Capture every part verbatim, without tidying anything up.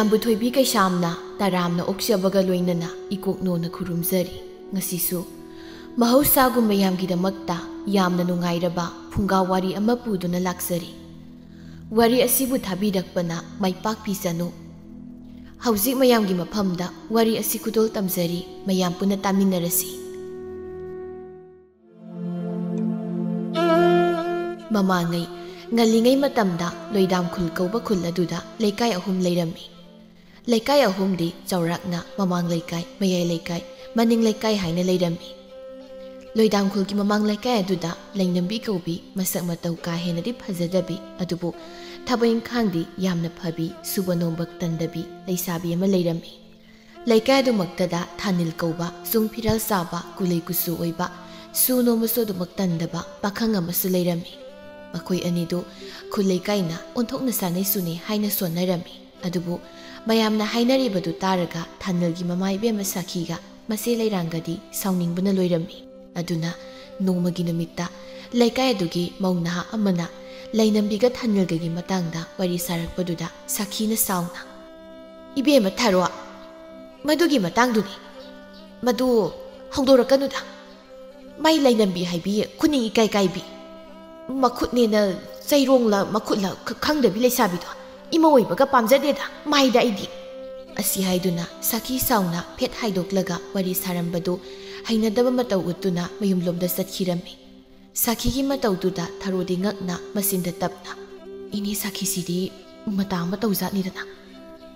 ꯏꯕꯨꯊꯣꯏꯕꯤ ꯀꯩꯁꯥꯝꯅ ꯇꯔꯥꯝꯅ ꯑꯣꯛꯆꯕꯒ ꯂꯣꯏꯅꯅ ꯏꯀꯣꯛꯅꯣꯅ ꯈꯨꯔꯨꯝꯖꯔꯤ꯫ ꯉꯁꯤꯁꯨ ꯃꯍꯧꯁꯥꯒꯨꯝ ꯃꯌꯥꯝꯒꯤꯗꯃꯛꯇ ꯌꯥꯝꯅ ꯅꯨꯡꯉꯥꯏꯔꯕ ꯐꯨꯡꯒꯥ ꯋꯥꯔꯤ ꯑꯃ ꯄꯨꯗꯨꯅ ꯂꯥꯛꯆꯔꯤ꯫ ꯋꯥꯔꯤ ꯑꯁꯤꯕꯨ ꯊꯥꯕꯤꯔꯛꯄꯅ ꯃꯥꯏ ꯄꯥꯛꯄꯤꯁꯅꯨ꯫ ꯍꯧꯖꯤꯛ ꯃꯌꯥꯝꯒꯤ ꯃꯐꯝꯗ ꯋꯥꯔꯤ ꯑꯁꯤ ꯈꯨꯗꯣꯜ ꯇꯝꯖꯔꯤ, ꯃꯌꯥꯝ ꯄꯨꯟꯅ ꯇꯥꯃꯤꯟꯅꯔꯁꯤ꯫ ꯃꯃꯥꯡꯉꯩ, ꯉꯜꯂꯤꯉꯩ ꯃꯇꯝꯗ ꯂꯣꯏꯗꯥꯝ ꯈꯨꯜ ꯀꯧꯕ ꯈꯨꯜ ꯑꯗꯨꯗ ꯂꯩꯀꯥꯏ ꯑꯍꯨꯝ ꯂꯩꯔꯝꯃꯤ꯫ ꯂꯩꯀꯥꯏ ꯑꯍꯨꯝꯗꯤ ꯆꯥꯎꯔꯥꯛꯅ ꯃꯃꯥꯡ ꯂꯩꯀꯥꯏ, ꯃꯌꯥꯏ ꯂꯩꯀꯥꯏ, ꯃꯅꯤꯡ ꯂꯩꯀꯥꯏ ꯍꯥꯏꯅ ꯂꯩꯔꯝꯃꯤ꯫ ꯂꯣꯏꯗꯥꯝ ꯈꯨꯜꯒꯤ ꯃꯃꯥꯡ ꯂꯩꯀꯥꯏ ꯑꯗꯨꯗ ꯂꯩꯅꯝꯕꯤ ꯀꯧꯕꯤ ꯃꯁꯛ ꯃꯇꯧ ꯀꯥ ꯍꯦꯟꯅꯗꯤ ꯐꯖꯗꯕꯤ, ꯑꯗꯨꯕꯨ ꯊꯕꯛ ꯏꯪꯈꯥꯡꯗꯤ ꯌꯥꯝꯅ ꯐꯕꯤ, ꯁꯨꯕ ꯅꯣꯝꯕ ꯇꯟꯗꯕꯤ ꯂꯩꯁꯥꯕꯤ ꯑꯃ ꯂꯩꯔꯝꯃꯤ꯫ ꯂꯩꯀꯥꯏ ꯑꯗꯨꯃꯛꯇꯗ ꯊꯥꯅꯤꯜ ꯀꯧꯕ ꯆꯨꯡ ꯐꯤꯔꯥꯜ ꯆꯥꯕ, ꯀꯨꯂꯩ ꯀꯨꯆꯨ ꯑꯣꯏꯕ, ꯁꯨ ꯅꯣꯝꯕꯁꯨ ꯑꯗꯨꯃꯛ ꯇꯟꯗꯕ ꯄꯥꯈꯪ ꯑꯃꯁꯨ ꯂꯩꯔꯝꯃꯤ꯫ ꯃꯈꯣꯏ ꯑꯅꯤꯗꯨ ꯈꯨꯜ ꯂꯩꯀꯥꯏꯅ ꯑꯣꯟꯊꯣꯛꯅ ꯆꯥꯅꯩ ꯁꯨꯅꯩ ꯍꯥꯏꯅ ꯁꯣꯟꯅꯔꯝꯃꯤ꯫ ꯑꯗꯨꯕꯨ ꯃꯌꯥꯝꯅ ꯍꯥꯏꯅꯔꯤꯕꯗꯨ ꯇꯥꯔꯒ ꯊꯥꯅꯤꯜꯒꯤ ꯃꯃꯥ ꯏꯕꯦꯝꯃ ꯁꯥꯈꯤꯒ ꯃꯆꯦ ꯂꯩꯔꯥꯡꯒꯗꯤ ꯁꯥꯎꯅꯤꯡꯕꯅ ꯂꯣꯏꯔꯝꯃꯤ꯫ ꯑꯗꯨꯅ ꯅꯣꯡꯃꯒꯤ ꯅꯨꯃꯤꯠꯇ ꯂꯩꯀꯥꯏ ꯑꯗꯨꯒꯤ ꯃꯧ ꯅꯍꯥ ꯑꯃꯅ ꯂꯩꯅꯝꯕꯤꯒ ꯊꯥꯅꯤꯜꯒꯒꯤ ꯃꯇꯥꯡꯗ ꯋꯥꯔꯤ ꯁꯥꯔꯛꯄꯗꯨꯗ ꯁꯥꯈꯤꯅ ꯁꯥꯎꯅ, "ꯏꯕꯦꯝꯃ ꯊꯥꯔꯣ, ꯃꯗꯨꯒꯤ ꯃꯇꯥꯡꯗꯨꯅꯤ꯫ ꯃꯗꯨ ꯍꯧꯗꯣꯔꯛꯀꯅꯨꯗ꯫ ꯃꯥꯏ ꯂꯩꯅꯝꯕꯤ ꯍꯥꯏꯕꯤ ꯈꯨꯅꯤꯡ ꯏꯀꯥꯏ ꯀꯥꯏꯕꯤ, ꯃꯈꯨꯠꯅꯦꯅ ꯆꯩꯔꯣꯡꯂ ꯃꯈꯨꯠꯂ ꯈ-, ꯈꯪꯗꯕꯤ ꯂꯩꯁꯥꯕꯤꯗꯣ ꯏꯃꯧ ꯑꯣꯏꯕꯒ ꯄꯥꯝꯖꯗꯦꯗ ꯃꯥꯏꯗ ꯑꯩꯗꯤ"꯫ ꯑꯁꯤ ꯍꯥꯏꯗꯨꯅ ꯁꯥꯈꯤ ꯁꯥꯎꯅ ꯐꯦꯠ ꯍꯥꯏꯗꯣꯛꯂꯒ ꯋꯥꯔꯤ ꯁꯥꯔꯝꯕꯗꯨ ꯍꯩꯅꯗꯕ ꯃꯇꯧ ꯎꯠꯇꯨꯅ ꯃꯌꯨꯝꯂꯣꯝꯗ ꯆꯠꯈꯤꯔꯝꯃꯤ꯫ ꯁꯥꯈꯤꯒꯤ ꯃꯇꯧꯗꯨꯗ ꯊꯔꯣꯗꯤ ꯉꯛꯅ ꯃꯆꯤꯟꯗ ꯇꯞꯅ, "ꯏꯅꯦ ꯁꯥꯈꯤꯁꯤꯗꯤ ꯃꯇꯥ ꯑꯃ ꯇꯧꯖꯥꯠꯅꯤꯗꯅ꯫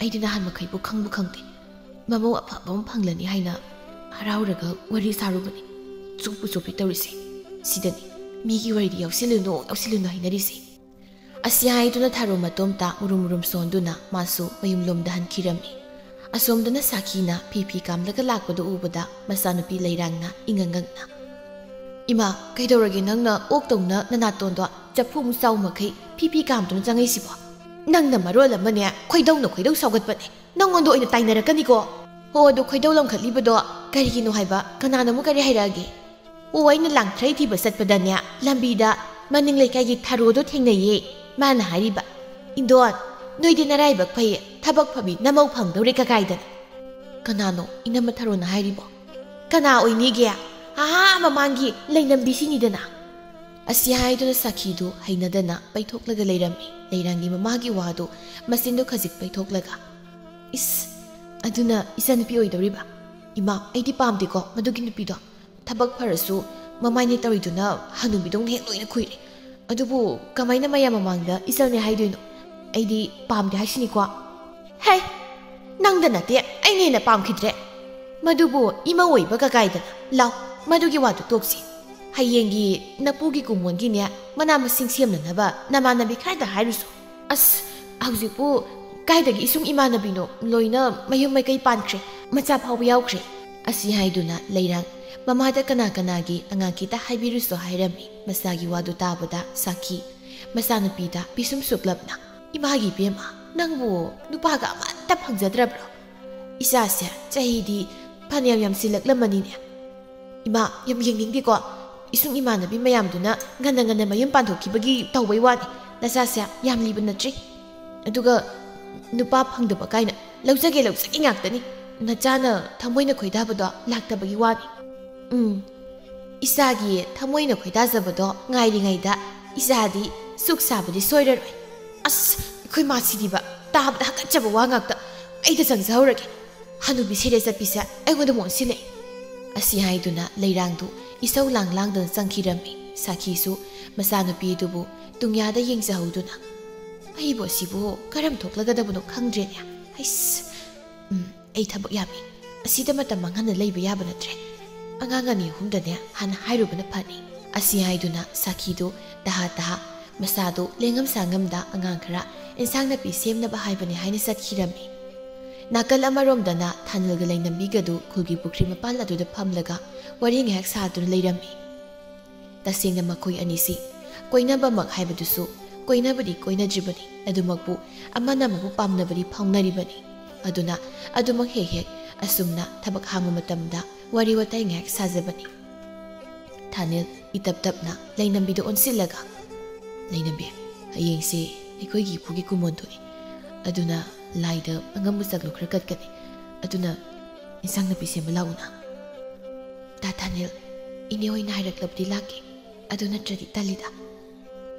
ꯑꯩꯗꯤ ꯅꯍꯥꯟ ꯃꯈꯩꯕꯨ ꯈꯪꯕꯨ ꯈꯪꯗꯦ꯫ ꯃꯃꯧ ꯑꯐꯕ ꯑꯃ ꯐꯪꯂꯅꯤ ꯍꯥꯏꯅ ꯍꯔꯥꯎꯔꯒ ꯋꯥꯔꯤ ꯁꯥꯔꯨꯕꯅꯤ꯫ ꯆꯨꯞꯄꯨ ꯆꯨꯞꯄꯤ ꯇꯧꯔꯤꯁꯦ꯫ ꯁꯤꯗꯅꯤ ꯃꯤꯒꯤ ꯋꯥꯔꯤꯗꯤ ꯌꯥꯎꯁꯤꯜꯂꯨꯅꯨ, ꯌꯥꯎꯁꯤꯜꯂꯨꯅꯨ ꯍꯥꯏꯅꯔꯤꯁꯦ"꯫ ꯑꯁꯤ ꯍꯥꯏꯗꯨꯅ ꯊꯔꯣ ꯃꯇꯣꯝꯇ ꯃꯨꯔꯨꯝ ꯃꯨꯔꯨꯝ ꯁꯣꯟꯗꯨꯅ ꯃꯥꯁꯨ ꯃꯌꯨꯝꯂꯣꯝꯗ ꯍꯟꯈꯤꯔꯝꯃꯤ꯫ ꯑꯁꯣꯝꯗꯅ ꯁꯥꯈꯤꯅ ꯐꯤ ꯐꯤ ꯀꯥꯝꯂꯒ ꯂꯥꯛꯄꯗꯨ ꯎꯕꯗ ꯃꯆꯥꯅꯨꯄꯤ ꯂꯩꯔꯥꯡꯅ ꯏꯉꯛ ꯉꯛꯅ, "ꯏꯃꯥ, ꯀꯩꯗꯧꯔꯒꯦ ꯅꯪꯅ ꯑꯣꯛꯇꯧꯅ ꯅꯅꯥꯇꯣꯟꯗꯣ ꯆꯐꯨ ꯑꯃꯨꯛ ꯆꯥꯎ ꯃꯈꯩ ꯐꯤ ꯐꯤ ꯀꯥꯝꯗꯨꯅ ꯆꯪꯉꯛꯏꯁꯤꯕꯣ? ꯅꯪꯅ ꯃꯔꯣꯜ ꯑꯃꯅꯦ ꯈꯣꯏꯗꯧꯅ ꯈꯣꯏꯗꯧ ꯁꯥꯎꯒꯠꯄꯅꯦ꯫ ꯅꯪꯉꯣꯟꯗ ꯑꯣꯏꯅ ꯇꯥꯏꯅꯔꯛꯀꯅꯤꯀꯣ꯫ ꯍꯣ, ꯑꯗꯨ ꯈꯣꯏꯗꯧ ꯂꯪꯈꯠꯂꯤꯕꯗꯣ ꯀꯔꯤꯒꯤꯅꯣ ꯍꯥꯏꯕ? ꯀꯅꯥꯅ ꯑꯃꯨꯛ ꯀꯔꯤ ꯍꯥꯏꯔꯛꯑꯒꯦ?" "ꯑꯣ, ꯑꯩꯅ ꯂꯥꯡꯊ꯭ꯔꯩ ꯊꯤꯕ ꯆꯠꯄꯗꯅꯦ, ꯂꯝꯕꯤꯗ ꯃꯅꯤꯡ ꯂꯩꯀꯥꯏꯒꯤ ꯊꯔꯣꯗꯣ ꯊꯦꯡꯅꯩꯌꯦ꯫ ꯃꯥꯅ ꯍꯥꯏꯔꯤꯕ, 'ꯏꯟꯗꯣꯟ, ꯅꯣꯏꯗꯤ ꯅꯔꯥꯏꯕꯛ ꯐꯩꯌꯦ, ꯊꯕꯛ ꯐꯕꯤ ꯅꯃꯧ ꯐꯪꯗꯧꯔꯦ ꯀꯀꯥꯏꯗꯅ꯫ ꯀꯅꯥꯅꯣ ꯏꯅꯝꯃ ꯊꯔꯣꯅ ꯍꯥꯏꯔꯤꯕꯣ? ꯀꯅꯥ ꯑꯣꯏꯅꯤꯒꯦ? ꯑꯥ, ꯃꯃꯥꯡꯒꯤ ꯂꯩꯅꯝꯕꯤꯁꯤꯅꯤꯗꯅ꯫ ꯑꯁꯤ ꯍꯥꯏꯗꯨꯅ ꯁꯥꯈꯤꯗꯨ ꯍꯩꯅꯗꯅ ꯄꯩꯊꯣꯛꯂꯒ ꯂꯩꯔꯝꯃꯤ꯫ ꯂꯩꯔꯥꯡꯒꯤ ꯃꯃꯥꯒꯤ ꯋꯥꯗꯨ ꯃꯆꯤꯟꯗꯨ ꯈꯖꯤꯛ ꯄꯩꯊꯣꯛꯂꯒ, "ꯏꯁ, ꯑꯗꯨꯅ ꯏꯆꯥꯅꯨꯄꯤ ꯑꯣꯏꯗꯧꯔꯤꯕ? ꯏꯃꯥ, ꯑꯩꯗꯤ ꯄꯥꯝꯗꯦꯀꯣ ꯃꯗꯨꯒꯤ ꯅꯨꯄꯤꯗꯣ꯫ ꯊꯕꯛ ꯐꯔꯁꯨ ꯃꯃꯥꯏꯅꯦ ꯇꯧꯔꯤꯗꯨꯅ ꯍꯅꯨꯕꯤꯗꯧꯅ ꯍꯦꯛ ꯂꯣꯏꯅ ꯈꯨꯏꯔꯦ꯫ ꯑꯗꯨꯕꯨ ꯀꯃꯥꯏꯅ ꯃꯌꯥꯝ ꯃꯃꯥꯡꯗ ꯏꯆꯜꯅꯦ ꯍꯥꯏꯗꯣꯏꯅꯣ? ꯑꯩꯗꯤ ꯄꯥꯝꯗꯦ ꯍꯥꯏꯁꯤꯅꯤꯀꯣ꯫" "ꯍꯦ, ꯅꯪꯗ ꯅꯠꯇꯦ, ꯑꯩꯅ ꯍꯦꯟꯅ ꯄꯥꯝꯈꯤꯗ꯭ꯔꯦ꯫ ꯃꯗꯨꯕꯨ ꯏꯃꯧ ꯑꯣꯏꯕ ꯀꯀꯥꯏꯗꯅ꯫ ꯂꯥꯎ, ꯃꯗꯨꯒꯤ ꯋꯥꯗꯨ ꯇꯣꯛꯁꯤ꯫ ꯍꯌꯦꯡꯒꯤ ꯅꯄꯨꯒꯤ ꯀꯨꯝꯑꯣꯟꯒꯤꯅꯦ, ꯃꯅꯥ ꯃꯁꯤꯡ ꯁꯦꯝꯅꯅꯕ ꯅꯃꯥꯟꯅꯕꯤ ꯈꯔꯗ ꯍꯥꯏꯔꯨꯁꯨ꯫ ꯑꯁ, ꯍꯧꯖꯤꯛꯄꯨ ꯀꯥꯏꯗꯒꯤ ꯏꯁꯨꯡ ꯏꯃꯥꯟꯅꯕꯤꯅꯣ? ꯂꯣꯏꯅ ꯃꯌꯨꯝ ꯃꯩꯀꯩ ꯄꯥꯟꯈ꯭ꯔꯦ, ꯃꯆꯥ ꯐꯥꯎꯕ ꯌꯥꯎꯈ꯭ꯔꯦ꯫" ꯑꯁꯤ ꯍꯥꯏꯗꯨꯅ ꯂꯩꯔꯥꯡ ꯃꯃꯥꯗ ꯀꯅꯥ ꯀꯅꯥꯒꯤ ꯑꯉꯥꯡ ꯈꯤꯇ ꯍꯥꯏꯕꯤꯔꯨꯁꯨ ꯍꯥꯏꯔꯝꯃꯤ꯫ ꯃꯆꯥꯒꯤ ꯋꯥꯗꯨ ꯇꯥꯕꯗ ꯁꯥꯈꯤ ꯃꯆꯥꯅꯨꯄꯤꯗ ꯄꯤꯁꯨꯝ ꯁꯨꯛꯂꯞꯅ, "ꯏꯃꯥꯒꯤ ꯏꯕꯦꯝꯃ, ꯅꯪꯕꯨ ꯅꯨꯄꯥꯒ ꯑꯃꯠꯇ ꯐꯪꯖꯗ꯭ꯔꯕ꯭ꯔꯣ? ꯏꯆꯥꯁꯦ ꯆꯍꯤꯗꯤ ꯐꯅꯌꯥꯝ ꯌꯥꯝꯁꯤꯜꯂꯛꯂꯝꯃꯅꯤꯅꯦ꯫ ꯏꯃꯥ, ꯌꯥꯝ ꯌꯦꯡꯅꯤꯡꯗꯦꯀꯣ꯫ ꯏꯁꯨꯡ ꯏꯃꯥꯟꯅꯕꯤ ꯃꯌꯥꯝꯗꯨꯅ ꯉꯟꯅ ꯉꯟꯅ ꯃꯌꯨꯝ ꯄꯥꯟꯊꯣꯛꯈꯤꯕꯒꯤ ꯇꯧꯕꯩ ꯋꯥꯅꯤ꯫ ꯅꯆꯥꯁꯦ ꯌꯥꯝ ꯂꯤꯕ ꯅꯠꯇ꯭ꯔꯤ꯫ ꯑꯗꯨꯒ ꯅꯨꯄꯥ ꯐꯪꯗꯕ ꯀꯥꯏꯅ ꯂꯧꯖꯒꯦ ꯂꯧꯖꯒꯦ ꯉꯥꯛꯇꯅꯤ꯫ ꯅꯆꯥꯅ ꯊꯃꯣꯏꯅ ꯈꯣꯏꯗꯥꯕꯗꯣ ꯂꯥꯛꯇꯕꯒꯤ ꯋꯥꯅꯤ꯫" ꯎꯝ, ꯏꯆꯥꯒꯤ ꯊꯃꯣꯏꯅ ꯈꯣꯏꯗꯥꯖꯕꯗꯣ ꯉꯥꯏꯔꯤꯉꯩꯗ ꯏꯆꯥꯗꯤ ꯁꯨꯛ ꯁꯥꯕꯗꯤ ꯁꯣꯏꯔꯔꯣꯏ꯫ ꯑꯁ, ꯑꯩꯈꯣꯏ ꯃꯥꯁꯤꯗꯤꯕ, ꯇꯥꯕꯗ ꯍꯥꯀꯠꯆꯕ ꯋꯥ ꯉꯥꯛꯇ꯫ ꯑꯩꯗ ꯆꯪꯖꯍꯧꯔꯒꯦ꯫ ꯍꯅꯨꯕꯤ ꯁꯦꯔꯦ ꯆꯠꯄꯤꯁꯦ ꯑꯩꯉꯣꯟꯗ ꯃꯣꯟꯁꯤꯜꯂꯛꯑꯦ꯫ ꯑꯁꯤ ꯍꯥꯏꯗꯨꯅ ꯂꯩꯔꯥꯡꯗꯨ ꯏꯁꯧ ꯂꯥꯡ ꯂꯥꯡꯗꯨꯅ ꯆꯪꯈꯤꯔꯝꯃꯤ꯫ ꯁꯥꯈꯤꯁꯨ ꯃꯆꯥꯅꯨꯄꯤꯗꯨꯕꯨ ꯇꯨꯡꯌꯥꯗ ꯌꯦꯡꯖꯍꯧꯗꯨꯅ, "ꯑꯩꯕꯨ ꯑꯁꯤꯕꯨ ꯀꯔꯝ ꯊꯣꯛꯂꯒꯗꯕꯅꯣ ꯈꯪꯗ꯭ꯔꯦꯅꯦ꯫ ꯍꯩꯁ, ꯎꯝ, ꯑꯩ ꯊꯕꯛ ꯌꯥꯝꯃꯤ꯫ ꯑꯁꯤꯗ ꯃꯇꯝ ꯃꯥꯡꯍꯟꯅ ꯂꯩꯕ ꯌꯥꯕ ꯅꯠꯇ꯭ꯔꯦ꯫ ꯑꯉꯥꯡ ꯑꯅꯤ ꯑꯍꯨꯝꯗꯅꯦ ꯍꯥꯟꯅ ꯍꯥꯏꯔꯨꯕꯅ ꯐꯅꯤ꯫" ꯑꯁꯤ ꯍꯥꯏꯗꯨꯅ ꯁꯥꯈꯤꯗꯨ ꯇꯍꯥ ꯇꯍꯥ ꯃꯁꯥꯗꯨ ꯂꯦꯡꯉꯝ ꯁꯥꯉꯝꯗ ꯑꯉꯥꯡ ꯈꯔ ꯏꯟꯁꯥꯡ ꯅꯥꯄꯤ ꯁꯦꯝꯅꯕ ꯍꯥꯏꯕꯅꯤ ꯍꯥꯏꯅ ꯆꯠꯈꯤꯔꯝꯃꯤ꯫ ꯅꯥꯀꯜ ꯑꯃꯔꯣꯝꯗꯅ ꯊꯥꯅꯤꯜꯒ ꯂꯩꯅꯝꯕꯤꯒꯗꯨ ꯈꯨꯜꯒꯤ ꯄꯨꯈ꯭ꯔꯤ ꯃꯄꯥꯜ ꯑꯗꯨꯗ ꯐꯝꯂꯒ ꯋꯥꯔꯤ ꯉꯥꯏꯍꯥꯛ ꯁꯥꯗꯨꯅ ꯂꯩꯔꯝꯃꯤ꯫ ꯇꯁꯦꯡꯅ ꯃꯈꯣꯏ ꯑꯅꯤꯁꯤ ꯀꯣꯏꯅꯕꯃꯛ ꯍꯥꯏꯕꯗꯨꯁꯨ ꯀꯣꯏꯅꯕꯗꯤ ꯀꯣꯏꯅꯗ꯭ꯔꯤꯕꯅꯤ, ꯑꯗꯨꯃꯛꯄꯨ ꯑꯃꯅ ꯑꯃꯕꯨ ꯄꯥꯝꯅꯕꯗꯤ ꯐꯥꯎꯅꯔꯤꯕꯅꯤ꯫ ꯑꯗꯨꯅ ꯑꯗꯨꯃꯛ ꯍꯦꯛ ꯍꯦꯛ ꯑꯁꯨꯝꯅ ꯊꯕꯛ ꯍꯥꯡꯕ ꯃꯇꯝꯗ ꯋꯥꯔꯤ ꯋꯥꯇꯥꯏ ꯉꯥꯏꯍꯥꯛ ꯁꯥꯖꯕꯅꯤ꯫ ꯊꯥꯅꯤꯜ ꯏꯇꯞ ꯇꯞꯅ ꯂꯩꯅꯝꯕꯤꯗ ꯑꯣꯟꯁꯤꯜꯂꯒ, "ꯂꯩꯅꯝꯕꯤ, ꯍꯌꯦꯡꯁꯦ ꯑꯩꯈꯣꯏꯒꯤ ꯏꯄꯨꯒꯤ ꯀꯨꯝꯑꯣꯟ ꯊꯣꯛꯏ꯫ ꯑꯗꯨꯅ ꯂꯥꯏꯗ ꯑꯉꯝꯕ ꯆꯠꯂꯨ ꯈꯔ ꯀꯠꯀꯅꯤ꯫ ꯑꯗꯨꯅ ꯏꯟꯁꯥꯡ ꯅꯥꯄꯤ ꯁꯦꯝꯕ ꯂꯥꯛꯎꯅ꯫ ꯇꯥ ꯊꯥꯅꯤꯜ, ꯏꯅꯦ ꯍꯣꯏꯅ ꯍꯥꯏꯔꯛꯂꯕꯗꯤ ꯂꯥꯛꯀꯦ, ꯑꯗꯨ ꯅꯠꯇ꯭ꯔꯗꯤ ꯇꯜꯂꯤꯗ꯫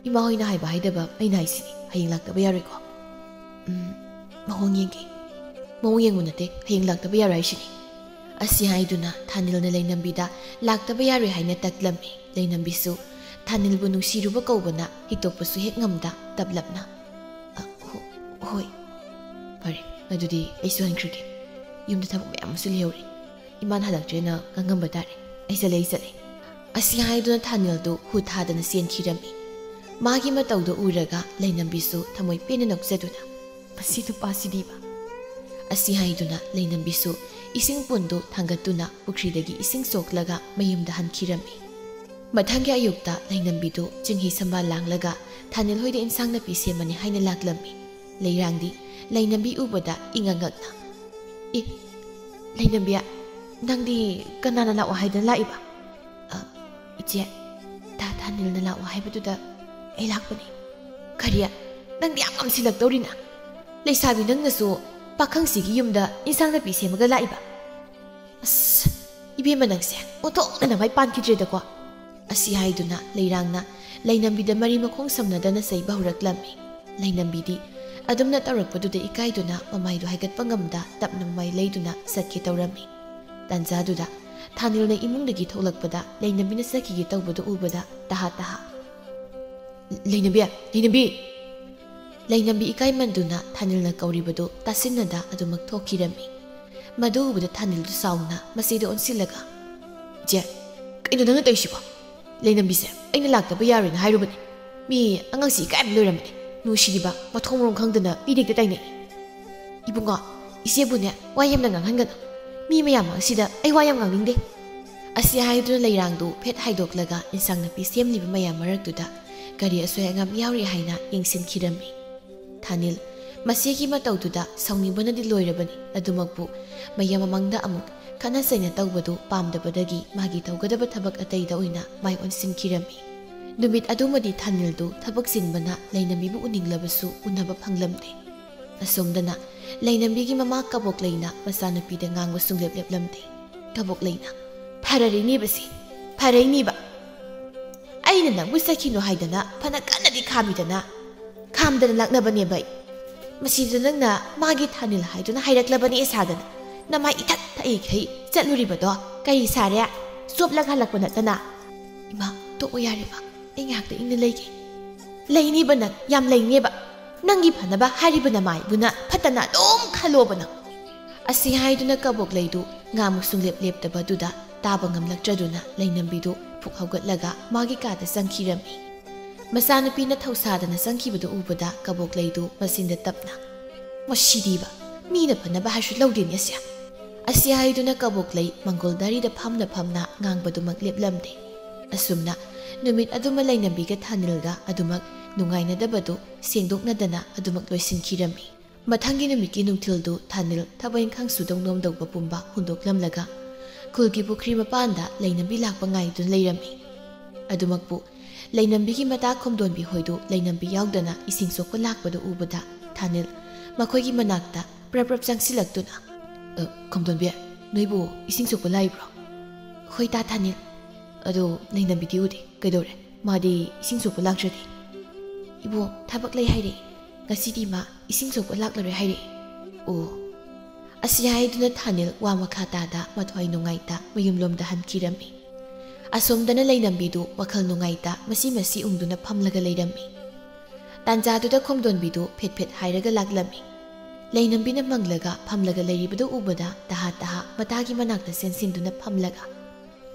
ꯏꯃꯥ ꯍꯣꯏꯅ ꯍꯥꯏꯕ ꯍꯥꯏꯗꯕ ꯑꯩꯅ ꯍꯥꯏꯁꯤꯅꯤ, ꯍꯌꯦꯡ ꯂꯥꯛꯇꯕ ꯌꯥꯔꯣꯏꯀꯣ? ꯎꯝ, ꯃꯑꯣꯡ ꯌꯦꯡꯒꯦ꯫ ꯃꯑꯣꯡ ꯌꯦꯡꯕ ꯅꯠꯇꯦ, ꯍꯌꯦꯡ ꯂꯥꯛꯇꯕ ꯌꯥꯔꯣꯏ ꯍꯥꯏꯁꯤꯅꯤ꯫ ꯑꯁꯤ ꯍꯥꯏꯗꯨꯅ ꯊꯥꯅꯤꯜꯅ ꯂꯩꯅꯝꯕꯤꯗ ꯂꯥꯛꯇꯕ ꯌꯥꯔꯣꯏ ꯍꯥꯏꯅ ꯇꯛꯂꯝꯃꯤ꯫ ꯂꯩꯅꯝꯕꯤꯁꯨ ꯊꯥꯅꯤꯜꯕꯨ ꯅꯨꯡꯁꯤꯔꯨꯕ ꯀꯧꯕꯅ ꯍꯤꯛꯇꯣꯛꯄꯁꯨ ꯍꯦꯛ ꯉꯝꯗ ꯇꯞꯂꯞꯅ, "ꯑ, ꯍꯣ-, ꯍꯣꯏ, ꯐꯔꯦ, ꯑꯗꯨꯗꯤ ꯑꯩꯁꯨ ꯍꯟꯈ꯭ꯔꯒꯦ꯫ ꯌꯨꯝꯗ ꯊꯕꯛ ꯃꯌꯥꯝ ꯑꯃꯁꯨ ꯂꯩꯍꯧꯔꯤ꯫ ꯏꯃꯥꯅ ꯍꯜꯂꯛꯇ꯭ꯔꯦꯅ ꯉꯥꯡꯉꯝꯕ ꯇꯥꯔꯦ꯫ ꯑꯩ ꯆꯠꯂꯦ, ꯑꯩ ꯆꯠꯂꯦ"꯫ ꯑꯁꯤ ꯍꯥꯏꯗꯨꯅ ꯊꯥꯅꯤꯜꯗꯨ ꯍꯨ ꯊꯥꯗꯅ ꯆꯦꯟꯈꯤꯔꯝꯃꯤ꯫ ꯃꯥꯒꯤ ꯃꯇꯧꯗꯨ ꯎꯔꯒ ꯂꯩꯅꯝꯕꯤꯁꯨ ꯊꯃꯣꯏ ꯄꯦꯟꯅ ꯅꯣꯛꯆꯗꯨꯅ, "ꯃꯁꯤ ꯅꯨꯄꯥꯁꯤꯗꯤꯕ"꯫ ꯑꯁꯤ ꯍꯥꯏꯗꯨꯅ ꯂꯩꯅꯝꯕꯤꯁꯨ ꯏꯁꯤꯡ ꯄꯨꯟꯗꯨ ꯊꯥꯡꯒꯠꯇꯨꯅ ꯄꯨꯈ꯭ꯔꯤꯗꯒꯤ ꯏꯁꯤꯡ ꯁꯣꯛꯂꯒ ꯃꯌꯨꯝꯗ ꯍꯟꯈꯤꯔꯝꯃꯤ꯫ ꯃꯊꯪꯒꯤ ꯑꯌꯨꯛꯇ ꯂꯩꯅꯝꯕꯤꯗꯨ ꯆꯤꯡꯍꯤ ꯁꯝꯕꯥꯜ ꯂꯥꯡꯂꯒ ꯊꯥꯅꯤꯜ ꯍꯣꯏꯗ ꯏꯟꯁꯥꯡ ꯅꯥꯄꯤ ꯁꯦꯝꯃꯅꯤ ꯍꯥꯏꯅ ꯂꯥꯛꯂꯝꯃꯤ꯫ ꯂꯩꯔꯥꯡꯗꯤ ꯂꯩꯅꯝꯕꯤ ꯎꯕꯗ ꯏꯉꯛ ꯉꯛꯅ, "ꯑꯦ, ꯂꯩꯅꯝꯕꯤ, ꯅꯪꯗꯤ ꯀꯅꯥꯅ ꯂꯥꯛꯑꯣ ꯍꯥꯏꯗꯅ ꯂꯥꯛꯏꯕ?" "ꯑ, ꯏꯆꯦ, ꯇꯥ ꯊꯥꯅꯤꯜꯅ ꯂꯥꯛꯑꯣ ꯍꯥꯏꯕꯗꯨꯗ ꯑꯩ ꯂꯥꯛꯄꯅꯤ"꯫ "ꯀꯔꯤ? ꯅꯪꯗꯤ ꯌꯥꯝ ꯉꯝꯁꯤꯜꯂꯛꯇꯧꯔꯤꯅ꯫ ꯂꯩꯁꯥꯕꯤ ꯅꯪꯅꯁꯨ ꯄꯥꯈꯪꯁꯤꯒꯤ ꯌꯨꯝꯗ ꯏꯟꯁꯥꯡ ꯅꯥꯄꯤ ꯁꯦꯝꯃꯒ ꯂꯥꯛꯏꯕ? ꯑꯁ, ꯏꯕꯦꯝꯃ ꯅꯪꯁꯦ ꯑꯣꯟꯊꯣꯛꯅ ꯅꯃꯥꯏ ꯄꯥꯟꯈꯤꯗ꯭ꯔꯦꯗꯀꯣ"꯫ ꯑꯁꯤ ꯍꯥꯏꯗꯨꯅ ꯂꯩꯔꯥꯡꯅ ꯂꯩꯅꯝꯕꯤꯗ ꯃꯔꯤ ꯃꯈꯣꯡ ꯁꯝꯅꯗꯅ ꯆꯩꯕ ꯍꯧꯔꯛꯂꯝꯃꯤ꯫ ꯂꯩꯅꯝꯕꯤꯗꯤ ꯑꯗꯨꯝꯅ ꯇꯧꯔꯛꯄꯗꯨꯗ ꯏꯀꯥꯏꯗꯨꯅ ꯃꯃꯥꯏꯗꯨ ꯍꯥꯏꯒꯠꯄ ꯉꯝꯗ ꯇꯞꯅ ꯃꯃꯥꯏ ꯂꯩꯗꯨꯅ ꯆꯠꯀꯦ ꯇꯧꯔꯝꯃꯤ꯫ ꯇꯥꯟꯖꯥꯗꯨꯗ ꯊꯥꯅꯤꯜꯅ ꯏꯃꯨꯡꯗꯒꯤ ꯊꯣꯛꯂꯛꯄꯗ ꯂꯩꯅꯝꯕꯤꯅ ꯆꯠꯈꯤꯒꯦ ꯇꯧꯕꯗꯨ ꯎꯕꯗ ꯇꯍꯥ ꯇꯍꯥ, "ꯂꯩꯅꯝꯕꯤ, ꯂꯩꯅꯝꯕꯤ!" ꯂꯩꯅꯝꯕꯤ ꯏꯀꯥꯏꯃꯟꯗꯨꯅ ꯊꯥꯅꯤꯜꯅ ꯀꯧꯔꯤꯕꯗꯨ ꯇꯥꯁꯤꯟꯅꯗ ꯑꯗꯨꯃꯛ ꯊꯣꯛꯈꯤꯔꯝꯃꯤ꯫ ꯃꯗꯨ ꯎꯕꯗ ꯊꯥꯅꯤꯜꯗꯨ ꯁꯥꯎꯅ ꯃꯆꯦꯗ ꯑꯣꯟꯁꯤꯜꯂꯒ, "ꯏꯆꯦ, ꯀꯩꯅꯣ ꯅꯪꯅ ꯇꯧꯔꯤꯁꯤꯕꯣ? ꯂꯩꯅꯝꯕꯤꯁꯦ ꯑꯩꯅ ꯂꯥꯛꯇꯕ ꯌꯥꯔꯣꯏꯅ ꯍꯥꯏꯔꯨꯕꯅꯦ꯫ ꯃꯤ ꯑꯉꯥꯡꯁꯤ ꯏꯀꯥꯏꯕ ꯂꯣꯏꯔꯝꯃꯅꯤ꯫ ꯅꯨꯡꯁꯤꯔꯤꯕ ꯃꯊꯣꯡ ꯃꯔꯣꯝ ꯈꯪꯗꯅ ꯃꯤꯔꯦꯛꯇ ꯇꯥꯏꯅꯩ꯫ ꯏꯕꯨꯡꯉꯣ, ꯏꯆꯦꯕꯨꯅꯦ ꯋꯥ ꯌꯥꯝꯅ ꯉꯥꯡꯍꯟꯒꯅꯨ꯫ ꯃꯤ ꯃꯌꯥꯝ ꯃꯥꯡꯁꯤꯗ ꯑꯩ ꯋꯥ ꯌꯥꯝ ꯉꯥꯡꯅꯤꯡꯗꯦ"꯫ ꯑꯁꯤ ꯍꯥꯏꯗꯨꯅ ꯂꯩꯔꯥꯡꯗꯨ ꯐꯦꯠ ꯍꯥꯏꯗꯣꯛꯂꯒ ꯏꯟꯁꯥꯡ ꯅꯥꯄꯤ ꯁꯦꯝꯂꯤꯕ ꯃꯌꯥꯝ ꯃꯔꯛꯇꯨꯗ ꯀꯔꯤ ꯑꯁꯣꯏ ꯑꯉꯥꯝ ꯌꯥꯎꯔꯤ ꯍꯥꯏꯅ ꯌꯦꯡꯁꯤꯟꯈꯤꯔꯝꯃꯤ꯫ ꯊꯥꯅꯤꯜ ꯃꯆꯦꯒꯤ ꯃꯇꯧꯗꯨꯗ ꯁꯥꯎꯅꯤꯡꯕꯅꯗꯤ ꯂꯣꯏꯔꯕꯅꯤ꯫ ꯑꯗꯨꯃꯛꯄꯨ ꯃꯌꯥꯝ ꯃꯃꯥꯡꯗ ꯑꯃꯨꯛ ꯈꯠꯅ ꯆꯩꯅ ꯇꯧꯕꯗꯨ ꯄꯥꯝꯗꯕꯗꯒꯤ ꯃꯥꯒꯤ ꯇꯧꯒꯗꯕ ꯊꯕꯛ ꯑꯇꯩꯗ ꯑꯣꯏꯅ ꯃꯥꯏ ꯑꯣꯟꯁꯤꯟꯈꯤꯔꯝꯃꯤ꯫ ꯅꯨꯃꯤꯠ ꯑꯗꯨꯃꯗꯤ ꯊꯥꯅꯤꯜꯗꯨ ꯊꯕꯛ ꯆꯤꯟꯕꯅ ꯂꯩꯅꯝꯕꯤꯕꯨ ꯎꯅꯤꯡꯂꯕꯁꯨ ꯎꯅꯕ ꯐꯪꯂꯝꯗꯦ꯫ ꯑꯁꯣꯝꯗꯅ ꯂꯩꯅꯝꯕꯤꯒꯤ ꯃꯃꯥ ꯀꯕꯣꯛꯂꯩꯅ ꯃꯆꯥꯅꯨꯄꯤꯗ ꯉꯥꯡꯕ ꯁꯨꯡꯂꯦꯞ ꯂꯦꯞꯂꯝꯗꯦ꯫ ꯀꯕꯣꯛꯂꯩꯅ, "ꯐꯔꯔꯤꯅꯤꯕꯁꯤ, ꯐꯔꯩꯅꯤꯕ꯫ ꯑꯩꯅ ꯅꯪꯕꯨ ꯆꯠꯈꯤꯅꯨ ꯍꯥꯏꯗꯅ ꯐꯅ ꯀꯟꯅꯗꯤ ꯈꯥꯝꯃꯤꯗꯅ, ꯈꯥꯝꯗꯅ ꯂꯥꯛꯅꯕꯅꯦꯕ ꯑꯩ꯫ ꯃꯁꯤꯗ ꯅꯪꯅ ꯃꯥꯒꯤ ꯊꯥꯅꯤꯜ ꯍꯥꯏꯗꯨꯅ ꯍꯥꯏꯔꯛꯂꯕꯅꯦ ꯁꯥꯗꯅ, ꯅꯃꯥꯏ ꯏꯊꯛ ꯊꯛꯏꯈꯩ ꯆꯠꯂꯨꯔꯤꯕꯗꯣ ꯀꯔꯤ ꯁꯥꯔꯦ? ꯆꯣꯞꯂꯒ ꯍꯜꯂꯛꯄ ꯅꯠꯇꯅ?" "ꯏꯃꯥ, ꯇꯣꯛꯑꯣ ꯌꯥꯔꯦ ꯏꯃꯥ, ꯑꯩ ꯉꯥꯏꯍꯥꯛꯇ ꯏꯪꯅ ꯂꯩꯒꯦ꯫" "ꯂꯩꯅꯤꯕ ꯅꯪ, ꯌꯥꯝ ꯂꯩꯅꯦꯕ꯫ ꯅꯪꯒꯤ ꯐꯅꯕ ꯍꯥꯏꯔꯤꯕ ꯅꯃꯥꯏꯕꯨꯅ ꯐꯠꯇꯅ ꯑꯗꯨꯝ ꯈꯜꯂꯣꯕ ꯅꯪ꯫" ꯑꯁꯤ ꯍꯥꯏꯗꯨꯅ ꯀꯕꯣꯛꯂꯩꯗꯨ ꯉꯥꯃꯨꯛ ꯁꯨꯡꯂꯦꯞ ꯂꯦꯞꯇꯕꯗꯨꯗ ꯇꯥꯕ ꯉꯝꯂꯛꯇ꯭ꯔꯗꯨꯅ ꯂꯩꯅꯝꯕꯤꯗꯨ ꯐꯨꯛ ꯍꯧꯒꯠꯂꯒ ꯃꯥꯒꯤ ꯀꯥꯗ ꯆꯪꯈꯤꯔꯝꯃꯤ꯫ ꯃꯆꯥꯅꯨꯄꯤꯅ ꯊꯧꯁꯥꯗꯅ ꯆꯪꯈꯤꯕꯗꯨ ꯎꯕꯗ ꯀꯕꯣꯛꯂꯩꯗꯨ ꯃꯆꯤꯟꯗ ꯇꯞꯅ, "ꯃꯁꯤꯗꯤꯕ, ꯃꯤꯅ ꯐꯅꯕ ꯍꯥꯏꯔꯁꯨ ꯂꯧꯗꯦꯅꯦ ꯑꯁꯦ꯫" ꯑꯁꯤ ꯍꯥꯏꯗꯨꯅ ꯀꯕꯣꯛꯂꯩ ꯃꯪꯒꯣꯜ ꯗꯥꯔꯤꯗ ꯐꯝꯅ ꯐꯝꯅ ꯉꯥꯡꯕꯗꯨꯃꯛ ꯂꯦꯞꯂꯝꯗꯦ꯫ ꯑꯁꯨꯝꯅ ꯅꯨꯃꯤꯠ ꯑꯗꯨꯃ ꯂꯩꯅꯝꯕꯤꯒ ꯊꯥꯅꯤꯜꯒ ꯑꯗꯨꯃꯛ ꯅꯨꯡꯉꯥꯏꯅꯗꯕꯗꯨ ꯁꯦꯡꯗꯣꯛꯅꯗꯅ ꯑꯗꯨꯃꯛ ꯂꯣꯏꯁꯤꯟꯈꯤꯔꯝꯃꯤ꯫ ꯃꯊꯪꯒꯤ ꯅꯨꯃꯤꯠꯀꯤ ꯅꯨꯡꯊꯤꯜꯗꯨ ꯊꯥꯅꯤꯜ ꯊꯕꯛ ꯏꯪꯈꯥꯡ ꯁꯨꯗꯧ ꯅꯣꯝꯗꯧꯕ ꯄꯨꯝꯕ ꯍꯨꯟꯗꯣꯛꯂꯝꯂꯒ ꯈꯨꯜꯒꯤ ꯄꯨꯈ꯭ꯔꯤ ꯃꯄꯥꯟꯗ ꯂꯩꯅꯝꯕꯤ ꯂꯥꯛꯄ ꯉꯥꯏꯗꯨꯅ ꯂꯩꯔꯝꯃꯤ꯫ ꯑꯗꯨꯃꯛꯄꯨ ꯂꯩꯅꯝꯕꯤꯒꯤ ꯃꯇꯥ ꯈꯣꯝꯗꯣꯟꯕꯤ ꯍꯣꯏꯗꯨ ꯂꯩꯅꯝꯕꯤ ꯌꯥꯎꯗꯅ ꯏꯁꯤꯡ ꯁꯣꯛꯄ ꯂꯥꯛꯄꯗꯨ ꯎꯕꯗ ꯊꯥꯅꯤꯜ ꯃꯈꯣꯏꯒꯤ ꯃꯅꯥꯛꯇ ꯄ꯭ꯔꯞ ꯄ꯭ꯔꯞ ꯆꯪꯁꯤꯜꯂꯛꯇꯨꯅ, "ꯑ, ꯈꯣꯝꯗꯣꯟꯕꯤ, ꯅꯣꯏꯕꯨ ꯏꯁꯤꯡ ꯁꯣꯛꯄ ꯂꯥꯛꯏꯕ꯭ꯔꯣ?" "ꯍꯣꯏ ꯇꯥ ꯊꯥꯅꯤꯜ꯫ ꯑꯗꯣ ꯂꯩꯅꯝꯕꯤꯗꯤ ꯎꯗꯦ, ꯀꯩꯗꯧꯔꯦ? ꯃꯥꯗꯤ ꯏꯁꯤꯡ ꯁꯣꯛꯄ ꯂꯥꯛꯇ꯭ꯔꯗꯤ?" "ꯏꯕꯣ, ꯊꯕꯛ ꯂꯩ ꯍꯥꯏꯔꯛꯑꯦ꯫ ꯉꯁꯤꯗꯤ ꯃꯥ ꯏꯁꯤꯡ ꯁꯣꯛꯄ ꯂꯥꯛꯂꯔꯣꯏ ꯍꯥꯏꯔꯛꯑꯦ꯫" "ꯑꯣ꯫" ꯑꯁꯤ ꯍꯥꯏꯗꯨꯅ ꯊꯥꯅꯤꯜ ꯋꯥ ꯃꯈꯥ ꯇꯥꯗ ꯃꯊ꯭ꯋꯥꯏ ꯅꯨꯡꯉꯥꯏꯇ ꯃꯌꯨꯝꯂꯣꯝꯗ ꯍꯟꯈꯤꯔꯝꯃꯤ꯫ ꯑꯁꯣꯝꯗꯅ ꯂꯩꯅꯝꯕꯤꯗꯨ ꯋꯥꯈꯜ ꯅꯨꯡꯉꯥꯏꯇ ꯃꯁꯤ ꯃꯁꯤ ꯎꯪꯗꯨꯅ ꯐꯝꯂꯒ ꯂꯩꯔꯝꯃꯤ꯫ ꯇꯥꯟꯖꯥꯗꯨꯗ ꯈꯣꯝꯗꯣꯟꯕꯤꯗꯨ ꯐꯦꯠ ꯐꯦꯠ ꯍꯥꯏꯔꯒ ꯂꯥꯛꯂꯝꯃꯤ꯫ ꯂꯩꯅꯝꯕꯤꯅ ꯃꯪꯂꯒ ꯐꯝꯂꯒ ꯂꯩꯔꯤꯕꯗꯨ ꯎꯕꯗ ꯇꯍꯥ ꯇꯍꯥ ꯃꯇꯥꯒꯤ ꯃꯅꯥꯛꯇ ꯆꯦꯟꯁꯤꯟꯗꯨꯅ ꯐꯝꯂꯒ,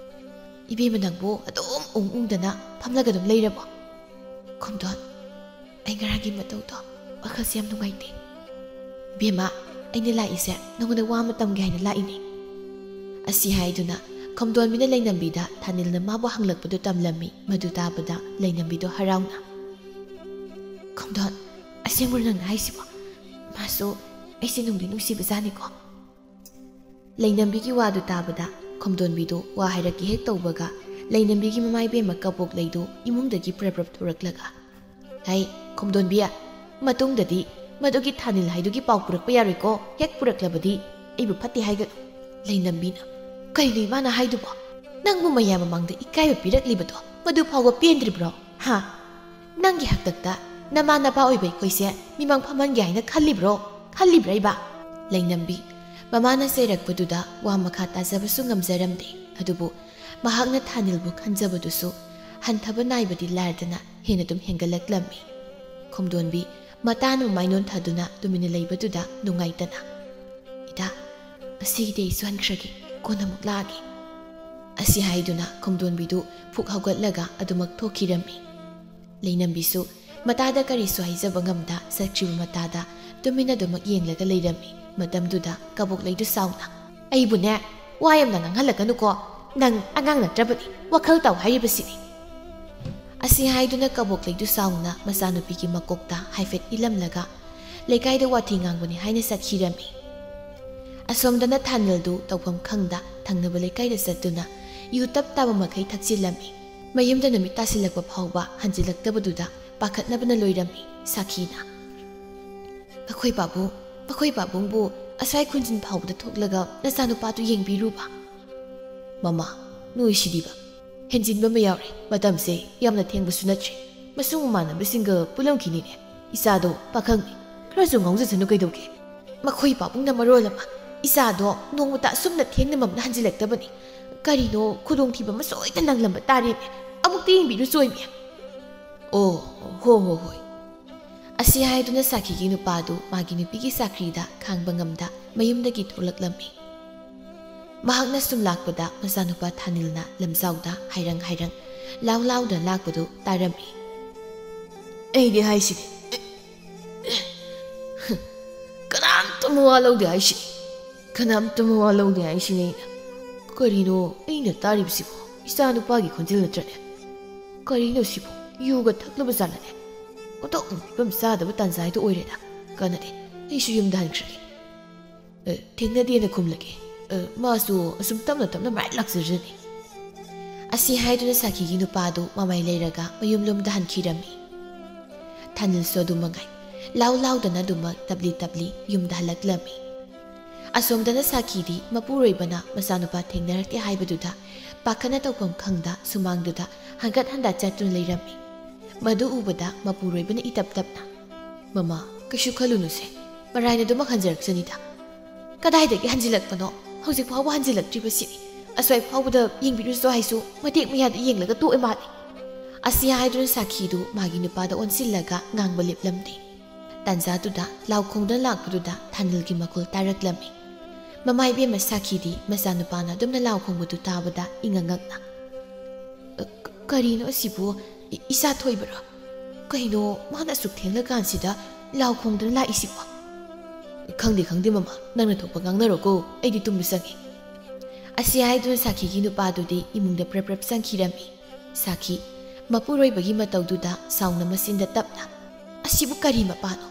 "ꯏꯕꯦꯝꯃ, ꯅꯪꯕꯨ ꯑꯗꯨꯝ ꯎꯪ ꯎꯪꯗꯅ ꯐꯝꯂꯒ ꯑꯗꯨꯝ ꯂꯩꯔꯕꯣ?" "ꯈꯣꯝꯗꯣꯟ, ꯑꯩ ꯉꯔꯥꯡꯒꯤ ꯃꯇꯧꯗꯣ ꯋꯥꯈꯜꯁꯦ ꯌꯥꯝ ꯅꯨꯡꯉꯥꯏꯇꯦ꯫" "ꯏꯕꯦꯝꯃ, ꯑꯩꯅ ꯂꯥꯛꯏꯁꯦ ꯅꯉꯣꯟꯗ ꯋꯥ ꯑꯃ ꯇꯝꯒꯦ ꯍꯥꯏꯅ ꯂꯥꯛꯏꯅꯦ꯫" ꯑꯁꯤ ꯍꯥꯏꯗꯨꯅ ꯈꯣꯝꯗꯣꯟꯕꯤꯅ ꯂꯩꯅꯝꯕꯤꯗ ꯊꯥꯅꯤꯜꯅ ꯃꯥꯕꯨ ꯍꯪꯂꯛꯄꯗꯨ ꯇꯝꯂꯝꯃꯤ꯫ ꯃꯗꯨ ꯇꯥꯕꯗ ꯂꯩꯅꯝꯕꯤꯗꯣ ꯍꯔꯥꯎꯅ, "ꯈꯣꯝꯗꯣꯟ, ꯑꯁꯦꯡꯕꯔꯣ ꯅꯪꯅ ꯍꯥꯏꯁꯤꯕꯣ? ꯃꯥꯁꯨ ꯑꯩꯁꯦ ꯅꯨꯡꯗꯤ ꯅꯨꯡꯁꯤꯕꯖꯥꯠꯅꯤꯀꯣ꯫" ꯂꯩꯅꯝꯕꯤꯒꯤ ꯋꯥꯗꯨ ꯇꯥꯕꯗ ꯈꯣꯝꯗꯣꯟꯕꯤꯗꯨ ꯋꯥ ꯍꯥꯏꯔꯛꯀꯦ ꯍꯦꯛ ꯇꯧꯕꯒ ꯂꯩꯅꯝꯕꯤꯒꯤ ꯃꯃꯥ ꯏꯕꯦꯝꯃ ꯀꯕꯣꯛꯂꯩꯗꯨ ꯏꯃꯨꯡꯗꯒꯤ ꯄ꯭ꯔꯞ ꯄ꯭ꯔꯞ ꯊꯣꯔꯛꯂꯒ, "ꯍꯩ, ꯈꯣꯝꯗꯣꯟꯕꯤ, ꯃꯇꯨꯡꯗꯗꯤ "ꯃꯗꯨꯒꯤ ꯊꯥꯅꯤꯜ ꯍꯥꯏꯗꯨꯒꯤ ꯄꯥꯎ ꯄꯨꯔꯛꯄ ꯌꯥꯔꯣꯏꯀꯣ꯫ ꯍꯦꯛ ꯄꯨꯔꯛꯂꯕꯗꯤ ꯑꯩꯕꯨ ꯐꯠꯇꯦ ꯍꯥꯏꯒꯅꯨ꯫" ꯂꯩꯅꯝꯕꯤꯅ, "ꯀꯩꯅꯣ ꯏꯃꯥꯅ ꯍꯥꯏꯗꯨꯕꯣ? ꯅꯪꯕꯨ ꯃꯌꯥꯝ ꯃꯃꯥꯡꯗ ꯏꯀꯥꯏꯕ ꯄꯤꯔꯛꯂꯤꯕꯗꯣ ꯃꯗꯨ ꯐꯥꯎꯕ ꯄꯦꯟꯗ꯭ꯔꯤꯕ꯭ꯔꯣ? ꯍꯥ? ꯅꯪꯒꯤ ꯍꯥꯛꯇꯛꯇ ꯅꯃꯥ ꯅꯄꯥ ꯑꯣꯏꯕ ꯑꯩꯈꯣꯏꯁꯦ ꯃꯤꯃꯥꯡ ꯐꯝꯍꯟꯒꯦ ꯍꯥꯏꯅ ꯈꯜꯂꯤꯕ꯭ꯔꯣ? ꯈꯜꯂꯤꯕ꯭ꯔꯥ ꯏꯕ?" ꯂꯩꯅꯝꯕꯤ ꯃꯃꯥꯅ ꯆꯩꯔꯛꯄꯗꯨꯗ ꯋꯥ ꯃꯈꯥ ꯇꯥꯖꯕꯁꯨ ꯉꯝꯖꯔꯝꯗꯦ꯫ ꯑꯗꯨꯕꯨ ꯃꯍꯥꯛꯅ ꯊꯥꯅꯤꯜꯕꯨ ꯈꯟꯖꯕꯗꯨꯁꯨ ꯍꯟꯊꯕ ꯅꯥꯏꯕꯗꯤ ꯂꯥꯏꯔꯗꯅ ꯍꯦꯟꯅ ꯑꯗꯨꯝ ꯍꯦꯟꯒꯠꯂꯛꯂꯝꯃꯤ꯫ ꯈꯣꯝꯗꯣꯟꯕꯤ ꯃꯇꯥꯅ ꯃꯃꯥꯏ ꯅꯣꯟꯊꯗꯨꯅ ꯇꯨꯃꯤꯟꯅ ꯂꯩꯕꯗꯨꯗ ꯅꯨꯡꯉꯥꯏꯇꯅ, "ꯏꯇꯥ, ꯉꯁꯤꯒꯤꯗꯤ ꯑꯩꯁꯨ ꯍꯟꯈ꯭ꯔꯒꯦ, ꯀꯣꯟꯅ ꯑꯃꯨꯛ ꯂꯥꯛꯑꯒꯦ꯫" ꯑꯁꯤ ꯍꯥꯏꯗꯨꯅ ꯈꯣꯝꯗꯣꯟꯕꯤꯗꯨ ꯐꯨꯛ ꯍꯧꯒꯠꯂꯒ ꯑꯗꯨꯃꯛ ꯊꯣꯛꯈꯤꯔꯝꯃꯤ꯫ ꯂꯩꯅꯝꯕꯤꯁꯨ ꯃꯇꯥꯗ ꯀꯔꯤꯁꯨ ꯍꯥꯏꯖꯕ ꯉꯝꯗ ꯆꯠꯈ꯭ꯔꯤꯕ ꯃꯇꯥꯗ ꯇꯨꯃꯤꯟꯅ ꯑꯗꯨꯃꯛ ꯌꯦꯡꯂꯒ ꯂꯩꯔꯝꯃꯤ꯫ ꯃꯇꯝꯗꯨꯗ ꯀꯕꯣꯛ ꯂꯩꯗꯨ ꯁꯥꯎꯅ, "ꯑꯩꯕꯨꯅꯦ, ꯋꯥ ꯌꯥꯝꯅ ꯉꯥꯡꯍꯜꯂꯛꯀꯅꯨꯀꯣ꯫ ꯅꯪ ꯑꯉꯥꯡ ꯅꯠꯇ꯭ꯔꯕꯅꯤ, ꯋꯥꯈꯜ ꯇꯥꯎ ꯍꯥꯏꯔꯤꯕꯁꯤꯅꯤ꯫" ꯑꯁꯤ ꯍꯥꯏꯗꯨꯅ ꯀꯕꯣꯛ ꯂꯩꯗꯨ ꯁꯥꯎꯅ ꯃꯆꯥꯅꯨꯄꯤꯒꯤ ꯃꯀꯣꯛꯇ ꯍꯥꯏꯐꯦꯠ ꯏꯜꯂꯝꯂꯒ ꯂꯩꯀꯥꯏꯗ ꯋꯥꯊꯤ ꯉꯥꯡꯕꯅꯤ ꯍꯥꯏꯅ ꯆꯠꯈꯤꯔꯝꯃꯤ꯫ ꯑꯁꯣꯝꯗꯅ ꯊꯥꯅꯤꯜꯗꯨ ꯇꯧꯐꯝ ꯈꯪꯗ ꯊꯪꯅꯕ ꯂꯩꯀꯥꯏꯗ ꯆꯠꯇꯨꯅ ꯌꯨ ꯇꯞ ꯇꯥꯕ ꯃꯈꯩ ꯊꯛꯆꯤꯜꯂꯝꯃꯤ꯫ ꯃꯌꯨꯝꯗ ꯅꯨꯃꯤꯠ ꯇꯥꯁꯤꯜꯂꯛꯄ ꯐꯥꯎꯕ ꯍꯟꯖꯤꯜꯂꯛꯇꯕꯗꯨꯗ ꯄꯥꯈꯠꯅꯕꯅ ꯂꯣꯏꯔꯝꯃꯤ ꯁꯥꯈꯤꯅ꯫ "ꯃꯈꯣꯏ ꯄꯥꯕꯨꯡ, ꯃꯈꯣꯏ ꯄꯥꯕꯨꯡꯕꯨ ꯑꯁ꯭ꯋꯥꯏ ꯈꯨꯟꯖꯤꯟ ꯐꯥꯎꯕꯗ ꯊꯣꯛꯂꯒ ꯅꯆꯥꯅꯨꯄꯥꯗꯨ ꯌꯦꯡꯕꯤꯔꯨꯕ꯫" "ꯃꯃꯥ, ꯅꯣꯏꯁꯤꯗꯤꯕ꯫ ꯍꯦꯟꯖꯤꯟꯕ ꯑꯃ ꯌꯥꯎꯔꯦ꯫ ꯃꯇꯝꯁꯦ ꯌꯥꯝꯅ ꯊꯦꯡꯕꯁꯨ ꯅꯠꯇ꯭ꯔꯤ꯫ ꯃꯁꯨꯡ ꯃꯃꯥꯟꯅꯕꯁꯤꯡꯒ ꯄꯨꯜꯂꯝꯈꯤꯅꯤꯅꯦ꯫ ꯏꯆꯥꯗꯣ ꯄꯥꯈꯪꯅꯤ꯫ ꯈꯔꯁꯨ ꯉꯥꯎꯖꯁꯅꯨ ꯀꯩꯗꯧꯒꯦ?" "ꯃꯈꯣꯏ ꯄꯥꯕꯨꯡꯅ ꯃꯔꯣꯜ ꯑꯃ ꯏꯆꯥꯗꯣ ꯅꯣꯡꯃꯇ ꯑꯁꯨꯝꯅ ꯊꯦꯡꯅꯃꯛꯅ ꯍꯟꯖꯤꯜꯂꯛꯇꯕꯅꯤ꯫ ꯀꯔꯤꯅꯣ ꯈꯨꯗꯣꯡꯊꯤꯕ ꯑꯃ ꯁꯣꯏꯗꯅ ꯅꯪꯂꯝꯕ ꯇꯥꯔꯦꯅꯦ꯫ ꯑꯃꯨꯛꯇ ꯌꯦꯡꯕꯤꯔꯨꯆꯣ ꯏꯃꯦ꯫" "ꯑꯣ, ꯍꯣ ꯍꯣ ꯍꯣꯏ꯫" ꯑꯁꯤ ꯍꯥꯏꯗꯨꯅ ꯁꯥꯈꯤꯒꯤ ꯅꯨꯄꯥꯗꯨ ꯃꯥꯒꯤ ꯅꯨꯄꯤꯒꯤ ꯆꯥꯀ꯭ꯔꯤꯗ ꯈꯥꯡꯕ ꯉꯝꯗ ꯃꯌꯨꯝꯗꯒꯤ ꯊꯣꯛꯂꯛꯂꯝꯃꯤ꯫ ꯃꯍꯥꯛꯅ ꯁꯨꯝ ꯂꯥꯛꯄꯗ ꯃꯆꯥꯅꯨꯄꯥ ꯊꯥꯅꯤꯜꯅ ꯂꯝꯖꯥꯎꯗ ꯍꯥꯏꯔꯪ ꯍꯥꯏꯔꯪ ꯂꯥꯎ ꯂꯥꯎꯗ ꯂꯥꯛꯄꯗꯨ ꯇꯥꯔꯝꯃꯤ꯫ "ꯑꯩꯗꯤ ꯍꯥꯏꯁꯤꯅꯤ, ꯀꯅꯥꯝꯇ ꯃꯋꯥ ꯂꯧꯗꯦ ꯍꯥꯏꯁꯤꯅꯤ, ꯀꯅꯥꯝꯇ ꯃꯋꯥ ꯂꯧꯗꯦ ꯍꯥꯏꯁꯤꯅꯤ ꯑꯩꯅ꯫ ꯀꯔꯤꯅꯣ ꯑꯩꯅ ꯇꯥꯔꯤꯕꯁꯤꯕꯣ? ꯏꯆꯥ ꯅꯨꯄꯥꯒꯤ ꯈꯣꯟꯖꯦꯜ ꯅꯠꯇ꯭ꯔꯅꯦ? ꯀꯔꯤꯅꯣ ꯁꯤꯕꯣ? ꯌꯨꯒ ꯊꯛꯂꯕ ꯖꯥꯠꯂꯅꯦ? ꯑꯣꯟꯊꯣꯛꯅ ꯐꯤꯕꯝ ꯆꯥꯗꯕ ꯇꯥꯟꯖꯥ ꯍꯥꯏꯗꯣ ꯑꯣꯏꯔꯦꯗ꯫ ꯀꯥꯟꯅꯗꯦ, ꯑꯩꯁꯨ ꯌꯨꯝꯗ ꯍꯟꯈ꯭ꯔꯒꯦ꯫ ꯑ, ꯊꯦꯡꯅꯗꯦꯅ ꯈꯨꯝꯂꯒꯦ꯫ ꯑ, ꯃꯥꯁꯨ ꯑꯁꯨꯝ ꯇꯞꯅ ꯇꯞꯅ ꯃꯔꯥꯏ ꯂꯥꯛꯆꯔꯅꯤ꯫" ꯑꯁꯤ ꯍꯥꯏꯗꯨꯅ ꯁꯥꯈꯤꯒꯤ ꯅꯨꯄꯥꯗꯨ ꯃꯃꯥꯏ ꯂꯩꯔꯒ ꯃꯌꯨꯝꯂꯣꯝꯗ ꯍꯟꯈꯤꯔꯝꯃꯤ꯫ ꯊꯥꯅꯤꯜꯁꯨ ꯑꯗꯨ ꯃꯉꯥꯏ꯫ ꯂꯥꯎ ꯂꯥꯎꯗꯅ ꯑꯗꯨꯃꯛ ꯇꯞꯂꯤ ꯇꯞꯂꯤ ꯌꯨꯝꯗ ꯍꯜꯂꯛꯂꯝꯃꯤ꯫ ꯑꯁꯣꯝꯗꯅ ꯁꯥꯈꯤꯗꯤ ꯃꯄꯨꯔꯣꯏꯕꯅ ꯃꯆꯥꯅꯨꯄꯥ ꯊꯦꯡꯅꯔꯛꯇꯦ ꯍꯥꯏꯕꯗꯨꯗ ꯄꯥꯈꯠꯅ ꯇꯧꯐꯝ ꯈꯪꯗ ꯁꯨꯃꯥꯡꯗꯨꯗ ꯍꯟꯒꯠ ꯍꯟꯗ ꯆꯠꯇꯨꯅ ꯂꯩꯔꯝꯃꯤ꯫ ꯃꯗꯨ ꯎꯕꯗ ꯃꯄꯨꯔꯣꯏꯕꯅ ꯏꯇꯞ ꯇꯞꯅ, "ꯃꯃꯥ, ꯀꯩꯁꯨ ꯈꯜꯂꯨꯅꯨꯁꯦ, ꯃꯔꯥꯏꯅ ꯑꯗꯨꯃꯛ ꯍꯟꯖꯔꯛꯆꯅꯤꯗ꯫ ꯀꯗꯥꯏꯗꯒꯤ ꯍꯟꯖꯤꯜꯂꯛꯄꯅꯣ? ꯍꯧꯖꯤꯛ ꯐꯥꯎꯕ ꯍꯟꯖꯤꯜꯂꯛꯇ꯭ꯔꯤꯕꯁꯤꯅꯤ꯫ ꯑꯁ꯭ꯋꯥꯏ ꯐꯥꯎꯕꯗ ꯌꯦꯡꯕꯤꯔꯨꯁꯣ ꯍꯥꯏꯁꯨ ꯃꯇꯦꯛ ꯃꯌꯥꯗ ꯌꯦꯡꯂꯒ ꯇꯣꯛꯑꯦ ꯃꯥꯜꯂꯤ"꯫ ꯑꯁꯤ ꯍꯥꯏꯗꯨꯅ ꯁꯥꯈꯤꯗꯨ ꯃꯥꯒꯤ ꯅꯨꯄꯥꯗ ꯑꯣꯟꯁꯤꯜꯂꯒ ꯉꯥꯡꯕ ꯂꯦꯞꯂꯝꯗꯦ꯫ ꯇꯥꯟꯖꯥꯗꯨꯗ ꯂꯥꯎ ꯈꯣꯡꯗꯨꯅ ꯂꯥꯛꯄꯗꯨꯗ ꯊꯥꯅꯤꯜꯒꯤ ꯃꯈꯣꯜ ꯇꯥꯔꯛꯂꯝꯃꯤ꯫ ꯃꯃꯥ ꯏꯕꯦꯝꯃ ꯁꯥꯈꯤꯗꯤ ꯃꯆꯥꯅꯨꯄꯥꯅ ꯑꯗꯨꯝꯅ ꯂꯥꯎ ꯈꯣꯡꯕꯗꯨ ꯇꯥꯕꯗ ꯏꯉꯛ ꯉꯛꯅ, "ꯑ, ꯀ-, ꯀꯔꯤꯅꯣ ꯑꯁꯤꯕꯨ? ꯏ-, ꯏꯆꯥ ꯊꯣꯏꯕꯔꯣ? ꯀꯩꯅꯣ ꯃꯥꯅ ꯑꯁꯨꯛ ꯊꯦꯡꯂꯀꯥꯟꯁꯤꯗ ꯂꯥꯎ ꯈꯣꯡꯗꯨꯅ ꯂꯥꯛꯏꯁꯤꯕꯣ?" "ꯈꯪꯗꯦ, ꯈꯪꯗꯦ ꯃꯃꯥ, ꯅꯪꯅ ꯊꯣꯛꯄ ꯉꯥꯡꯅꯔꯣꯀꯣ, ꯑꯩꯗꯤ ꯇꯨꯝꯕ ꯆꯪꯉꯦ"꯫ ꯑꯁꯤ ꯍꯥꯏꯗꯨꯅ ꯁꯥꯈꯤꯒꯤ ꯅꯨꯄꯥꯗꯨꯗꯤ ꯏꯃꯨꯡꯗ ꯄ꯭ꯔꯞ ꯄ꯭ꯔꯞ ꯆꯪꯈꯤꯔꯝꯃꯤ꯫ ꯁꯥꯈꯤ, ꯃꯄꯨꯔꯣꯏꯕꯒꯤ ꯃꯇꯧꯗꯨꯗ ꯁꯥꯎꯅ ꯃꯆꯤꯟꯗ ꯇꯞꯅ, "ꯑꯁꯤꯕꯨ ꯀꯔꯤ ꯃꯄꯥꯅꯣ?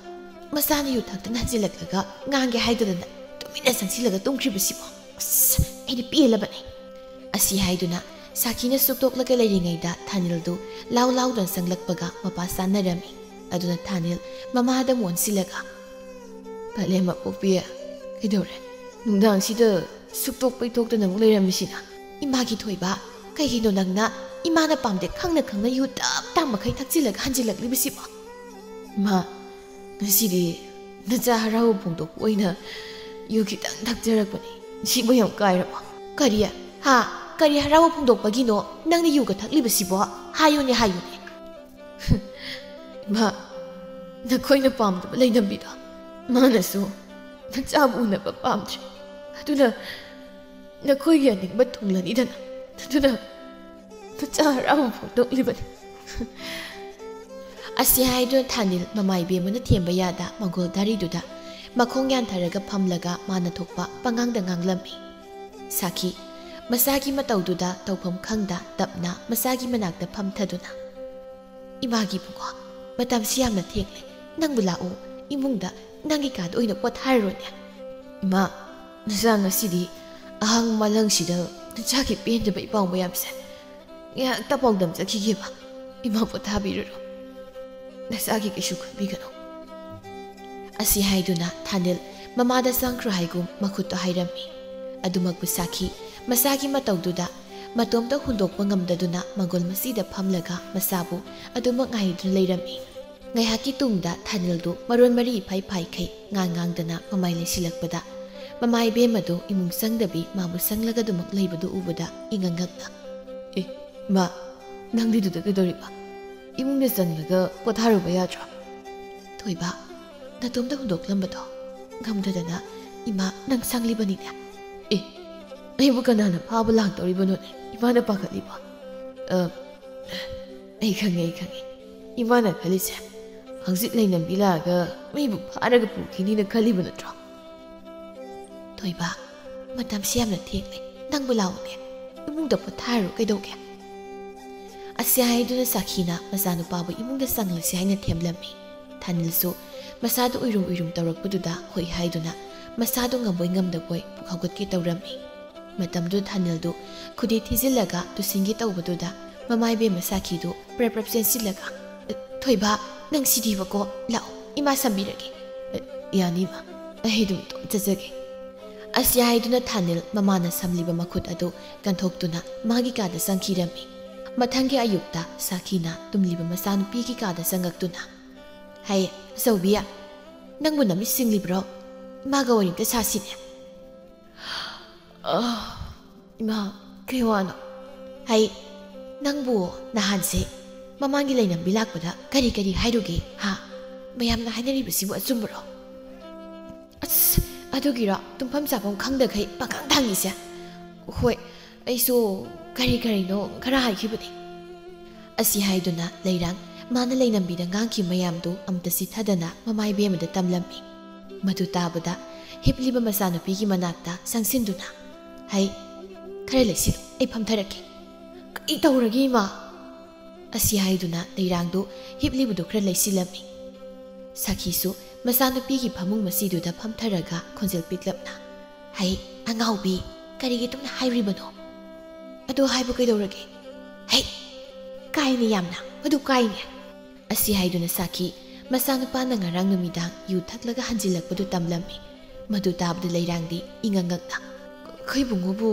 ꯃꯆꯥꯅ ꯌꯨ ꯊꯛꯇꯨꯅ ꯍꯟꯖꯤꯜꯂꯛꯂꯒ ꯉꯥꯡꯒꯦ ꯍꯥꯏꯗꯗꯅ ꯇꯨꯃꯤꯟꯅ ꯆꯪꯁꯤꯜꯂꯒ ꯇꯨꯝꯈ꯭ꯔꯤꯕꯁꯤꯕꯣ? ꯑꯁ, ꯑꯩꯗꯤ ꯄꯦꯜꯂꯕꯅꯤ"꯫ ꯑꯁꯤ ꯍꯥꯏꯗꯨꯅ ꯁꯥꯈꯤꯅ ꯁꯨꯛꯇꯣꯛꯂꯒ ꯂꯩꯔꯤꯉꯩꯗ ꯊꯥꯅꯤꯜꯗꯨ ꯂꯥꯎ ꯂꯥꯎꯗꯨꯅ ꯆꯪꯂꯛꯄꯒ ꯃꯄꯥ ꯆꯥꯅꯔꯝꯃꯤ꯫ ꯑꯗꯨꯅ ꯊꯥꯅꯤꯜ ꯃꯃꯥꯗ ꯑꯃꯨꯛ ꯑꯣꯟꯁꯤꯜꯂꯒ, "ꯄꯂꯦꯝ ꯑꯄꯣꯛꯄꯤ, ꯀꯩꯗꯧꯔꯦ? ꯅꯨꯡꯗꯥꯡꯁꯤꯗ ꯁꯨꯛꯇꯣꯛ ꯄꯩꯊꯣꯛꯇꯅ ꯑꯃꯨꯛ ꯂꯩꯔꯝꯃꯤꯁꯤꯅ?" "ꯏꯃꯥꯒꯤ ꯊꯣꯏꯕ, ꯀꯩꯒꯤꯅꯣ ꯅꯪꯅ ꯏꯃꯥꯅ ꯄꯥꯝꯗꯦ ꯈꯪꯅ ꯈꯪꯅ ꯌꯨ ꯇꯞ ꯇꯥ ꯃꯈꯩ ꯊꯛꯆꯤꯜꯂꯒ ꯍꯟꯖꯤꯜꯂꯛꯂꯤꯕꯁꯤꯕꯣ?" "ꯏꯃꯥ, ꯉꯁꯤꯗꯤ ꯅꯆꯥ ꯍꯔꯥꯎꯕ ꯐꯣꯡꯗꯣꯛꯄ ꯑꯣꯏꯅ ꯌꯨ ꯈꯤꯇꯪ ꯊꯛꯆꯔꯛꯄꯅꯤ꯫ ꯁꯤꯕꯨ ꯌꯥꯝ ꯀꯥꯏꯔꯕꯣ?" "ꯀꯔꯤ? ꯍꯥ? ꯀꯔꯤ ꯍꯔꯥꯎꯕ ꯐꯣꯡꯗꯣꯛꯄꯒꯤꯅꯣ ꯅꯪꯅ ꯌꯨꯒ ꯊꯛꯂꯤꯕꯁꯤꯕꯣ? ꯍꯥꯏꯌꯨꯅꯦ, ꯍꯥꯏꯌꯨꯅꯦ"꯫ "ꯏꯃꯥ, ꯅꯈꯣꯏꯅ ꯄꯥꯝꯗꯕ ꯂꯩꯅꯝꯕꯤꯗꯣ ꯃꯥꯅꯁꯨ ꯅꯆꯥꯕꯨ ꯎꯅꯕ ꯄꯥꯝꯗ꯭ꯔꯦ꯫ ꯑꯗꯨꯅ ꯅꯈꯣꯏꯒꯤ ꯑꯅꯤꯡꯕ ꯊꯨꯡꯂꯅꯤꯗꯅ꯫ ꯑꯗꯨꯅ ꯅꯆꯥ ꯍꯔꯥꯎꯕ ꯐꯣꯡꯗꯣꯛꯂꯤꯕꯅꯤ"꯫ ꯑꯁꯤ ꯍꯥꯏꯗꯨꯅ ꯊꯥꯅꯤꯜ ꯃꯃꯥ ꯏꯕꯦꯝꯃꯅ ꯊꯦꯝꯕ ꯌꯥꯗ ꯃꯪꯒꯣꯜ ꯗꯥꯔꯤꯗꯨꯗ ꯃꯈꯣꯡ ꯌꯥꯟꯊꯔꯒ ꯐꯝꯂꯒ ꯃꯥꯅ ꯊꯣꯛꯄ ꯄꯉꯥꯡꯗ ꯉꯥꯡꯂꯝꯃꯤ꯫ ꯁꯥꯈꯤ, ꯃꯆꯥꯒꯤ ꯃꯇꯧꯗꯨꯗ ꯇꯧꯐꯝ ꯈꯪꯗ ꯇꯞꯅ ꯃꯆꯥꯒꯤ ꯃꯅꯥꯛꯇ ꯐꯝꯊꯗꯨꯅ, "ꯏꯃꯥꯒꯤ ꯏꯕꯨꯡꯉꯣ, ꯃꯇꯝꯁꯤ ꯌꯥꯝꯅ ꯊꯦꯡꯂꯦ꯫ ꯅꯪꯕꯨ ꯂꯥꯛꯑꯣ, ꯏꯃꯨꯡꯗ ꯅꯪꯒꯤ ꯀꯥꯗ ꯑꯣꯏꯅ ꯄꯣꯊꯥꯔꯔꯣꯅꯦ"꯫ "ꯏꯃꯥ, ꯅꯆꯥ ꯉꯁꯤꯗꯤ ꯑꯍꯥꯡ ꯃꯥꯂꯪꯁꯤꯗ ꯅꯆꯥꯒꯤ ꯄꯦꯟꯗꯕ ꯏꯄꯥꯎ ꯃꯌꯥꯝꯁꯦ ꯉꯥꯏꯍꯥꯛꯇ ꯄꯥꯎꯗꯝꯖꯈꯤꯒꯦꯕ꯫ ꯏꯃꯥ ꯄꯣꯊꯥꯕꯤꯔꯨꯔꯣ꯫ ꯅꯆꯥꯒꯤ ꯀꯩꯁꯨ ꯈꯟꯕꯤꯒꯅꯨ"꯫ ꯑꯁꯤ ꯍꯥꯏꯗꯨꯅ ꯊꯥꯅꯤꯜ ꯃꯃꯥꯗ ꯆꯪꯈ꯭ꯔꯣ ꯍꯥꯏꯒꯨꯝ ꯃꯈꯨꯠꯇꯣ ꯍꯥꯏꯔꯝꯃꯤ꯫ ꯑꯗꯨꯃꯛꯄꯨ ꯁꯥꯈꯤ ꯃꯆꯥꯒꯤ ꯃꯇꯧꯗꯨꯗ ꯃꯇꯣꯝꯇ ꯍꯨꯟꯗꯣꯛꯄ ꯉꯝꯗꯗꯨꯅ ꯃꯪꯒꯣꯜ ꯃꯆꯤꯗ ꯐꯝꯂꯒ ꯃꯆꯥꯕꯨ ꯑꯗꯨꯃꯛ ꯉꯥꯏꯗꯨꯅ ꯂꯩꯔꯝꯃꯤ꯫ ꯉꯥꯏꯍꯥꯛꯀꯤ ꯇꯨꯡꯗ ꯊꯥꯅꯤꯜꯗꯨ ꯃꯔꯣꯟ ꯃꯔꯤ ꯏꯐꯥꯏ ꯐꯥꯏꯈꯩ ꯉꯥꯡ ꯉꯥꯡꯗꯅ ꯃꯃꯥꯏ ꯂꯩꯁꯤꯜꯂꯛꯄꯗ ꯃꯃꯥ ꯏꯕꯦꯝꯃꯗꯨ ꯏꯃꯨꯡ ꯆꯪꯗꯕꯤ ꯃꯥꯕꯨ ꯆꯪꯂꯒ ꯑꯗꯨꯃꯛ ꯂꯩꯕꯗꯨ ꯎꯕꯗ ꯏꯉꯛ ꯉꯛꯅ, "ꯑꯦ, ꯃꯥ, ꯅꯪꯗꯤ ꯑꯗꯨꯗ ꯀꯩꯗꯧꯔꯤꯕ? ꯏꯃꯨꯡꯗ ꯆꯪꯂꯒ ꯄꯣꯊꯥꯔꯨꯕ ꯌꯥꯗ꯭ꯔꯣ?" "ꯊꯣꯏꯕ, ꯅꯇꯣꯝꯇ ꯍꯨꯟꯗꯣꯛꯂꯝꯕꯗꯣ ꯉꯝꯗꯗꯅ ꯏꯃꯥ ꯅꯪ ꯁꯪꯂꯤꯕꯅꯤꯅꯦ꯫" "ꯑꯦ, ꯑꯩꯕꯨ ꯀꯅꯥꯅ ꯐꯥꯕ ꯂꯥꯛꯇꯧꯔꯤꯕꯅꯣꯅꯦ ꯏꯃꯥꯅ ꯄꯥꯈꯠꯂꯤꯕ?" "ꯑ, ꯑꯩ ꯈꯪꯉꯦ, ꯑꯩ ꯈꯪꯉꯦ꯫ ꯏꯃꯥꯅ ꯈꯜꯂꯤꯁꯦ ꯍꯧꯖꯤꯛ ꯂꯩꯅꯝꯕꯤ ꯂꯥꯛꯑꯒ ꯃꯩꯕꯨ ꯐꯥꯔꯒ ꯄꯨꯈꯤꯅꯤꯅ ꯈꯜꯂꯤꯕ ꯅꯠꯇ꯭ꯔꯣ?" "ꯊꯣꯏꯕ, ꯃꯇꯝꯁꯤ ꯌꯥꯝꯅ ꯊꯦꯡꯂꯦ꯫ ꯅꯪꯕꯨ ꯂꯥꯛꯎꯅꯦ꯫ ꯏꯃꯨꯡꯗ ꯄꯣꯊꯥꯔꯨ ꯀꯩꯗꯧꯒꯦ?" ꯑꯁꯤ ꯍꯥꯏꯗꯨꯅ ꯁꯥꯈꯤꯅ ꯃꯆꯥꯅꯨꯄꯥꯕꯨ ꯏꯃꯨꯡꯗ ꯆꯪꯂꯁꯤ ꯍꯥꯏꯅ ꯊꯦꯝꯂꯝꯃꯤ꯫ ꯊꯥꯅꯤꯜꯁꯨ ꯃꯁꯥꯗꯨ ꯎꯏꯔꯨꯝ ꯎꯏꯔꯨꯝ ꯇꯧꯔꯛꯄꯗꯨꯗ ꯍꯣꯏ ꯍꯥꯏꯗꯨꯅ ꯃꯁꯥꯗꯨ ꯉꯝꯕꯣꯏ ꯉꯝꯗꯕꯣꯏ ꯄꯨꯛ ꯍꯧꯒꯠꯀꯦ ꯇꯧꯔꯝꯃꯤ꯫ ꯃꯇꯝꯗꯨꯗ ꯊꯥꯅꯤꯜꯗꯨ ꯈꯨꯗꯤ ꯊꯤꯖꯤꯜꯂꯒ ꯇꯨꯁꯤꯟꯒꯦ ꯇꯧꯕꯗꯨꯗ ꯃꯃꯥ ꯏꯕꯦꯝꯃ ꯁꯥꯈꯤꯗꯨ ꯄ꯭ꯔꯞ ꯄ꯭ꯔꯞ ꯆꯦꯟꯁꯤꯜꯂꯒ, "ꯊꯣꯏꯕ, ꯅꯪ ꯁꯤꯗꯤꯕꯀꯣ, ꯂꯥꯛꯑꯣ, ꯏꯃꯥ ꯁꯝꯕꯤꯔꯒꯦ꯫" "ꯌꯥꯅꯤ ꯏꯃꯥ, ꯑꯩ ꯑꯗꯨꯝ ꯏꯇꯣꯝ ꯆꯠꯆꯒꯦ꯫" ꯑꯁꯤ ꯍꯥꯏꯗꯨꯅ ꯊꯥꯅꯤꯜ ꯃꯃꯥꯅ ꯁꯝꯂꯤꯕ ꯃꯈꯨꯠ ꯑꯗꯨ ꯀꯟꯊꯣꯛꯇꯨꯅ ꯃꯥꯒꯤ ꯀꯥꯗ ꯆꯪꯈꯤꯔꯝꯃꯤ꯫ ꯃꯊꯪꯒꯤ ꯑꯌꯨꯛꯇ ꯁꯥꯈꯤꯅ ꯇꯨꯝꯂꯤꯕ ꯃꯆꯥꯅꯨꯄꯤꯒꯤ ꯀꯥꯗ ꯆꯪꯉꯛꯇꯨꯅ, "ꯍꯩ, ꯑꯆꯧꯕꯤ, ꯅꯪꯕꯨ ꯅꯃꯤꯠ ꯁꯤꯡꯂꯤꯕ꯭ꯔꯣ? ꯏꯃꯥꯒ ꯋꯥꯔꯤ ꯑꯝꯇ ꯁꯥꯁꯤꯅꯦ꯫" "ꯑꯥ, ꯏꯃꯥ, ꯀꯩ ꯋꯥꯅꯣ?" "ꯍꯩ, ꯅꯪꯕꯨ ꯅꯍꯥꯟꯁꯦ ꯃꯃꯥꯡꯒꯤ ꯂꯩꯅꯝꯕꯤ ꯂꯥꯛꯄꯗ ꯀꯔꯤ ꯀꯔꯤ ꯍꯥꯏꯔꯨꯒꯦ, ꯍꯥ? ꯃꯌꯥꯝꯅ ꯍꯥꯏꯅꯔꯤꯕꯁꯤꯕꯨ ꯑꯆꯨꯝꯕꯔꯣ?" "ꯑꯁ, ꯑꯗꯨꯒꯤꯔꯣ ꯇꯨꯝꯐꯝ ꯆꯥꯐꯝ ꯈꯪꯗꯈꯩ ꯄꯪꯈꯥꯡ ꯊꯥꯡꯉꯤꯁꯦ?" "ꯍꯣꯏ, ꯑꯩꯁꯨ ꯀꯔꯤ ꯀꯔꯤꯅꯣ ꯈꯔ ꯍꯥꯏꯈꯤꯕꯅꯤ꯫" ꯑꯁꯤ ꯍꯥꯏꯗꯨꯅ ꯂꯩꯔꯥꯡ ꯃꯥꯅ ꯂꯩꯅꯝꯕꯤꯗ ꯉꯥꯡꯈꯤꯕ ꯃꯌꯥꯝꯗꯨ ꯑꯃꯨꯛꯇ ꯆꯤꯠꯊꯗꯅ ꯃꯃꯥ ꯏꯕꯦꯝꯃꯗ ꯇꯝꯂꯝꯃꯤ꯫ ꯃꯗꯨ ꯇꯥꯕꯗ ꯍꯤꯞꯂꯤꯕ ꯃꯆꯥꯅꯨꯄꯤꯒꯤ ꯃꯅꯥꯛꯇ ꯆꯪꯁꯤꯟꯗꯨꯅ, "ꯍꯩ, ꯈꯔ ꯂꯩꯁꯤꯜꯂꯨ, ꯑꯩ ꯐꯝꯊꯔꯛꯀꯦ꯫" "ꯀꯩ ꯇꯧꯔꯒꯦ, ꯏꯃꯥ?" ꯑꯁꯤ ꯍꯥꯏꯗꯨꯅ ꯂꯩꯔꯥꯡꯗꯨ ꯍꯤꯞꯂꯤꯕꯗꯨ ꯈꯔ ꯂꯩꯁꯤꯜꯂꯝꯃꯤ꯫ ꯁꯥꯈꯤꯁꯨ ꯃꯆꯥꯅꯨꯄꯤꯒꯤ ꯐꯃꯨꯡ ꯃꯆꯤꯗꯨꯗ ꯐꯝꯊꯔꯒ ꯈꯣꯟꯖꯦꯜ ꯄꯤꯛꯂꯞꯅ, "ꯍꯩ, ꯑꯉꯥꯎꯕꯤ, ꯀꯔꯤꯒꯤ ꯑꯗꯨꯝꯅ ꯍꯥꯏꯔꯤꯕꯅꯣ?" "ꯑꯗꯨ ꯍꯥꯏꯕ ꯀꯩꯗꯧꯔꯒꯦ?" "ꯍꯩ, ꯀꯥꯏꯅꯦ ꯌꯥꯝꯅ, ꯃꯗꯨ ꯀꯥꯏꯅꯦ꯫" ꯑꯁꯤ ꯍꯥꯏꯗꯨꯅ ꯁꯥꯈꯤ ꯃꯆꯥꯅꯨꯄꯥꯅ ꯉꯔꯥꯡ ꯅꯨꯃꯤꯗꯥꯡ ꯌꯨ ꯊꯛꯂꯒ ꯍꯟꯖꯤꯜꯂꯛꯄꯗꯨ ꯇꯝꯂꯝꯃꯤ꯫ ꯃꯗꯨ ꯇꯥꯕꯗ ꯂꯩꯔꯥꯡꯗꯤ ꯏꯉꯛ ꯉꯛꯅ, "ꯑꯩꯈꯣꯏ ꯏꯕꯨꯡꯉꯣꯕꯨ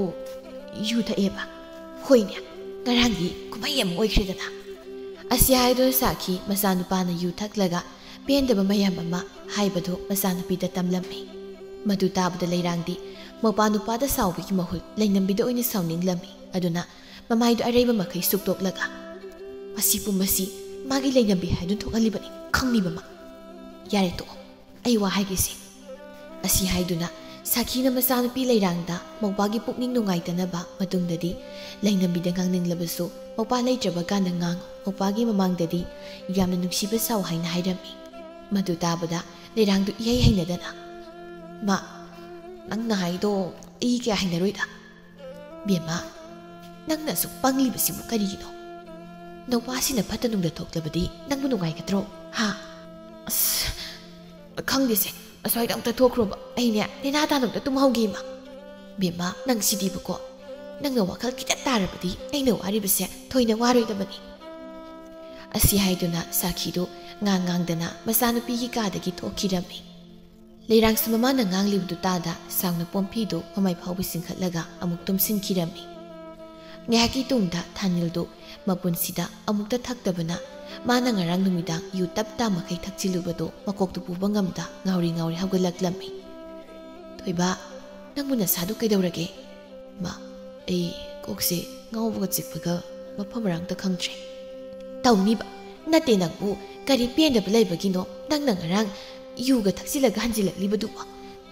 ꯌꯨ ꯊꯛꯑꯦꯕ?" "ꯍꯣꯏꯅꯦ, ꯉꯔꯥꯡꯗꯤ ꯀꯨꯝꯍꯩ ꯑꯃ ꯑꯣꯏꯈ꯭ꯔꯦꯗꯅ"꯫ ꯑꯁꯤ ꯍꯥꯏꯗꯨꯅ ꯁꯥꯈꯤ ꯃꯆꯥꯅꯨꯄꯥꯅ ꯌꯨ ꯊꯛꯂꯒ ꯄꯦꯟꯗꯕ ꯃꯌꯥꯝ ꯑꯃ ꯍꯥꯏꯕꯗꯨ ꯃꯆꯥꯅꯨꯄꯤꯗ ꯇꯝꯂꯝꯃꯤ꯫ ꯃꯗꯨ ꯇꯥꯕꯗ ꯂꯩꯔꯥꯡꯗꯤ ꯃꯧꯄꯥ ꯅꯨꯄꯥꯗ ꯁꯥꯎꯕꯒꯤ ꯃꯍꯨꯠ ꯂꯩꯅꯝꯕꯤꯗ ꯑꯣꯏꯅ ꯁꯥꯎꯅꯤꯡꯂꯝꯃꯤ꯫ ꯑꯗꯨꯅ ꯃꯃꯥꯏꯗꯨ ꯑꯔꯩꯕ ꯃꯈꯩ ꯁꯨꯛꯇꯣꯛꯂꯒ, "ꯃꯁꯤꯕꯨ ꯃꯁꯤ ꯃꯥꯒꯤ ꯂꯩꯅꯝꯕꯤ ꯍꯥꯏꯗꯨꯅ ꯊꯣꯛꯍꯜꯂꯤꯕꯅꯤ, ꯈꯪꯂꯤꯕ ꯃꯥ꯫ ꯌꯥꯔꯦ, ꯇꯣꯛꯑꯣ, ꯑꯩ ꯋꯥ ꯍꯥꯏꯒꯦꯁꯦ"꯫ ꯑꯁꯤ ꯍꯥꯏꯗꯨꯅ ꯁꯥꯈꯤꯅ ꯃꯆꯥꯅꯨꯄꯤ ꯂꯩꯔꯥꯡꯗ ꯃꯧꯄꯥꯒꯤ ꯄꯨꯛꯅꯤꯡ ꯅꯨꯡꯉꯥꯏꯇꯅꯕ ꯃꯇꯨꯡꯗꯗꯤ ꯂꯩꯅꯝꯕꯤꯗ ꯉꯥꯡꯅꯤꯡꯂꯕꯁꯨ ꯃꯧꯄꯥ ꯂꯩꯇ꯭ꯔꯕ ꯀꯥꯟꯗ ꯉꯥꯡꯉꯨ, ꯃꯧꯄꯥꯒꯤ ꯃꯃꯥꯡꯗꯗꯤ ꯌꯥꯝꯅ ꯅꯨꯡꯁꯤꯕ ꯁꯥꯎ ꯍꯥꯏꯅ ꯍꯥꯏꯔꯝꯃꯤ꯫ ꯃꯗꯨ ꯇꯥꯕꯗ ꯂꯩꯔꯥꯡꯗꯨ ꯏꯍꯩ ꯍꯩꯅꯗꯅ, "ꯃꯥ, ꯅꯪꯅ ꯍꯥꯏꯗꯣ ꯑꯩ ꯀꯌꯥ ꯍꯩꯅꯔꯣꯏꯗ"꯫ "ꯕꯦꯝꯃ, ꯅꯪꯅ ꯑꯁꯨꯛ ꯄꯪꯂꯤꯕꯁꯤꯕꯨ ꯀꯔꯤꯒꯤꯅꯣ? ꯅꯧꯄꯥꯁꯤꯅ ꯐꯠꯇ ꯅꯨꯡꯗ ꯊꯣꯛꯂꯕꯗꯤ ꯅꯪꯕꯨ ꯅꯨꯡꯉꯥꯏꯒꯗ꯭ꯔꯣ? ꯍꯥ?" "ꯑꯁ, ꯈꯪꯗꯦꯁꯦ, ꯑꯁ꯭ꯋꯥꯏꯗ ꯑꯝꯇ ꯊꯣꯛꯈ꯭ꯔꯣꯕ, ꯑꯩꯅꯦ ꯅꯦꯅꯥ ꯇꯥꯅ ꯑꯝꯇ ꯇꯨꯝꯍꯧꯒꯦ ꯏꯃꯥ"꯫ "ꯕꯦꯝꯃ, ꯅꯪ ꯁꯤꯗꯤꯕꯀꯣ, ꯅꯪꯅ ꯋꯥꯈꯜ ꯈꯤꯇ ꯇꯥꯔꯕꯗꯤ ꯑꯩꯅ ꯋꯥꯔꯤꯕꯁꯦ ꯊꯣꯏꯅ ꯋꯥꯔꯣꯏꯗꯕꯅꯤ"꯫ ꯑꯁꯤ ꯍꯥꯏꯗꯨꯅ ꯁꯥꯈꯤꯗꯨ ꯉꯥꯡ ꯉꯥꯡꯗꯅ ꯃꯆꯥꯅꯨꯄꯤꯒꯤ ꯀꯥꯗꯒꯤ ꯊꯣꯛꯈꯤꯔꯝꯃꯤ꯫ ꯂꯩꯔꯥꯡꯁꯨ ꯃꯃꯥꯅ ꯉꯥꯡꯂꯤꯕꯗꯨ ꯇꯥꯗ ꯁꯥꯡꯅ ꯄꯣꯝꯐꯤꯗꯨ ꯃꯃꯥꯏ ꯐꯥꯎꯕ ꯆꯤꯡꯈꯠꯂꯒ ꯑꯃꯨꯛ ꯇꯨꯝꯁꯤꯟꯈꯤꯔꯝꯃꯤ꯫ ꯉꯥꯏꯍꯥꯛꯀꯤ ꯇꯨꯡꯗ ꯊꯥꯅꯤꯜꯗꯨ ꯃꯄꯨꯟꯁꯤꯗ ꯑꯃꯨꯛꯇ ꯊꯛꯇꯕꯅ, ꯃꯥꯅ ꯉꯔꯥꯡ ꯅꯨꯃꯤꯗꯥꯡ ꯌꯨ ꯇꯞ ꯇꯥ ꯃꯈꯩ ꯊꯛꯆꯤꯜꯂꯨꯕꯗꯨ ꯃꯀꯣꯛꯇꯨ ꯄꯨꯕ ꯉꯝꯗ ꯉꯥꯎꯔꯤ ꯉꯥꯎꯔꯤ ꯍꯧꯒꯠꯂꯛꯂꯝꯃꯤ꯫ "ꯊꯣꯏꯕ, ꯅꯪꯕꯨ ꯅꯁꯥꯗꯨ ꯀꯩꯗꯧꯔꯒꯦ?" "ꯃꯥ, ꯑꯩ ꯀꯣꯛꯁꯦ ꯉꯥꯎꯕꯒ ꯆꯤꯛꯄꯒ ꯃꯐꯝ ꯃꯔꯥꯡꯇ ꯈꯪꯗ꯭ꯔꯦ"꯫ "ꯇꯧꯅꯤꯕ, ꯅꯠꯇꯦ ꯅꯪꯕꯨ ꯀꯔꯤ ꯄꯦꯟꯗꯕ ꯂꯩꯕꯒꯤꯅꯣ ꯅꯪꯅ ꯉꯔꯥꯡ ꯌꯨꯒ ꯊꯛꯆꯤꯜꯂꯒ ꯍꯟꯖꯤꯜꯂꯛꯂꯤꯕꯗꯨꯕꯣ?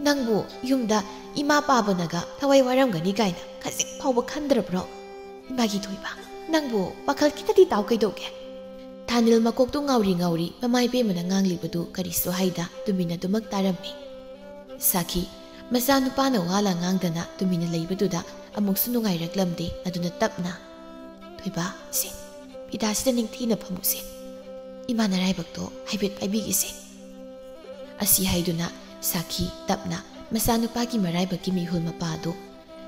ꯅꯪꯕꯨ ꯌꯨꯝꯗ ꯏꯃꯥ ꯄꯥꯕꯅꯒ ꯊꯋꯥꯏ ꯋꯥꯔꯝꯒꯅꯤ ꯀꯥꯏꯅ ꯈꯖꯤꯛ ꯐꯥꯎꯕ ꯈꯟꯗ꯭ꯔꯕ꯭ꯔꯣ? ꯏꯃꯥꯒꯤ ꯊꯣꯏꯕ, ꯅꯪꯕꯨ ꯄꯥꯈꯜ ꯈꯤꯇꯗꯤ ꯇꯥꯎ ꯀꯩꯗꯧꯒꯦ?" ꯊꯥꯅꯤꯜ ꯃꯀꯣꯛꯇꯨ ꯉꯥꯎꯔꯤ ꯉꯥꯎꯔꯤ ꯃꯃꯥ ꯏꯕꯦꯝꯃꯅ ꯉꯥꯡꯂꯤꯕꯗꯨ ꯀꯔꯤꯁꯨ ꯍꯥꯏꯗ ꯇꯨꯃꯤꯟꯅ ꯑꯗꯨꯃꯛ ꯇꯥꯔꯝꯃꯤ꯫ ꯁꯥꯈꯤ, ꯃꯆꯥꯅꯨꯄꯥꯅ ꯋꯥꯂꯥ ꯉꯥꯡꯗꯅ ꯇꯨꯃꯤꯟꯅ ꯂꯩꯕꯗꯨꯗ ꯑꯃꯨꯛꯁꯨ ꯅꯨꯡꯉꯥꯏꯔꯛꯂꯝꯗꯦ꯫ ꯑꯗꯨꯅ ꯇꯞꯅ, "ꯊꯣꯏꯕ, ꯁꯦ, ꯐꯤꯗꯥꯁꯤꯗ ꯅꯤꯡꯊꯤꯅ ꯐꯝꯃꯨꯁꯦ꯫ ꯏꯃꯥ ꯅꯔꯥꯏꯕꯛꯇꯣ ꯍꯥꯏꯐꯦꯠ ꯄꯥꯏꯕꯤꯒꯦꯁꯦ"꯫ ꯑꯁꯤ ꯍꯥꯏꯗꯨꯅ ꯁꯥꯈꯤ ꯇꯞꯅ ꯃꯆꯥꯅꯨꯄꯥꯒꯤ ꯃꯔꯥꯏꯕꯛꯀꯤ ꯃꯤꯍꯨꯜ ꯃꯄꯥꯗꯨ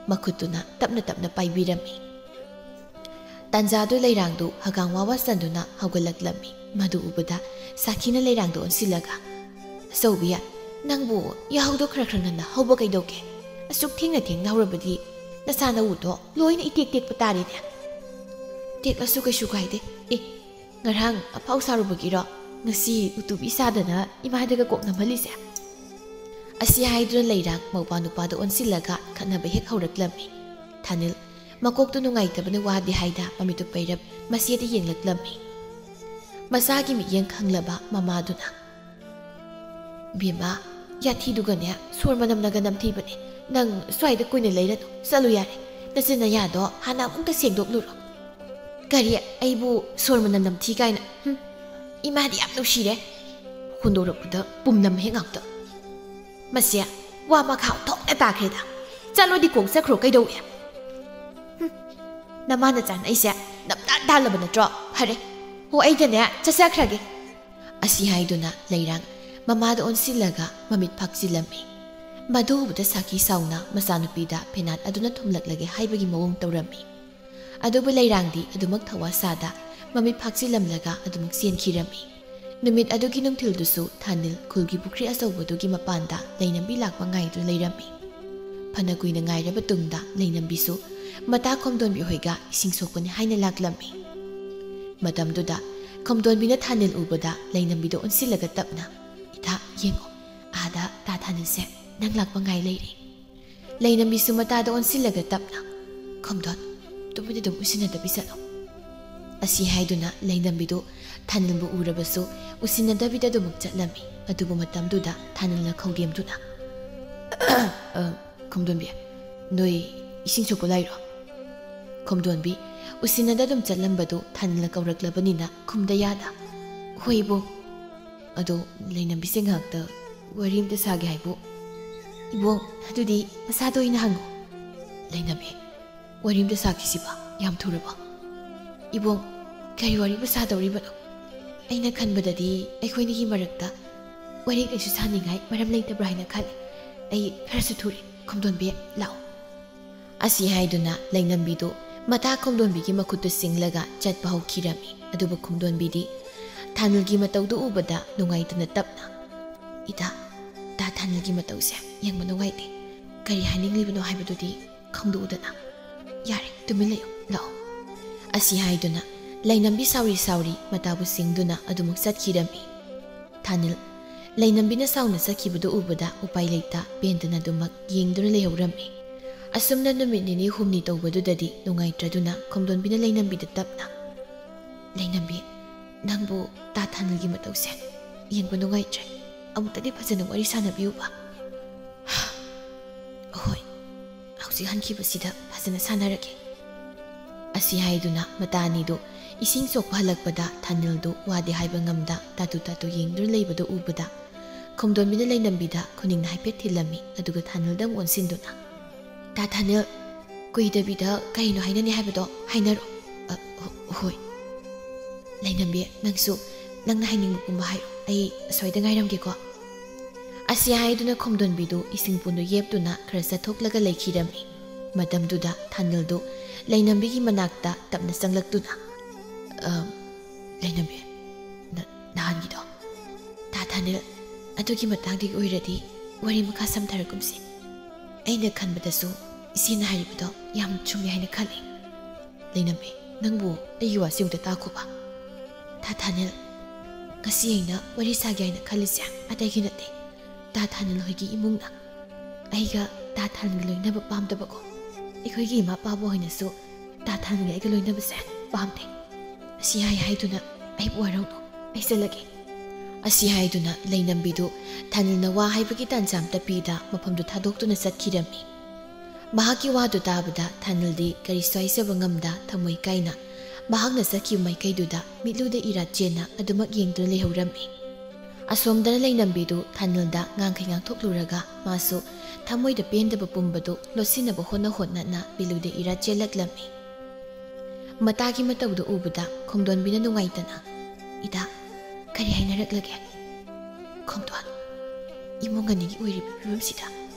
ꯃꯈꯨꯠꯇꯨꯅ ꯇꯞꯅ ꯇꯞꯅ ꯄꯥꯏꯕꯤꯔꯝꯃꯤ꯫ ꯇꯥꯟꯖꯥꯗꯨ ꯂꯩꯔꯥꯡꯗꯨ ꯍꯒꯥꯝ ꯋꯥ ꯋꯥ ꯆꯟꯗꯨꯅ ꯍꯧꯒꯠꯂꯛꯂꯝꯃꯤ꯫ ꯃꯗꯨ ꯎꯕꯗ ꯁꯥꯈꯤꯅ ꯂꯩꯔꯥꯡꯗ ꯑꯣꯟꯁꯤꯜꯂꯒ, "ꯑꯆꯧꯕꯤ, ꯅꯪꯕꯨ ꯌꯥꯍꯧꯗꯣ ꯈꯔ ꯈꯔ ꯉꯟꯅ ꯍꯧꯕ ꯀꯩꯗꯧꯒꯦ? ꯑꯁꯨꯛ ꯊꯦꯡꯅ ꯊꯦꯡꯅ ꯍꯧꯔꯕꯗꯤ ꯅꯁꯥ ꯅꯎꯗꯣ ꯂꯣꯏꯅ ꯏꯇꯦꯛ ꯇꯦꯛꯄ ꯇꯥꯔꯦꯅꯦ꯫" "ꯇꯦꯛꯂꯁꯨ ꯀꯩꯁꯨ ꯀꯥꯏꯗꯦ꯫ ꯑꯦ, ꯉꯔꯥꯡ ꯑꯐꯥꯎ ꯁꯥꯔꯨꯕꯒꯤꯔꯣ ꯉꯁꯤ ꯎꯇꯨꯕꯤ ꯁꯥꯗꯅ ꯏꯃꯥꯗꯒ ꯀꯣꯛ ꯅꯝꯍꯜꯂꯤꯁꯦ?" ꯑꯁꯤ ꯍꯥꯏꯗꯨꯅ ꯂꯩꯔꯥꯡ ꯃꯧꯄꯥ ꯅꯨꯄꯥꯗ ꯑꯣꯟꯁꯤꯜꯂꯒ ꯈꯠꯅꯕ ꯍꯦꯛ ꯍꯧꯔꯛꯂꯝꯃꯤ꯫ ꯊꯥꯅꯤꯜ ꯃꯀꯣꯛꯇꯨ ꯅꯨꯡꯉꯥꯏꯇꯕꯅ ꯋꯥꯗꯦ ꯍꯥꯏꯗ ꯃꯃꯤꯠꯇꯨ ꯄꯩꯔꯞ ꯃꯆꯦꯗ ꯌꯦꯡꯂꯛꯂꯝꯃꯤ꯫ ꯃꯆꯥꯒꯤ ꯃꯤꯠꯌꯦꯡ ꯈꯪꯂꯕ ꯃꯃꯥꯗꯨꯅ, "ꯕꯦꯝꯃ, ꯌꯥꯊꯤꯗꯨꯒꯅꯦ ꯁꯣꯔ ꯃꯅꯝꯅꯒ ꯅꯝꯊꯤꯕꯅꯦ꯫ ꯅꯪ ꯁ꯭ꯋꯥꯏꯗ ꯀꯨꯏꯅ ꯂꯩꯔꯅꯨ, ꯆꯠꯂꯨ ꯌꯥꯔꯦ꯫ ꯅꯆꯤꯟ ꯅꯌꯥꯗꯣ ꯍꯥꯟꯅ ꯑꯃꯨꯛꯇ ꯁꯦꯡꯗꯣꯛꯂꯨꯔꯣ꯫" "ꯀꯔꯤ? ꯑꯩꯕꯨ ꯁꯣꯔ ꯃꯅꯝ ꯅꯝꯊꯤ ꯀꯥꯏꯅ? ꯍꯨꯝ, ꯏꯃꯥꯗꯤ ꯌꯥꯝ ꯅꯨꯡꯁꯤꯔꯦ꯫ ꯍꯣꯟꯗꯣꯔꯛꯄꯗ ꯄꯨꯝꯅꯝ ꯍꯦꯛ ꯉꯥꯛꯇ꯫ ꯃꯁꯦ ꯋꯥ ꯃꯈꯥ ꯊꯣꯛꯅ ꯇꯥꯈ꯭ꯔꯦꯗ꯫ ꯆꯠꯂꯣꯗꯤ ꯀꯣꯛ ꯆꯠꯈ꯭ꯔꯣ ꯀꯩꯗꯧꯏ?" "ꯍꯨꯝ, ꯅꯃꯥꯅ ꯆꯥꯅꯩꯁꯦ ꯅꯞꯇꯥ ꯇꯥꯜꯂꯕ ꯅꯠꯇ꯭ꯔꯣ? ꯐꯔꯦ, ꯍꯣ ꯑꯩꯗꯅꯦ ꯆꯠꯆꯈ꯭ꯔꯒꯦ꯫" ꯑꯁꯤ ꯍꯥꯏꯗꯨꯅ ꯂꯩꯔꯥꯡ ꯃꯃꯥꯗ ꯑꯣꯟꯁꯤꯜꯂꯒ ꯃꯃꯤꯠ ꯐꯥꯛꯆꯤꯜꯂꯝꯃꯤ꯫ ꯃꯗꯨ ꯎꯕꯗ ꯁꯥꯈꯤ ꯁꯥꯎꯅ ꯃꯆꯥꯅꯨꯄꯤꯗ ꯐꯦꯅꯥꯠ ꯑꯗꯨꯅ ꯊꯨꯝꯂꯛꯂꯒꯦ ꯍꯥꯏꯕꯒꯤ ꯃꯑꯣꯡ ꯇꯧꯔꯝꯃꯤ꯫ ꯑꯗꯨꯕꯨ ꯂꯩꯔꯥꯡꯗꯤ ꯑꯗꯨꯃꯛ ꯊꯋꯥ ꯁꯥꯗ ꯃꯃꯤꯠ ꯐꯥꯛꯆꯤꯜꯂꯝꯂꯒ ꯑꯗꯨꯃꯛ ꯆꯦꯟꯈꯤꯔꯝꯃꯤ꯫ ꯅꯨꯃꯤꯠ ꯑꯗꯨꯒꯤ ꯅꯨꯡꯊꯤꯜꯗꯨꯁꯨ ꯊꯥꯅꯤꯜ ꯈꯨꯜꯒꯤ ꯄꯨꯈ꯭ꯔꯤ ꯑꯆꯧꯕꯗꯨꯒꯤ ꯃꯄꯥꯟꯗ ꯂꯩꯅꯝꯕꯤ ꯂꯥꯛꯄ ꯉꯥꯏꯗꯨꯅ ꯂꯩꯔꯝꯃꯤ꯫ ꯐꯅ ꯀꯨꯏꯅ ꯉꯥꯏꯔꯕ ꯇꯨꯡꯗ ꯂꯩꯅꯝꯕꯤꯁꯨ ꯃꯇꯥ ꯈꯣꯝꯗꯣꯟꯕꯤ ꯍꯣꯏꯒ ꯏꯁꯤꯡ ꯁꯣꯛꯄꯅꯤ ꯍꯥꯏꯅ ꯂꯥꯛꯂꯝꯃꯤ꯫ ꯃꯇꯝꯗꯨꯗ ꯈꯣꯝꯗꯣꯟꯕꯤꯅ ꯊꯥꯅꯤꯜ ꯎꯕꯗ ꯂꯩꯅꯝꯕꯤꯗ ꯑꯣꯟꯁꯤꯜꯂꯒ ꯇꯞꯅ, "ꯏꯊꯥ, ꯌꯦꯡꯉꯣ, ꯑꯥꯗ ꯇꯥ ꯊꯥꯅꯤꯜꯁꯦ ꯅꯪ ꯂꯥꯛꯄ ꯉꯥꯏ ꯂꯩꯔꯦ꯫" ꯂꯩꯅꯝꯕꯤꯁꯨ ꯃꯇꯥꯗ ꯑꯣꯟꯁꯤꯜꯂꯒ ꯇꯞꯅ, "ꯈꯣꯝꯗꯣꯟ, ꯇꯨꯃꯤꯟꯅ ꯑꯗꯨꯝ ꯎꯁꯤꯟꯅꯗꯕꯤ ꯆꯠꯂꯣ꯫" ꯑꯁꯤ ꯍꯥꯏꯗꯨꯅ ꯂꯩꯅꯝꯕꯤꯗꯨ ꯊꯥꯅꯤꯜꯕꯨ ꯎꯔꯕꯁꯨ ꯎꯁꯤꯟꯅꯗꯕꯤꯗ ꯑꯗꯨꯃꯛ ꯆꯠꯂꯝꯃꯤ꯫ ꯑꯗꯨꯕꯨ ꯃꯇꯝꯗꯨꯗ ꯊꯥꯅꯤꯜꯅ ꯈꯧꯒꯦꯝꯗꯨꯅ, "ꯑ, ꯈꯣꯝꯗꯣꯟꯕꯤ, ꯅꯣꯏ ꯏꯁꯤꯡ ꯁꯣꯛꯄ ꯂꯥꯛꯏꯔꯣ?" ꯈꯣꯝꯗꯣꯟꯕꯤ ꯎꯁꯤꯟꯅꯗ ꯑꯗꯨꯝ ꯆꯠꯂꯝꯕꯗꯨ ꯊꯥꯅꯤꯜꯅ ꯀꯧꯔꯛꯂꯕꯅꯤꯅ ꯈꯨꯝꯗ ꯌꯥꯗ, "ꯍꯣꯏ ꯏꯕꯣꯛ꯫ ꯑꯗꯣ ꯂꯩꯅꯝꯕꯤꯁꯦ ꯉꯥꯏꯍꯥꯛꯇ ꯋꯥꯔꯤ ꯑꯝꯇ ꯁꯥꯒꯦ ꯍꯥꯏꯕꯨ꯫" "ꯏꯕꯣꯛ, ꯑꯗꯨꯗꯤ ꯃꯁꯥꯗ ꯑꯣꯏꯅ ꯍꯪꯉꯣ꯫" "ꯂꯩꯅꯝꯕꯤ, ꯋꯥꯔꯤ ꯑꯝꯇ ꯁꯥꯈꯤꯁꯤꯕ, ꯌꯥꯝ ꯊꯨꯔꯕ?" "ꯏꯕꯣꯛ, ꯀꯔꯤ ꯋꯥꯔꯤꯕꯨ ꯁꯥꯗꯧꯔꯤꯕꯅꯣ? ꯑꯩꯅ ꯈꯟꯕꯗꯗꯤ ꯑꯩꯈꯣꯏꯅꯤꯒꯤ ꯃꯔꯛꯇ ꯋꯥꯔꯤ ꯀꯩꯁꯨ ꯁꯥꯅꯤꯡꯉꯥꯏ ꯃꯔꯝ ꯂꯩꯇꯕ꯭ꯔꯥ ꯍꯥꯏꯅ ꯈꯜꯂꯤ꯫ ꯑꯩ ꯈꯔꯁꯨ ꯊꯨꯔꯦ꯫ ꯈꯣꯝꯗꯣꯟꯕꯤ, ꯂꯥꯛꯑꯣ꯫" ꯑꯁꯤ ꯍꯥꯏꯗꯨꯅ ꯂꯩꯅꯝꯕꯤꯗꯨ ꯃꯇꯥ ꯈꯣꯝꯗꯣꯟꯕꯤꯒꯤ ꯃꯈꯨꯠꯇꯨ ꯆꯤꯡꯂꯒ ꯆꯠꯄ ꯍꯧꯈꯤꯔꯝꯃꯤ꯫ ꯑꯗꯨꯕꯨ ꯈꯣꯝꯗꯣꯟꯕꯤꯗꯤ ꯊꯥꯅꯤꯜꯒꯤ ꯃꯇꯧꯗꯨ ꯎꯕꯗ ꯅꯨꯡꯉꯥꯏꯇꯅ ꯇꯞꯅ, "ꯏꯇꯥ, ꯇꯥ ꯊꯥꯅꯤꯜꯒꯤ ꯃꯇꯧꯁꯦ ꯌꯦꯡꯕ ꯅꯨꯡꯉꯥꯏꯇꯦ꯫ ꯀꯔꯤ ꯍꯥꯏꯅꯤꯡꯂꯤꯕꯅꯣ ꯍꯥꯏꯕꯗꯨꯗꯤ ꯈꯪꯗꯣꯛꯎꯗꯅ꯫ ꯌꯥꯔꯦ, ꯇꯨꯃꯤꯟ ꯂꯩꯌꯨ, ꯂꯥꯛꯑꯣ"꯫ ꯑꯁꯤ ꯍꯥꯏꯗꯨꯅ ꯂꯩꯅꯝꯕꯤ ꯁꯥꯎꯔꯤ ꯁꯥꯎꯔꯤ ꯃꯇꯥꯕꯨ ꯁꯤꯡꯗꯨꯅ ꯑꯗꯨꯃꯛ ꯆꯠꯈꯤꯔꯝꯃꯤ꯫ ꯊꯥꯅꯤꯜ, ꯂꯩꯅꯝꯕꯤꯅ ꯁꯥꯎꯅ ꯆꯠꯈꯤꯕꯗꯨ ꯎꯕꯗ ꯎꯄꯥꯏ ꯂꯩꯇ ꯄꯦꯟꯗꯅ ꯑꯗꯨꯃꯛ ꯌꯦꯡꯗꯨꯅ ꯂꯩꯍꯧꯔꯝꯃꯤ꯫ ꯑꯁꯨꯝꯅ ꯅꯨꯃꯤꯠ ꯅꯤꯅꯤ ꯍꯨꯝꯅꯤ ꯇꯧꯕꯗꯨꯗꯗꯤ ꯅꯨꯡꯉꯥꯏꯇ꯭ꯔꯗꯨꯅ ꯈꯣꯝꯗꯣꯟꯕꯤꯅ ꯂꯩꯅꯝꯕꯤꯗ ꯇꯞꯅ, "ꯂꯩꯅꯝꯕꯤ, ꯅꯪꯕꯨ ꯇꯥ ꯊꯥꯅꯤꯜꯒꯤ ꯃꯇꯧꯁꯦ ꯌꯦꯡꯕ ꯅꯨꯡꯉꯥꯏꯇ꯭ꯔꯦ꯫ ꯑꯃꯨꯛꯇꯗꯤ ꯐꯖꯅ ꯋꯥꯔꯤ ꯁꯥꯟꯅꯕꯤꯌꯨꯕ"꯫ "ꯍꯣꯏ, ꯍꯧꯖꯤꯛ ꯍꯟꯈꯤꯕꯁꯤꯗ ꯐꯖꯅ ꯁꯥꯟꯅꯔꯒꯦ"꯫ ꯑꯁꯤ ꯍꯥꯏꯗꯨꯅ ꯃꯇꯥ ꯑꯅꯤꯗꯨ ꯏꯁꯤꯡ ꯁꯣꯛꯄ ꯍꯜꯂꯛꯄꯗ ꯊꯥꯅꯤꯜꯗꯨ ꯋꯥꯗꯤ ꯍꯥꯏꯕ ꯉꯝꯗ ꯇꯥꯇꯨ ꯇꯥꯇꯨ ꯌꯦꯡꯗꯨꯅ ꯂꯩꯕꯗꯨ ꯎꯕꯗ ꯈꯣꯝꯗꯣꯟꯕꯤꯅ ꯂꯩꯅꯝꯕꯤꯗ ꯈꯨꯅꯤꯡꯅ ꯍꯥꯏꯐꯦꯠ ꯊꯤꯜꯂꯝꯃꯤ, ꯑꯗꯨꯒ ꯊꯥꯅꯤꯜꯗ ꯑꯃꯨꯛ ꯑꯣꯟꯁꯤꯟꯗꯨꯅ, "ꯇꯥ ꯊꯥꯅꯤꯜ, ꯀꯨꯏꯗꯕꯤꯗ ꯀꯔꯤꯅꯣ ꯍꯥꯏꯅꯅꯤ ꯍꯥꯏꯕꯗꯣ ꯍꯥꯏꯅꯔꯣ"꯫ "ꯑ, ꯍꯣ-, ꯍꯣꯏ꯫ ꯂꯩꯅꯝꯕꯤ, ꯅꯪꯁꯨ ꯅꯪꯅ ꯍꯥꯏꯅꯤꯡꯕ ꯄꯨꯝꯕ ꯍꯥꯏꯌꯨ, ꯑꯩ ꯑꯁ꯭ꯋꯥꯏꯗ ꯉꯥꯏꯔꯝꯒꯦꯀꯣ"꯫ ꯑꯁꯤ ꯍꯥꯏꯗꯨꯅ ꯈꯣꯝꯗꯣꯟꯕꯤꯗꯨ ꯏꯁꯤꯡ ꯄꯨꯟꯗꯨ ꯌꯦꯞꯇꯨꯅ ꯈꯔ ꯆꯠꯊꯣꯛꯂꯒ ꯂꯩꯈꯤꯔꯝꯃꯤ꯫ ꯃꯇꯝꯗꯨꯗ ꯊꯥꯅꯤꯜꯗꯨ ꯂꯩꯅꯝꯕꯤꯒꯤ ꯃꯅꯥꯛꯇ ꯇꯞꯅ ꯆꯪꯂꯛꯇꯨꯅ, "ꯑ, ꯂꯩꯅꯝꯕꯤ, ꯅ-, ꯅꯍꯥꯟꯒꯤꯗꯣ, ꯇꯥ ꯊꯥꯅꯤꯜ, ꯑꯗꯨꯒꯤ ꯃꯇꯥꯡꯗꯒꯤ ꯑꯣꯏꯔꯗꯤ ꯋꯥꯔꯤ ꯃꯈꯥ ꯁꯝꯊꯔꯒꯨꯝꯁꯤ꯫ ꯑꯩꯅ ꯈꯟꯕꯗꯁꯨ ꯏꯆꯦꯅ ꯍꯥꯏꯔꯤꯕꯗꯣ ꯌꯥꯝ ꯆꯨꯝꯃꯦ ꯍꯥꯏꯅ ꯈꯜꯂꯤ꯫ ꯂꯩꯅꯝꯕꯤ, ꯅꯪꯕꯨ ꯑꯩꯒꯤ ꯋꯥꯁꯤ ꯑꯃꯨꯛꯇ ꯇꯥꯈꯣꯕ꯫ ꯇꯥ ꯊꯥꯅꯤꯜ, ꯉꯁꯤ ꯑꯩꯅ ꯋꯥꯔꯤ ꯁꯥꯒꯦ ꯍꯥꯏꯅ ꯈꯜꯂꯤꯁꯦ ꯑꯇꯩꯒꯤ ꯅꯠꯇꯦ, ꯇꯥ ꯊꯥꯅꯤꯜ ꯍꯣꯏꯒꯤ ꯏꯃꯨꯡꯅ ꯑꯩꯒ ꯇꯥ ꯊꯥꯅꯤꯜꯒꯤ ꯂꯣꯏꯅꯕ ꯄꯥꯝꯗꯕꯀꯣ꯫ ꯑꯩꯈꯣꯏꯒꯤ ꯏꯃꯥ ꯄꯥꯕꯨꯡ ꯍꯣꯏꯅꯁꯨ ꯇꯥ ꯊꯥꯅꯤꯜꯒ ꯑꯩꯒ ꯂꯣꯏꯅꯕꯁꯦ ꯄꯥꯝꯗꯦ꯫ ꯑꯁꯤ ꯍꯥꯏ ꯍꯥꯏꯗꯨꯅ ꯑꯩꯕꯨ ꯋꯥꯔꯧꯅꯨ, ꯑꯩ ꯆꯠꯂꯒꯦ"꯫ ꯑꯁꯤ ꯍꯥꯏꯗꯨꯅ ꯂꯩꯅꯝꯕꯤꯗꯨ ꯊꯥꯅꯤꯜꯅ ꯋꯥ ꯍꯥꯏꯕꯒꯤ ꯇꯥꯟꯖꯥ ꯑꯃꯇ ꯄꯤꯗ ꯃꯐꯝꯗꯨ ꯊꯥꯗꯣꯛꯇꯨꯅ ꯆꯠꯈꯤꯔꯝꯃꯤ꯫ ꯃꯍꯥꯛꯀꯤ ꯋꯥꯗꯨ ꯇꯥꯕꯗ ꯊꯥꯅꯤꯜꯗꯤ ꯀꯔꯤꯁꯨ ꯍꯥꯏꯖꯕ ꯉꯝꯗ ꯊꯃꯣꯏ ꯀꯥꯏꯅ ꯃꯍꯥꯛꯅ ꯆꯠꯈꯤꯕ ꯃꯥꯏꯀꯩꯗꯨꯗ ꯃꯤꯠꯂꯨꯗ ꯏꯔꯥ ꯆꯦꯟꯅ ꯑꯗꯨꯃꯛ ꯌꯦꯡꯗꯨꯅ ꯂꯩꯍꯧꯔꯝꯃꯤ꯫ ꯑꯁꯣꯝꯗꯅ ꯂꯩꯅꯝꯕꯤꯗꯨ ꯊꯥꯅꯤꯜꯗ ꯉꯥꯡꯈꯩ ꯉꯥꯡꯊꯣꯛꯂꯨꯔꯒ ꯃꯥꯁꯨ ꯊꯃꯣꯏꯗ ꯄꯦꯟꯗꯕ ꯄꯨꯝꯕꯗꯨ ꯂꯣꯠꯁꯤꯟꯅꯕ ꯍꯣꯠꯅ ꯍꯣꯠꯅꯅ ꯃꯤꯠꯂꯨꯗ ꯏꯔꯥ ꯆꯦꯜꯂꯛꯂꯝꯃꯤ꯫ ꯃꯇꯥꯒꯤ ꯃꯇꯧꯗꯨ ꯎꯕꯗ ꯈꯣꯝꯗꯣꯟꯕꯤꯅ ꯅꯨꯡꯉꯥꯏꯇꯅ, "ꯏꯇꯥ, ꯀꯔꯤ ꯍꯥꯏꯅꯔꯛꯂꯒꯦ?" "ꯈꯣꯝꯗꯣꯟ, ꯏꯃꯨꯡ ꯑꯅꯤꯒꯤ ꯑꯣꯏꯔꯤꯕ ꯐꯤꯕꯝꯁꯤꯗ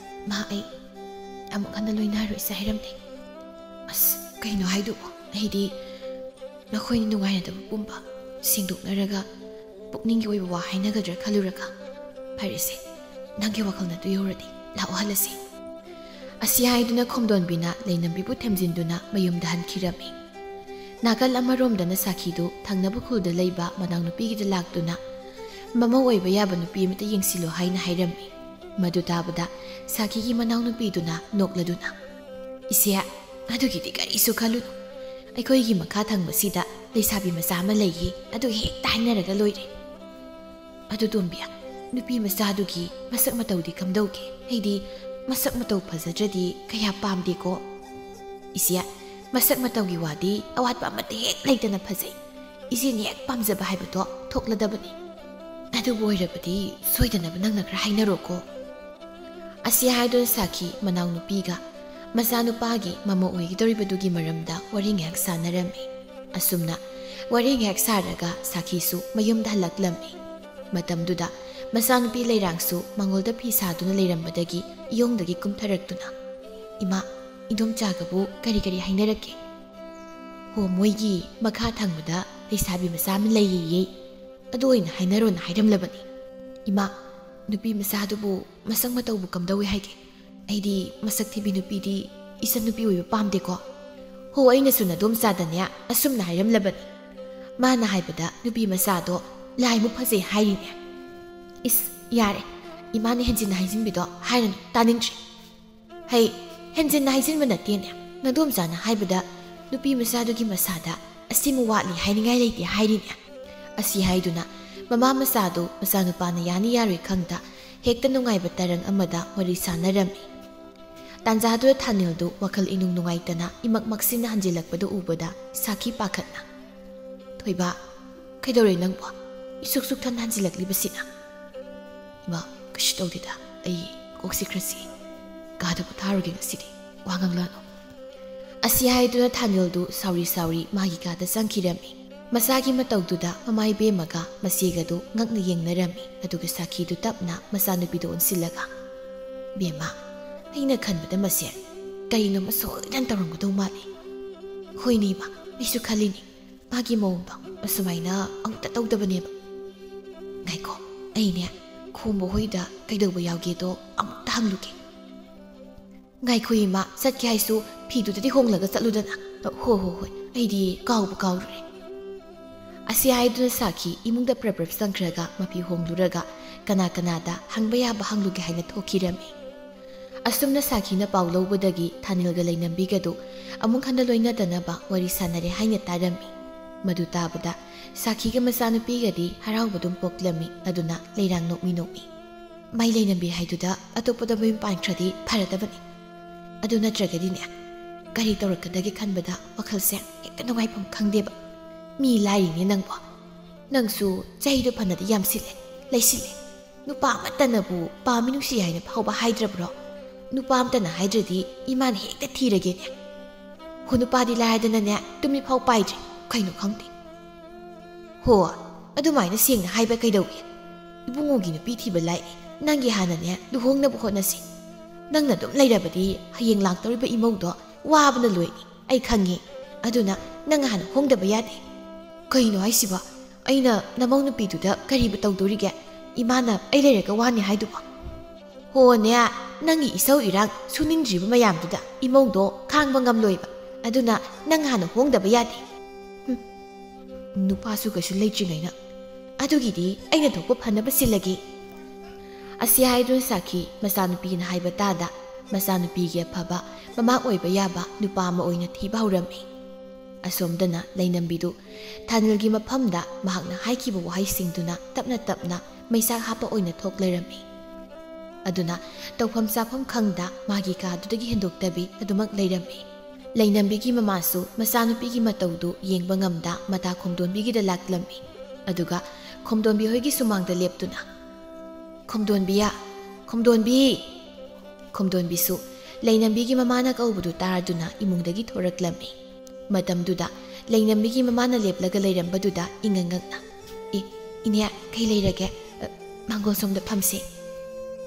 ꯃꯥ ꯑꯩ ꯑꯃꯨꯛ ꯍꯟꯅ ꯂꯣꯏꯅꯔꯣꯏꯁꯦ ꯍꯥꯏꯔꯝꯂꯦ꯫ ꯑꯁ, ꯀꯩꯅꯣ ꯍꯥꯏꯗꯨꯕꯣ? ꯑꯩꯗꯤ ꯅꯈꯣꯏꯅ ꯅꯨꯡꯉꯥꯏꯅꯗꯕ ꯄꯨꯝꯕ ꯁꯦꯡꯗꯣꯛꯅꯔꯒ ꯄꯨꯛꯅꯤꯡꯒꯤ ꯑꯣꯏꯕ ꯋꯥ ꯍꯥꯏꯅꯒꯗ꯭ꯔꯥ ꯈꯜꯂꯨꯔꯒ꯫ "ꯐꯔꯦꯁꯦ, ꯅꯪꯒꯤ ꯋꯥꯈꯜꯅ ꯑꯗꯨ ꯌꯧꯔꯗꯤ ꯂꯥꯛꯑꯣ ꯍꯜꯂꯁꯤ"꯫ ꯑꯁꯤ ꯍꯥꯏꯗꯨꯅ ꯈꯣꯝꯗꯣꯟꯕꯤꯅ ꯂꯩꯅꯝꯕꯤꯕꯨ ꯊꯦꯝꯖꯤꯟꯗꯨꯅ ꯃꯌꯨꯝꯗ ꯍꯟꯈꯤꯔꯝꯃꯤ꯫ ꯅꯥꯀꯜ ꯑꯃꯔꯣꯝꯗꯅ ꯁꯥꯈꯤꯗꯨ ꯊꯪꯅꯕ ꯈꯨꯜꯗ ꯂꯩꯕ ꯃꯅꯥꯎꯅꯨꯄꯤꯒꯤꯗ ꯂꯥꯛꯇꯨꯅ, "ꯃꯃꯧ ꯑꯣꯏꯕ ꯌꯥꯕ ꯅꯨꯄꯤ ꯑꯃꯇ ꯌꯦꯡꯁꯤꯜꯂꯣ" ꯍꯥꯏꯅ ꯍꯥꯏꯔꯝꯃꯤ꯫ ꯃꯗꯨ ꯇꯥꯕꯗ ꯁꯥꯈꯤꯒꯤ ꯃꯅꯥꯎꯅꯨꯄꯤꯗꯨꯅ ꯅꯣꯛꯂꯗꯨꯅ, "ꯏꯆꯦ, ꯑꯗꯨꯒꯤꯗꯤ ꯀꯔꯤꯁꯨ ꯈꯜꯂꯨꯅꯨ꯫ ꯑꯩꯈꯣꯏꯒꯤ ꯃꯈꯥ ꯊꯪꯕꯁꯤꯗ ꯂꯩꯁꯥꯕꯤ ꯃꯆꯥ ꯑꯃ ꯂꯩꯌꯦ, ꯑꯗꯨ ꯍꯦꯛꯇ ꯍꯥꯏꯅꯔꯒ ꯂꯣꯏꯔꯦ꯫ ꯑꯗꯨ ꯇꯣꯝꯕꯤ, ꯅꯨꯄꯤ ꯃꯆꯥꯗꯨꯒꯤ ꯃꯁꯛ ꯃꯇꯧꯗꯤ ꯀꯝꯗꯧꯒꯦ? ꯑꯩꯗꯤ ꯃꯁꯛ ꯃꯇꯧ ꯐꯖꯗ꯭ꯔꯗꯤ ꯀꯌꯥ ꯄꯥꯝꯗꯦꯀꯣ"꯫ "ꯏꯆꯦ, ꯃꯁꯛ ꯃꯇꯧꯒꯤ ꯋꯥꯗꯤ ꯑꯋꯥꯠꯄ ꯑꯃꯠꯇ ꯍꯦꯛ ꯂꯩꯇꯅ ꯐꯖꯩ꯫ ꯏꯆꯦꯅ ꯍꯦꯛ ꯄꯥꯝꯖꯕ ꯍꯥꯏꯕꯗꯣ ꯊꯣꯛꯂꯗꯕꯅꯤ꯫ ꯑꯗꯨꯕꯨ ꯑꯣꯏꯔꯕꯗꯤ ꯁꯣꯏꯗꯅꯕ ꯅꯪꯅ ꯈꯔ ꯍꯥꯏꯅꯔꯣꯀꯣ"꯫ ꯑꯁꯤ ꯍꯥꯏꯗꯨꯅ ꯁꯥꯈꯤ ꯃꯅꯥꯎꯅꯨꯄꯤꯒ ꯃꯆꯥꯅꯨꯄꯥꯒꯤ ꯃꯃꯧ ꯑꯣꯏꯒꯗꯧꯔꯤꯕꯗꯨꯒꯤ ꯃꯔꯝꯗ ꯋꯥꯔꯤ ꯉꯥꯏꯍꯥꯛ ꯁꯥꯟꯅꯔꯝꯃꯤ꯫ ꯑꯁꯨꯝꯅ ꯋꯥꯔꯤ ꯉꯥꯏꯍꯥꯛ ꯁꯥꯔꯒ ꯁꯥꯈꯤꯁꯨ ꯃꯌꯨꯝꯗ ꯍꯜꯂꯛꯂꯝꯃꯤ꯫ ꯃꯇꯝꯗꯨꯗ ꯃꯆꯥꯅꯨꯄꯤ ꯂꯩꯔꯥꯡꯁꯨ ꯃꯉꯣꯜꯗ ꯐꯤ ꯁꯥꯗꯨꯅ ꯂꯩꯔꯝꯕꯗꯒꯤ ꯏꯌꯣꯡꯗꯒꯤ ꯀꯨꯝꯊꯔꯛꯇꯨꯅ, "ꯏꯃꯥ, ꯏꯗꯣꯝꯆꯥꯒꯕꯨ ꯀꯔꯤ ꯀꯔꯤ ꯍꯥꯏꯅꯔꯛꯀꯦ?" "ꯍꯣ, ꯃꯣꯏꯒꯤ ꯃꯈꯥ ꯊꯪꯕꯗ ꯂꯩꯁꯥꯕꯤ ꯃꯆꯥ ꯑꯃ ꯂꯩꯌꯦꯌꯦ꯫ ꯑꯗꯨ ꯑꯣꯏꯅ ꯍꯥꯏꯅꯔꯣꯅ ꯍꯥꯏꯔꯝꯂꯕꯅꯤ"꯫ "ꯏꯃꯥ, ꯅꯨꯄꯤ ꯃꯆꯥꯗꯨꯕꯨ ꯃꯁꯛ ꯃꯇꯧꯕꯨ ꯀꯝꯗꯧꯏ ꯍꯥꯏꯒꯦ? ꯑꯩꯗꯤ ꯃꯁꯛ ꯊꯤꯕꯤ ꯅꯨꯄꯤꯗꯤ ꯏꯆꯟ ꯅꯨꯄꯤ ꯑꯣꯏꯕ ꯄꯥꯝꯗꯦꯀꯣ"꯫ "ꯍꯣ, ꯑꯩꯅꯁꯨ ꯅꯗꯣꯝꯆꯥꯗꯅꯦ ꯑꯁꯨꯝꯅ ꯍꯥꯏꯔꯝꯂꯕꯅꯤ꯫ ꯃꯥꯅ ꯍꯥꯏꯕꯗ ꯅꯨꯄꯤ ꯃꯆꯥꯗꯣ ꯂꯥꯏꯃꯨꯛ ꯐꯖꯩ ꯍꯥꯏꯔꯤꯅꯦ"꯫ "ꯏꯁ, ꯌꯥꯔꯦ, ꯏꯃꯥꯅ ꯍꯦꯟꯖꯤꯟꯅ ꯍꯥꯏꯖꯤꯟꯕꯤꯗꯣ ꯍꯥꯏꯔꯅꯨ, ꯇꯥꯅꯤꯡꯗ꯭ꯔꯦ"꯫ "ꯍꯩ, ꯍꯦꯟꯖꯤꯟꯅ ꯍꯥꯏꯖꯤꯟꯕ ꯅꯠꯇꯦꯅꯦ꯫ ꯅꯗꯣꯝꯆꯥꯅ ꯍꯥꯏꯕꯗ ꯅꯨꯄꯤ ꯃꯆꯥꯗꯨꯒꯤ ꯃꯁꯥꯗ ꯑꯁꯤꯃ ꯋꯥꯠꯂꯤ ꯍꯥꯏꯅꯤꯡꯉꯥꯏ ꯂꯩꯇꯦ ꯍꯥꯏꯔꯤꯅꯦ"꯫ ꯑꯁꯤ ꯍꯥꯏꯗꯨꯅ ꯃꯃꯥ ꯃꯆꯥꯗꯨ ꯃꯆꯥꯅꯨꯄꯥꯅ ꯌꯥꯅꯤ ꯌꯥꯔꯣꯏ ꯈꯪꯗ ꯍꯦꯛꯇ ꯅꯨꯡꯉꯥꯏꯕ ꯇꯔꯪ ꯑꯃꯗ ꯋꯥꯔꯤ ꯁꯥꯟꯅꯔꯝꯃꯤ꯫ ꯇꯥꯟꯖꯥꯗꯨꯗ ꯊꯥꯅꯤꯜꯗꯨ ꯋꯥꯈꯜ ꯏꯅꯨꯡ ꯅꯨꯡꯉꯥꯏꯇꯅ ꯏꯃꯛ ꯃꯛꯁꯤꯟꯅ ꯍꯟꯖꯤꯜꯂꯛꯄꯗꯨ ꯎꯕꯗ ꯁꯥꯈꯤ ꯄꯥꯈꯠꯅ, "ꯊꯣꯏꯕ, ꯀꯩꯗꯧꯔꯦ ꯅꯪꯕꯣ? ꯏꯁꯨꯛ ꯁꯨꯛ ꯊꯟꯅ ꯍꯟꯖꯤꯜꯂꯛꯂꯤꯕꯁꯤꯅ?" "ꯏꯃꯥ, ꯀꯩꯁꯨ ꯇꯧꯗꯦꯗ, ꯑꯩ ꯀꯣꯛꯁꯤ ꯈꯔ ꯆꯤꯛꯏ꯫ ꯀꯥꯗ ꯄꯣꯊꯥꯔꯨꯒꯦ ꯉꯁꯤꯗꯤ, ꯋꯥ ꯉꯥꯡꯂꯛꯑꯅꯨ"꯫ ꯑꯁꯤ ꯍꯥꯏꯗꯨꯅ ꯊꯥꯅꯤꯜꯗꯨ ꯁꯥꯎꯔꯤ ꯁꯥꯎꯔꯤ ꯃꯥꯒꯤ ꯀꯥꯗ ꯆꯪꯈꯤꯔꯝꯃꯤ꯫ ꯃꯆꯥꯒꯤ ꯃꯇꯧꯗꯨꯗ ꯃꯃꯥ ꯏꯕꯦꯝꯃꯒ ꯃꯆꯦꯒꯗꯨ ꯉꯛꯅ ꯌꯦꯡꯅꯔꯝꯃꯤ꯫ ꯑꯗꯨꯒ ꯁꯥꯈꯤꯗꯨ ꯇꯞꯅ ꯃꯆꯥꯅꯨꯄꯤꯗ ꯑꯣꯟꯁꯤꯜꯂꯒ, "ꯕꯦꯝꯃ, ꯑꯩꯅ ꯈꯟꯕꯗ ꯃꯁꯦ ꯀꯔꯤꯅꯣꯃ ꯁꯣꯏꯗꯅ ꯇꯧꯔꯝꯒꯗꯧ ꯃꯥꯜꯂꯤ"꯫ "ꯍꯣꯏꯅꯦ ꯏꯃꯥ, ꯑꯩꯁꯨ ꯈꯜꯂꯤꯅꯤ꯫ ꯃꯥꯒꯤ ꯃꯑꯣꯡꯗꯣ ꯑꯁꯨꯃꯥꯏꯅ ꯑꯃꯨꯛꯇ ꯇꯧꯗꯕꯅꯦꯕ"꯫ ꯉꯥꯏꯈꯣ, ꯑꯩꯅꯦ ꯈꯣꯝꯕ ꯍꯣꯏꯗ ꯀꯩꯗꯧꯕ ꯌꯥꯎꯒꯦꯗꯣ ꯑꯃꯨꯛꯇ ꯍꯪꯂꯨꯒꯦ꯫ ꯉꯥꯏꯈꯣ ꯏꯃꯥ, ꯆꯠꯀꯦ ꯍꯥꯏꯁꯨ ꯐꯤꯗꯨꯗꯗꯤ ꯍꯣꯡꯂꯒ ꯆꯠꯂꯨꯗꯅ꯫ ꯍꯣ ꯍꯣ ꯍꯣꯏ, ꯑꯩꯗꯤ ꯀꯥꯎꯕ ꯀꯥꯎꯔꯨꯔꯦ꯫ ꯑꯁꯤ ꯍꯥꯏꯗꯨꯅ ꯁꯥꯈꯤ ꯏꯃꯨꯡꯗ ꯄ꯭ꯔꯞ ꯄ꯭ꯔꯞ ꯆꯪꯈ꯭ꯔꯒ ꯃꯐꯤ ꯍꯣꯡꯂꯨꯔꯒ ꯀꯅꯥ ꯀꯅꯥꯗ ꯍꯪꯕ ꯌꯥꯕ ꯍꯪꯂꯨꯒꯦ ꯍꯥꯏꯅ ꯊꯣꯛꯈꯤꯔꯝꯃꯤ꯫ ꯑꯁꯨꯝꯅ ꯁꯥꯈꯤꯅ ꯄꯥꯎ ꯂꯧꯕꯗꯒꯤ ꯊꯥꯅꯤꯜꯒ ꯂꯩꯅꯝꯕꯤꯒꯗꯨ ꯑꯃꯨꯛ ꯍꯟꯅ ꯂꯣꯏꯅꯗꯅꯕ ꯋꯥꯔꯤ ꯁꯥꯟꯅꯔꯦ ꯍꯥꯏꯅ ꯇꯥꯔꯝꯃꯤ꯫ ꯃꯗꯨ ꯇꯥꯕꯗ ꯁꯥꯈꯤꯒ ꯃꯆꯥꯅꯨꯄꯤꯒꯗꯤ ꯍꯔꯥꯎꯕꯗꯨꯝ ꯄꯣꯛꯂꯝꯃꯤ, ꯑꯗꯨꯅ ꯂꯩꯔꯥꯡ ꯅꯣꯛꯃꯤ ꯅꯣꯛꯃꯤ꯫ ꯃꯥꯏ ꯂꯩꯅꯝꯕꯤ ꯍꯥꯏꯗꯨꯗ ꯑꯇꯣꯞꯄꯗ ꯃꯌꯨꯝ ꯄꯥꯟꯈ꯭ꯔꯗꯤ ꯐꯔꯗꯕꯅꯤ꯫ ꯑꯗꯨ ꯅꯠꯇ꯭ꯔꯒꯗꯤꯅꯦ, ꯀꯔꯤ ꯇꯧꯔꯛꯀꯗꯒꯦ ꯈꯟꯕꯗ ꯋꯥꯈꯜꯁꯦ ꯍꯦꯛꯇ ꯅꯨꯡꯉꯥꯏꯐꯝ ꯈꯪꯗꯦꯕ꯫ ꯃꯤ ꯂꯥꯏꯔꯤꯅꯦ ꯅꯪꯕꯣ꯫ ꯅꯪꯁꯨ ꯆꯍꯤꯗꯣ ꯐꯅꯗꯤ ꯌꯥꯝꯁꯤꯜꯂꯦ, ꯂꯩꯁꯤꯜꯂꯦ꯫ ꯅꯨꯄꯥ ꯑꯃꯠꯇꯅꯕꯨ ꯄꯥꯝꯃꯤ ꯅꯨꯡꯁꯤ ꯍꯥꯏꯅ ꯐꯥꯎꯕ ꯍꯥꯏꯗ꯭ꯔꯕ꯭ꯔꯣ? ꯅꯨꯄꯥ ꯑꯃꯠꯇꯅ ꯍꯥꯏꯗ꯭ꯔꯗꯤ ꯏꯃꯥꯅ ꯍꯦꯛꯇ ꯊꯤꯔꯒꯦꯅꯦ꯫ ꯍꯣ, ꯅꯨꯄꯥꯗꯤ ꯂꯥꯏꯔꯗꯅꯅꯦ ꯇꯨꯝꯃꯤ ꯐꯥꯎ ꯄꯥꯏꯗ꯭ꯔꯦ, ꯀꯩꯅꯣ ꯈꯪꯗꯦ꯫ ꯍꯣ, ꯑꯗꯨꯃꯥꯏꯅ ꯁꯦꯡꯅ ꯍꯥꯏꯕ ꯀꯩꯗꯧꯒꯦ? ꯏꯕꯨꯡꯉꯣꯒꯤ ꯅꯨꯄꯤ ꯊꯤꯕ ꯂꯥꯏꯔꯤ, ꯅꯪꯒꯤ ꯍꯥꯟꯅꯅꯦ ꯂꯨꯍꯣꯡꯅꯕ ꯍꯣꯠꯅꯁꯤ꯫ ꯅꯪꯅ ꯑꯗꯨꯝ ꯂꯩꯔꯕꯗꯤ ꯍꯌꯦꯡ ꯂꯥꯛꯇꯧꯔꯤꯕ ꯏꯃꯧꯗꯣ ꯋꯥꯕꯅ ꯂꯣꯏꯅꯤ, ꯑꯩ ꯈꯪꯉꯤ꯫ ꯑꯗꯨꯅ ꯅꯪ ꯍꯥꯟꯅ ꯍꯣꯡꯗꯕ ꯌꯥꯗꯦ꯫ ꯀꯩꯅꯣ ꯍꯥꯏꯁꯤꯕꯣ? ꯑꯩꯅ ꯅꯃꯧ ꯅꯨꯄꯤꯗꯨꯗ ꯀꯔꯤꯕꯨ ꯇꯧꯗꯣꯔꯤꯒꯦ? ꯏꯃꯥꯅ ꯑꯩ ꯂꯩꯔꯒ ꯋꯥꯅꯤ ꯍꯥꯏꯗꯨꯕꯣ? ꯍꯣꯅꯦ, ꯅꯪꯒꯤ ꯏꯁꯧ ꯏꯔꯥꯡ ꯁꯨꯅꯤꯡꯗ꯭ꯔꯤꯕ ꯃꯌꯥꯝꯗꯨꯗ ꯏꯃꯧꯗꯣ ꯈꯥꯡꯕ ꯉꯝꯂꯣꯏꯕ꯫ ꯑꯗꯨꯅ ꯅꯪ ꯍꯥꯟꯅ ꯍꯣꯡꯗꯕ ꯌꯥꯗꯦ꯫ ꯍꯨꯝ, ꯅꯨꯄꯥꯁꯨ ꯀꯩꯁꯨ ꯂꯩꯇ꯭ꯔꯤꯉꯩꯅ꯫ ꯑꯗꯨꯒꯤꯗꯤ ꯑꯩꯅ ꯊꯣꯛꯄ ꯐꯅꯕ ꯁꯤꯜꯂꯒꯦ꯫ ꯑꯁꯤ ꯍꯥꯏꯗꯨꯅ ꯁꯥꯈꯤ ꯃꯆꯥꯅꯨꯄꯤꯅ ꯍꯥꯏꯕ ꯇꯥꯗ ꯃꯆꯥꯅꯨꯄꯤꯒꯤ ꯑꯐꯕ ꯃꯃꯥ ꯑꯣꯏꯕ ꯌꯥꯕ ꯅꯨꯄꯥ ꯑꯃ ꯑꯣꯏꯅ ꯊꯤꯕ ꯍꯧꯔꯝꯃꯤ꯫ ꯑꯁꯣꯝꯗꯅ ꯂꯩꯅꯝꯕꯤꯗꯨ ꯊꯥꯅꯤꯜꯒꯤ ꯃꯐꯝꯗ ꯃꯍꯥꯛꯅ ꯍꯥꯏꯈꯤꯕ ꯋꯥꯍꯩꯁꯤꯡꯗꯨꯅ ꯇꯞꯅ ꯇꯞꯅ ꯃꯩꯁꯥꯛ ꯍꯥꯞꯄ ꯑꯣꯏꯅ ꯊꯣꯛ ꯂꯩꯔꯝꯃꯤ꯫ ꯑꯗꯨꯅ ꯇꯧꯐꯝ ꯆꯥꯐꯝ ꯈꯪꯗ ꯃꯥꯒꯤ ꯀꯥꯗꯨꯗꯒꯤ ꯍꯦꯟꯗꯣꯛꯇꯕꯤ ꯑꯗꯨꯃꯛ ꯂꯩꯔꯝꯃꯤ꯫ ꯂꯩꯅꯝꯕꯤꯒꯤ ꯃꯃꯥꯁꯨ ꯃꯆꯥꯅꯨꯄꯤꯒꯤ ꯃꯇꯧꯗꯨ ꯌꯦꯡꯕ ꯉꯝꯗ ꯃꯇꯥ ꯈꯣꯝꯗꯣꯟꯕꯤꯒꯤꯗ ꯂꯥꯛꯂꯝꯃꯤ꯫ ꯑꯗꯨꯒ ꯈꯣꯝꯗꯣꯟꯕꯤ ꯍꯣꯏꯒꯤ ꯁꯨꯃꯥꯡꯗ ꯂꯦꯞꯇꯨꯅ, "ꯈꯣꯝꯗꯣꯟꯕꯤꯌꯥ, ꯈꯣꯝꯗꯣꯟꯕꯤ!" ꯈꯣꯝꯗꯣꯟꯕꯤꯁꯨ ꯂꯩꯅꯝꯕꯤꯒꯤ ꯃꯃꯥꯅ ꯀꯧꯕꯗꯨ ꯇꯥꯔꯗꯨꯅ ꯏꯃꯨꯡꯗꯒꯤ ꯊꯣꯔꯛꯂꯝꯃꯤ꯫ ꯃꯇꯝꯗꯨꯗ ꯂꯩꯅꯝꯕꯤꯒꯤ ꯃꯃꯥꯅ ꯂꯦꯞꯂꯒ ꯂꯩꯔꯝꯕꯗꯨꯗ ꯏꯉꯛ ꯉꯛꯅ, "ꯑꯦ, ꯏꯅꯦ, ꯀꯩ ꯂꯩꯔꯒꯦ? ꯑ, ꯃꯥꯡꯒꯣꯜ ꯁꯣꯝꯗ ꯐꯝꯁꯦ꯫"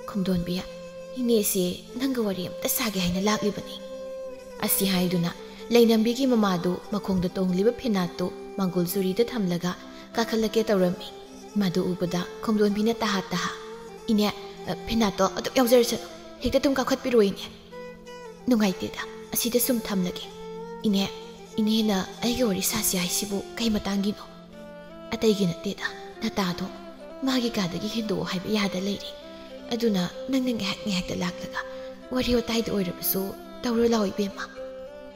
ꯈꯣꯝꯗꯣꯟꯕꯤꯌꯥ, "ꯏꯅꯦꯁꯦ ꯅꯪꯒ ꯋꯥꯔꯤ ꯑꯝꯇ ꯁꯥꯒꯦ ꯍꯥꯏꯅ ꯂꯥꯛꯂꯤꯕꯅꯤ꯫" ꯑꯁꯤ ꯍꯥꯏꯗꯨꯅ ꯂꯩꯅꯝꯕꯤꯒꯤ ꯃꯃꯥꯗꯨ ꯃꯈꯣꯡꯗ ꯇꯣꯡꯂꯤꯕ ꯐꯤꯅꯥꯠꯇꯨ ꯃꯥꯡꯒꯣꯜ ꯆꯨꯔꯤꯗ ꯊꯝꯂꯒ ꯀꯥꯈꯠꯂꯛꯀꯦ ꯇꯧꯔꯝꯃꯤ꯫ ꯃꯗꯨ ꯎꯕꯗ ꯈꯣꯝꯗꯣꯟꯕꯤꯅ ꯇꯍꯥ ꯇꯍꯥ, "ꯏꯅꯦ, ꯑ, ꯐꯦꯅꯥꯠꯇꯣ ꯑꯗꯨꯝ ꯌꯥꯎꯖꯔꯁꯅꯨ, ꯍꯦꯛꯇ ꯑꯗꯨꯝ ꯀꯥꯈꯠꯄꯤꯔꯣ ꯏꯅꯦ꯫ ꯅꯨꯡꯉꯥꯏꯇꯦꯗ, ꯑꯁꯤꯗ ꯁꯨꯝ ꯊꯝꯂꯒꯦ꯫ ꯏꯅꯦ, ꯏꯅꯦꯅ ꯑꯩꯒ ꯋꯥꯔꯤ ꯁꯥꯁꯤ ꯍꯥꯏꯁꯤꯕꯨ ꯀꯩ ꯃꯇꯥꯡꯒꯤꯅꯣ?" "ꯑꯇꯩꯒꯤ ꯅꯠꯇꯦꯗ, ꯅꯇꯥꯗꯣ ꯃꯥꯒꯤ ꯀꯥꯗꯒꯤ ꯍꯦꯟꯗꯣꯛꯑꯣ ꯍꯥꯏꯕ ꯌꯥꯗ ꯂꯩꯔꯦ꯫ ꯑꯗꯨꯅ ꯅꯪꯅ ꯉꯥꯏꯍꯥꯛ ꯉꯥꯏꯍꯥꯛꯇ ꯂꯥꯛꯂꯒ ꯋꯥꯔꯤ ꯋꯥꯇꯥꯏꯗ ꯑꯣꯏꯔꯕꯁꯨ ꯇꯧꯔꯨ ꯂꯥꯛꯑꯣ ꯏꯕꯦꯝꯃ꯫"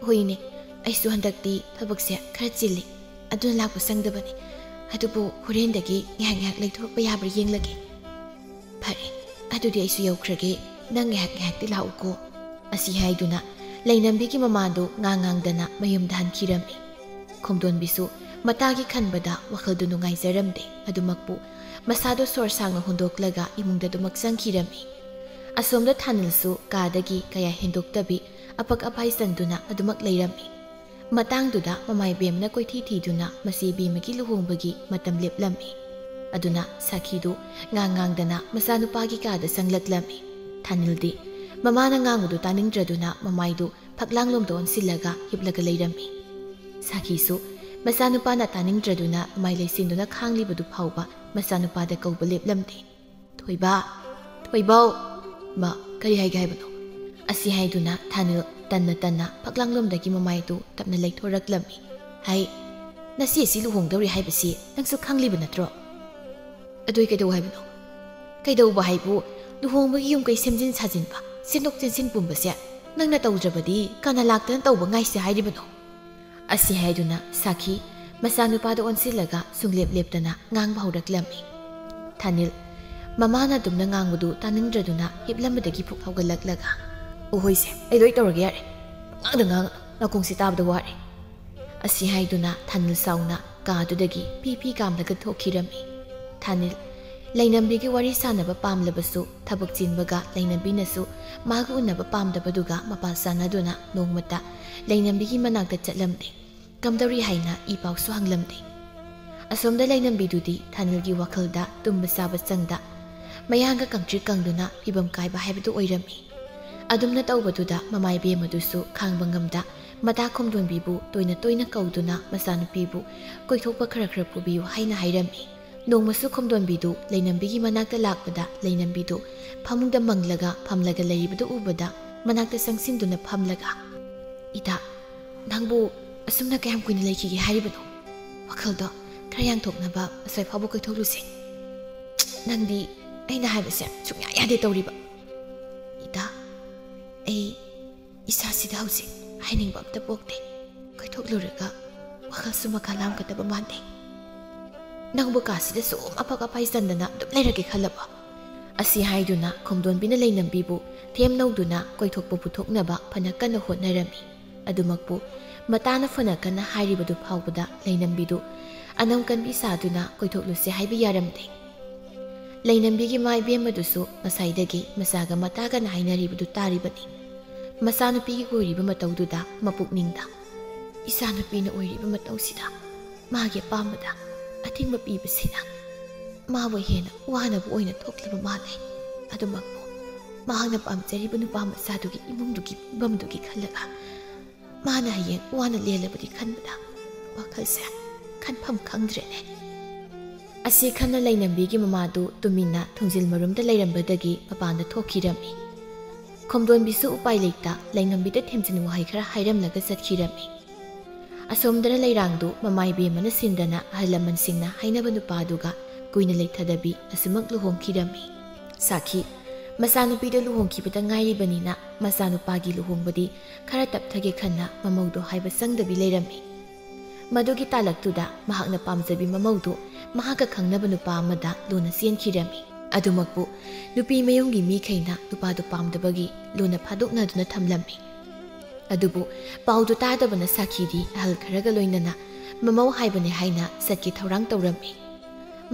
"ꯍꯣꯏꯅꯦ, ꯑꯩꯁꯨ ꯍꯟꯗꯛꯇꯤ ꯊꯕꯛꯁꯦ ꯈꯔ ꯆꯤꯜꯂꯤ, ꯑꯗꯨꯅ ꯂꯥꯛꯄ ꯁꯪꯗꯕꯅꯤ꯫ ꯑꯗꯨꯕꯨ ꯍꯣꯔꯦꯟꯗꯒꯤ ꯉꯥꯏꯍꯥꯛ ꯉꯥꯏꯍꯥꯛ ꯂꯩꯊꯣꯔꯛꯄ ꯌꯥꯕ꯭ꯔꯥ ꯌꯦꯡꯂꯒꯦ꯫" "ꯐꯔꯦ, ꯑꯗꯨꯗꯤ ꯑꯩꯁꯨ ꯌꯧꯈ꯭ꯔꯒꯦ, ꯅꯪ ꯉꯥꯏꯍꯥꯛ ꯉꯥꯏꯍꯥꯛꯇꯤ ꯂꯥꯛꯎꯀꯣ꯫" ꯑꯁꯤ ꯍꯥꯏꯗꯨꯅ ꯂꯩꯅꯝꯕꯤꯒꯤ ꯃꯃꯥꯗꯨ ꯉꯥꯡ ꯉꯥꯡꯗꯅ ꯃꯌꯨꯝꯗ ꯍꯟꯈꯤꯔꯝꯃꯤ꯫ ꯈꯣꯝꯗꯣꯟꯕꯤꯁꯨ ꯃꯇꯥꯒꯤ ꯈꯟꯕꯗ ꯋꯥꯈꯜꯗꯨ ꯅꯨꯡꯉꯥꯏꯖꯔꯝꯗꯦ꯫ ꯑꯗꯨꯃꯛꯄꯨ ꯃꯁꯥꯗꯣ ꯁꯣꯔ ꯁꯥꯡꯅ ꯍꯣꯟꯗꯣꯛꯂꯒ ꯏꯃꯨꯡꯗ ꯑꯗꯨꯃꯛ ꯆꯪꯈꯤꯔꯝꯃꯤ꯫ ꯑꯁꯣꯝꯗ ꯊꯥꯅꯤꯜꯁꯨ ꯀꯥꯗꯒꯤ ꯀꯌꯥ ꯍꯦꯟꯗꯣꯛꯇꯕꯤ ꯑꯄꯛ ꯑꯄꯥꯏ ꯆꯟꯗꯨꯅ ꯑꯗꯨꯃꯛ ꯂꯩꯔꯝꯃꯤ꯫ ꯃꯇꯥꯡꯗꯨꯗ ꯃꯃꯥꯏ ꯕꯦꯝꯅ ꯀꯣꯏꯊꯤ ꯊꯤꯗꯨꯅ ꯃꯆꯦ ꯕꯦꯝꯃꯒꯤ ꯂꯨꯍꯣꯡꯕꯒꯤ ꯃꯇꯝ ꯂꯦꯞꯂꯝꯃꯤ꯫ ꯑꯗꯨꯅ ꯁꯥꯈꯤꯗꯨ ꯉꯥꯡ ꯉꯥꯡꯗꯅ ꯃꯆꯥꯅꯨꯄꯥꯒꯤ ꯀꯥꯗ ꯆꯪꯂꯛꯂꯝꯃꯤ꯫ ꯊꯥꯅꯤꯜꯗꯤ ꯃꯃꯥꯅ ꯉꯥꯡꯕꯗꯨ ꯇꯥꯅꯤꯡꯗ꯭ꯔꯗꯨꯅ ꯃꯃꯥꯏꯗꯨ ꯐꯛꯂꯥꯡꯂꯣꯝꯗ ꯑꯣꯟꯁꯤꯜꯂꯒ ꯍꯤꯞꯂꯒ ꯂꯩꯔꯝꯃꯤ꯫ ꯁꯥꯈꯤꯁꯨ ꯃꯆꯥꯅꯨꯄꯥꯅ ꯇꯥꯅꯤꯡꯗ꯭ꯔꯗꯨꯅ ꯃꯃꯥꯏ ꯂꯩꯁꯤꯟꯗꯨꯅ ꯈꯥꯡꯂꯤꯕꯗꯨ ꯐꯥꯎꯕ ꯃꯆꯥꯅꯨꯄꯥꯗ ꯀꯧꯕ ꯂꯦꯞꯂꯝꯗꯦ꯫ "ꯊꯣꯏꯕ, ꯊꯣꯏꯕꯧ!" "ꯃꯥ, ꯀꯔꯤ ꯍꯥꯏꯒꯦ ꯍꯥꯏꯕꯅꯣ?" ꯑꯁꯤ ꯍꯥꯏꯗꯨꯅ ꯊꯥꯅꯤꯜ ꯇꯟꯅ ꯇꯟꯅ ꯐꯛꯂꯥꯡꯂꯣꯝꯗꯒꯤ ꯃꯃꯥꯏꯗꯨ ꯇꯞꯅ ꯂꯩꯊꯣꯔꯛꯂꯝꯃꯤ꯫ "ꯍꯩ, ꯅꯆꯦꯁꯤ ꯂꯨꯍꯣꯡꯗꯧꯔꯤ ꯍꯥꯏꯕꯁꯤ ꯅꯪꯁꯨ ꯈꯪꯂꯤꯕ ꯅꯠꯇ꯭ꯔꯣ?" "ꯑꯗꯨꯏ ꯀꯩꯗꯧ ꯍꯥꯏꯕꯅꯣ?" "ꯀꯩꯗꯧꯕ ꯍꯥꯏꯕꯨ, ꯂꯨꯍꯣꯡꯕꯒꯤ ꯌꯨꯝ ꯀꯩ ꯁꯦꯝꯖꯤꯟ ꯁꯥꯖꯤꯟꯕ, ꯁꯦꯝꯗꯣꯛ ꯁꯦꯝꯖꯤꯟ ꯄꯨꯝꯕꯁꯦ ꯅꯪꯅ ꯇꯧꯗ꯭ꯔꯕꯗꯤ ꯀꯅꯥ ꯂꯥꯛꯇꯅ ꯇꯧꯕ ꯉꯥꯏꯁꯦ ꯍꯥꯏꯔꯤꯕꯅꯣ?" ꯑꯁꯤ ꯍꯥꯏꯗꯨꯅ ꯁꯥꯈꯤ ꯃꯆꯥꯅꯨꯄꯥꯗ ꯑꯣꯟꯁꯤꯜꯂꯒ ꯁꯨꯡꯂꯦꯞ ꯂꯦꯞꯇꯅ ꯉꯥꯡꯕ ꯍꯧꯔꯛꯂꯝꯃꯤ꯫ ꯊꯥꯅꯤꯜ ꯃꯃꯥꯅ ꯑꯗꯨꯝꯅ ꯉꯥꯡꯕꯗꯨ ꯇꯥꯅꯤꯡꯗ꯭ꯔꯗꯨꯅ ꯍꯤꯞꯂꯝꯕꯗꯒꯤ ꯐꯨꯛ ꯍꯧꯒꯠꯂꯛꯂꯒ, "ꯑꯣ ꯍꯣꯏꯁꯦ, ꯑꯩ ꯂꯣꯏ ꯇꯧꯔꯒꯦ ꯌꯥꯔꯦ꯫ ꯄꯉꯥꯡꯗ ꯉꯥꯡꯒꯅꯨ, ꯅꯥꯀꯣꯡꯁꯤ ꯇꯥꯕꯗ ꯋꯥꯔꯦ꯫" ꯑꯁꯤ ꯍꯥꯏꯗꯨꯅ ꯊꯥꯅꯤꯜ ꯁꯥꯎꯅ ꯀꯥꯗꯨꯗꯒꯤ ꯐꯤ ꯐꯤ ꯀꯥꯝꯂꯒ ꯊꯣꯛꯈꯤꯔꯝꯃꯤ꯫ ꯊꯥꯅꯤꯜ ꯂꯩꯅꯝꯕꯤꯒꯤ ꯋꯥꯔꯤ ꯁꯥꯟꯅꯕ ꯄꯥꯝꯂꯕꯁꯨ ꯊꯕꯛ ꯆꯤꯟꯕꯒ ꯂꯩꯅꯝꯕꯤꯅꯁꯨ ꯃꯥꯒ ꯎꯅꯕ ꯄꯥꯝꯗꯕꯗꯨꯒ ꯃꯄꯥ ꯆꯥꯟꯅꯗꯨꯅ ꯅꯣꯡꯃꯇ ꯂꯩꯅꯝꯕꯤꯒꯤ ꯃꯅꯥꯛꯇ ꯆꯠꯂꯝꯗꯦ꯫ ꯀꯝꯗꯧꯔꯤ ꯍꯥꯏꯅ ꯏ ꯄꯥꯎꯁꯨ ꯍꯪꯂꯝꯗꯦ꯫ ꯑꯁꯣꯝꯗ ꯂꯩꯅꯝꯕꯤꯗꯨꯗꯤ ꯊꯥꯅꯤꯜꯒꯤ ꯋꯥꯈꯜꯗ ꯇꯨꯝꯕ ꯆꯥꯕ ꯆꯪꯗ ꯃꯌꯥꯡꯒ ꯀꯪꯇ꯭ꯔꯤꯛ ꯀꯪꯗꯨꯅ ꯐꯤꯕꯝ ꯀꯥꯏꯕ ꯍꯥꯏꯕꯗꯨ ꯑꯣꯏꯔꯝꯃꯤ꯫ ꯑꯗꯨꯝꯅ ꯇꯧꯕꯗꯨꯗ ꯃꯃꯥꯏ ꯕꯦꯝꯃꯗꯨꯁꯨ ꯈꯥꯡꯕ ꯉꯝꯗ ꯃꯇꯥ ꯈꯣꯝꯗꯣꯟꯕꯤꯕꯨ ꯇꯣꯏꯅ ꯇꯣꯏꯅ ꯀꯧꯗꯨꯅ ꯃꯆꯥꯅꯨꯄꯤꯕꯨ ꯀꯣꯏꯊꯣꯛꯄ ꯈꯔ ꯈꯔ ꯄꯨꯕꯤꯌꯨ ꯍꯥꯏꯅ ꯍꯥꯏꯔꯝꯃꯤ꯫ ꯅꯣꯡꯃꯁꯨ ꯈꯣꯝꯗꯣꯟꯕꯤꯗꯨ ꯂꯩꯅꯝꯕꯤꯒꯤ ꯃꯅꯥꯛꯇ ꯂꯥꯛꯄꯗ, ꯂꯩꯅꯝꯕꯤꯗꯨ ꯐꯃꯨꯡꯗ ꯃꯪꯂꯒ ꯐꯝꯂꯒ ꯂꯩꯔꯤꯕꯗꯨ ꯎꯕꯗ, ꯃꯅꯥꯛꯇ ꯆꯪꯁꯤꯟꯗꯨꯅ ꯐꯝꯂꯒ, "ꯏꯇꯥ, ꯅꯪꯕꯨ ꯑꯁꯨꯝꯅ ꯀꯌꯥꯝ ꯀꯨꯏꯅ ꯂꯩꯈꯤꯒꯦ ꯍꯥꯏꯔꯤꯕꯅꯣ? ꯋꯥꯈꯜꯗꯣ ꯈꯔ ꯌꯥꯡꯊꯣꯛꯅꯕ ꯑꯁ꯭ꯋꯥꯏ ꯐꯥꯎꯕ ꯀꯣꯏꯊꯣꯛꯂꯨꯁꯦ꯫ ꯅꯪꯗꯤ ꯑꯩꯅ ꯍꯥꯏꯕꯁꯦ ꯁꯨꯡꯌꯥ ꯌꯥꯗꯦ ꯇꯧꯔꯤꯕ꯫ ꯏꯇꯥ, ꯑꯩ ꯏꯁꯥꯁꯤꯗ ꯍꯧꯖꯤꯛ ꯍꯥꯏꯅꯤꯡꯕ ꯑꯝꯇ ꯄꯣꯛꯇꯦ꯫ ꯀꯣꯏꯊꯣꯛꯂꯨꯔꯒ ꯋꯥꯈꯜꯁꯨ ꯃꯈꯥ ꯂꯥꯝꯒꯗꯕ ꯃꯥꯟꯗꯦ꯫ ꯅꯪꯕꯨ ꯀꯥꯁꯤꯗ ꯁꯨꯝ ꯑꯐꯛ ꯑꯐꯥꯏ ꯆꯟꯗꯅ ꯑꯗꯨꯝ ꯂꯩꯔꯒꯦ ꯈꯜꯂꯕꯣ?" ꯑꯁꯤ ꯍꯥꯏꯗꯨꯅ ꯈꯣꯝꯗꯣꯟꯕꯤꯅ ꯂꯩꯅꯝꯕꯤꯕꯨ ꯊꯦꯝ ꯅꯧꯗꯨꯅ ꯀꯣꯏꯊꯣꯛꯄ ꯄꯨꯊꯣꯛꯅꯕ ꯐꯅ ꯀꯟꯅ ꯍꯣꯠꯅꯔꯝꯃꯤ꯫ ꯑꯗꯨꯃꯛꯄꯨ ꯃꯇꯥꯅ ꯐꯅ ꯀꯟꯅ ꯍꯥꯏꯔꯤꯕꯗꯨ ꯐꯥꯎꯕꯗ ꯂꯩꯅꯝꯕꯤꯗꯨ ꯑꯅꯝ ꯀꯟꯕꯤ ꯁꯥꯗꯨꯅ ꯀꯣꯏꯊꯣꯛꯂꯨꯁꯦ ꯍꯥꯏꯕ ꯌꯥꯔꯝꯗꯦ꯫ ꯂꯩꯅꯝꯕꯤꯒꯤ ꯃꯥꯏ ꯕꯦꯝꯃꯗꯨꯁꯨ ꯉꯁꯥꯏꯗꯒꯤ ꯃꯆꯥꯒ ꯃꯇꯥꯒꯅ ꯍꯥꯏꯅꯔꯤꯕꯗꯨ ꯇꯥꯔꯤꯕꯅꯤ꯫ ꯃꯆꯥꯅꯨꯄꯤꯒꯤ ꯑꯣꯏꯔꯤꯕ ꯃꯇꯧꯗꯨꯗ ꯃꯄꯨꯛꯅꯤꯡꯗ, "ꯏꯆꯥꯅꯨꯄꯤꯅ ꯑꯣꯏꯔꯤꯕ ꯃꯇꯧꯁꯤꯗ ꯃꯥꯒꯤ ꯑꯄꯥꯝꯕꯗ ꯑꯊꯤꯡꯕ ꯄꯤꯕꯁꯤꯅ ꯃꯥꯕꯨ ꯍꯦꯟꯅ ꯋꯥꯅꯕ ꯑꯣꯏꯅ ꯊꯣꯛꯂꯕ ꯃꯥꯜꯂꯦ꯫ ꯑꯗꯨꯃꯛꯄꯨ ꯃꯍꯥꯛꯅ ꯄꯥꯝꯖꯔꯤꯕ ꯅꯨꯄꯥ ꯃꯆꯥꯗꯨꯒꯤ ꯏꯃꯨꯡꯗꯨꯒꯤ ꯐꯤꯕꯝꯗꯨꯒꯤ ꯈꯜꯂꯒ ꯃꯥꯅ ꯍꯌꯦꯡ ꯋꯥꯅ ꯂꯦꯜꯂꯕꯗꯤ ꯈꯟꯕꯗ ꯋꯥꯈꯜꯁꯦ ꯈꯟꯐꯝ ꯈꯪꯗ꯭ꯔꯦꯅꯦ"꯫ ꯑꯁꯤ ꯈꯟꯅ ꯂꯩꯅꯝꯕꯤꯒꯤ ꯃꯃꯥꯗꯨ ꯇꯨꯃꯤꯟꯅ ꯊꯣꯡꯖꯤꯜ ꯃꯔꯨꯝꯗ ꯂꯩꯔꯝꯕꯗꯒꯤ ꯃꯄꯥꯟꯗ ꯊꯣꯛꯈꯤꯔꯝꯃꯤ꯫ ꯈꯣꯝꯗꯣꯟꯕꯤꯁꯨ ꯎꯄꯥꯏ ꯂꯩꯇ ꯂꯩꯅꯝꯕꯤꯗ ꯊꯦꯝꯖꯤꯟ ꯋꯥꯍꯩ ꯈꯔ ꯍꯥꯏꯔꯝꯂꯒ ꯆꯠꯈꯤꯔꯝꯃꯤ꯫ ꯑꯁꯣꯝꯗꯅ ꯂꯩꯔꯥꯡꯗꯨ ꯃꯃꯥꯏ ꯕꯦꯝꯃꯅ ꯁꯤꯟꯗꯅ ꯑꯍꯜ ꯂꯃꯟꯁꯤꯡꯅ ꯍꯥꯏꯅꯕ ꯅꯨꯄꯥꯗꯨꯒ ꯀꯨꯏꯅ ꯂꯩꯊꯗꯕꯤ ꯑꯁꯨꯃꯛ ꯂꯨꯍꯣꯡꯈꯤꯔꯝꯃꯤ꯫ ꯁꯥꯈꯤ, ꯃꯆꯥꯅꯨꯄꯤꯗꯨ ꯂꯨꯍꯣꯡꯈꯤꯕꯗ ꯉꯥꯏꯔꯤꯕꯅꯤꯅ ꯃꯆꯥꯅꯨꯄꯥꯒꯤ ꯂꯨꯍꯣꯡꯕꯗꯤ ꯈꯔ ꯇꯞꯊꯒꯦ ꯈꯟꯅ ꯃꯃꯧꯗꯣ ꯍꯥꯏꯕ ꯆꯪꯗꯕꯤ ꯂꯩꯔꯝꯃꯤ꯫ ꯃꯗꯨꯒꯤ ꯇꯥꯂꯛꯇꯨꯗ ꯃꯍꯥꯛꯅ ꯄꯥꯝꯖꯕꯤ ꯃꯃꯧꯗꯨ ꯃꯍꯥꯛꯀ ꯈꯪꯅꯕ ꯅꯨꯄꯥ ꯑꯃꯗ ꯂꯣꯟꯅ ꯆꯦꯟꯈꯤꯔꯝꯃꯤ꯫ ꯑꯗꯨꯃꯛꯄꯨ ꯅꯨꯄꯤ ꯃꯌꯨꯝꯒꯤ ꯃꯤꯈꯩꯅ ꯅꯨꯄꯥꯗꯨ ꯄꯥꯝꯗꯕꯒꯤ ꯂꯣꯟꯅ ꯐꯥꯗꯣꯛꯅꯗꯨꯅ ꯊꯝꯂꯝꯃꯤ꯫ ꯑꯗꯨꯕꯨ ꯄꯥꯎꯗꯨ ꯇꯥꯗꯕꯅ ꯁꯥꯈꯤꯗꯤ ꯑꯍꯜ ꯈꯔꯒ ꯂꯣꯏꯅꯅ ꯃꯃꯧ ꯍꯥꯏꯕꯅꯦ ꯍꯥꯏꯅ ꯆꯠꯀꯦ ꯊꯧꯔꯥꯡ ꯇꯧꯔꯝꯃꯤ꯫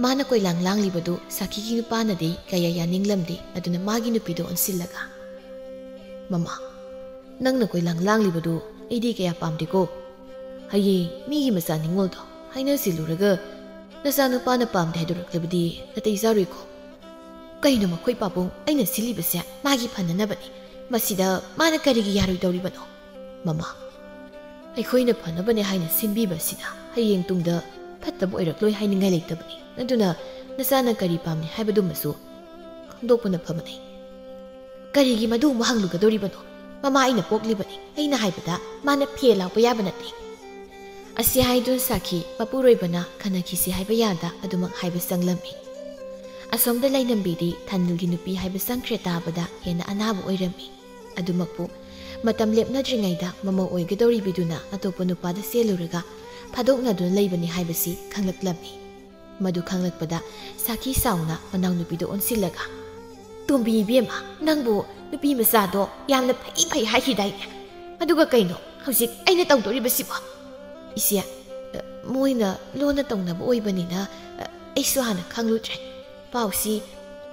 ꯃꯥꯅ ꯀꯣꯏꯂꯥꯡ ꯂꯥꯡꯂꯤꯕꯗꯨ ꯁꯥꯈꯤꯒꯤ ꯅꯨꯄꯥꯅꯗꯤ ꯀꯌꯥ ꯌꯥꯅꯤꯡꯂꯝꯗꯦ꯫ ꯑꯗꯨꯅ ꯃꯥꯒꯤ ꯅꯨꯄꯤꯗꯨ ꯑꯣꯟꯁꯤꯜꯂꯒ, "ꯃꯃꯥ, ꯅꯪꯅ ꯀꯣꯏꯂꯥꯡ ꯂꯥꯡꯂꯤꯕꯗꯨ ꯑꯩꯗꯤ ꯀꯌꯥ ꯄꯥꯝꯗꯦꯀꯣ꯫ ꯍꯌꯦꯡ ꯃꯤꯒꯤ ꯃꯆꯥ ꯅꯤꯉꯣꯜꯗꯣ ꯍꯥꯏꯅꯁꯤꯜꯂꯨꯔꯒ ꯅꯆꯥꯅꯨꯄꯥꯅ ꯄꯥꯝꯗꯦ ꯍꯥꯏꯗꯣꯔꯛꯂꯕꯗꯤ ꯅꯥꯇꯩ ꯆꯥꯔꯣꯏꯀꯣ꯫ ꯀꯩꯅꯣ ꯃꯈꯣꯏ ꯄꯥꯕꯨꯡ, ꯑꯩꯅ ꯁꯤꯜꯂꯤꯕꯁꯦ ꯃꯥꯒꯤ ꯐꯅꯅꯕꯅꯤ꯫ ꯃꯁꯤꯗ ꯃꯥꯅ ꯀꯔꯤꯒꯤ ꯌꯥꯔꯣꯏꯗꯧꯔꯤꯕꯅꯣ? ꯃꯃꯥ, ꯑꯩꯈꯣꯏꯅ ꯐꯅꯕꯅꯦ ꯍꯥꯏꯅ ꯁꯤꯟꯕꯤꯕ ꯑꯁꯤꯅ ꯍꯌꯦꯡ ꯇꯨꯡꯗ ꯐꯠꯇꯕ ꯑꯣꯏꯔꯛꯂꯣꯏ ꯍꯥꯏꯅꯤꯡꯉꯥꯏ ꯂꯩꯇꯕꯅꯤ꯫ ꯑꯗꯨꯅ ꯅꯆꯥꯅ ꯀꯔꯤ ꯄꯥꯝꯃꯤ ꯍꯥꯏꯕꯗꯨꯃꯁꯨ ꯈꯪꯗꯣꯛꯄꯅ ꯐꯕꯅꯤ꯫ ꯀꯔꯤꯒꯤ ꯃꯗꯨ ꯑꯃꯨꯛ ꯍꯪꯂꯨꯒꯗꯧꯔꯤꯕꯅꯣ? ꯃꯃꯥ ꯑꯩꯅ ꯄꯣꯛꯂꯤꯕꯅꯤ꯫ ꯑꯩꯅ ꯍꯥꯏꯕꯗ ꯃꯥꯅ ꯐꯦ ꯂꯥꯎꯕ ꯌꯥꯕ ꯅꯠꯇꯦ꯫ ꯑꯁꯤ ꯍꯥꯏꯗꯨꯅ ꯁꯥꯈꯤ ꯃꯄꯨꯔꯣꯏꯕꯅ ꯈꯟꯅꯈꯤꯁꯤ ꯍꯥꯏꯕ ꯌꯥꯗ ꯑꯗꯨꯃꯛ ꯍꯥꯏꯕ ꯆꯪꯂꯝꯃꯤ꯫ ꯑꯁꯣꯝꯗ ꯂꯩꯅꯝꯕꯤꯗꯤ ꯊꯅꯤꯜꯒꯤ ꯅꯨꯄꯤ ꯍꯥꯏꯕ ꯆꯪꯈ꯭ꯔꯦ ꯇꯥꯕꯗ ꯍꯦꯟꯅ ꯑꯅꯥꯕ ꯑꯣꯏꯔꯝꯃꯤ꯫ ꯑꯗꯨꯃꯛꯄꯨ ꯃꯇꯝ ꯂꯦꯞꯅꯗ꯭ꯔꯤꯉꯩꯗ ꯃꯃꯧ ꯑꯣꯏꯒꯗꯧꯔꯤꯕꯤꯗꯨꯅ ꯑꯇꯣꯞꯄ ꯅꯨꯄꯥꯗ ꯆꯦꯜꯂꯨꯔꯒ ꯐꯥꯗꯣꯛꯅꯗꯨꯅ ꯂꯩꯕꯅꯤ ꯍꯥꯏꯕꯁꯤ ꯈꯪꯂꯛꯂꯝꯃꯤ꯫ ꯃꯗꯨ ꯈꯪꯂꯛꯄꯗ ꯁꯥꯈꯤ ꯁꯥꯎꯅ ꯃꯅꯥꯎꯅꯨꯄꯤꯗ ꯑꯣꯟꯁꯤꯜꯂꯒ, "ꯇꯣꯝꯕꯤ ꯏꯕꯦꯝꯃ, ꯅꯪꯕꯨ ꯅꯨꯄꯤ ꯃꯆꯥꯗꯣ ꯌꯥꯝꯅ ꯐꯩ ꯐꯩ ꯍꯥꯏꯈꯤꯗꯥꯏꯅꯦ? ꯑꯗꯨꯒ ꯀꯩꯅꯣ ꯍꯧꯖꯤꯛ ꯑꯩꯅ ꯇꯧꯗꯣꯔꯤꯕꯁꯤꯕꯣ?" "ꯏꯆꯦ, ꯑ, ꯃꯣꯏꯅ ꯂꯣꯟꯅ ꯇꯧꯅꯕ ꯑꯣꯏꯕꯅꯤꯅ, ꯑ, ꯑꯩꯁꯨ ꯍꯥꯟꯅ ꯈꯪꯂꯨꯗ꯭ꯔꯦ꯫ ꯄꯥꯎꯁꯤ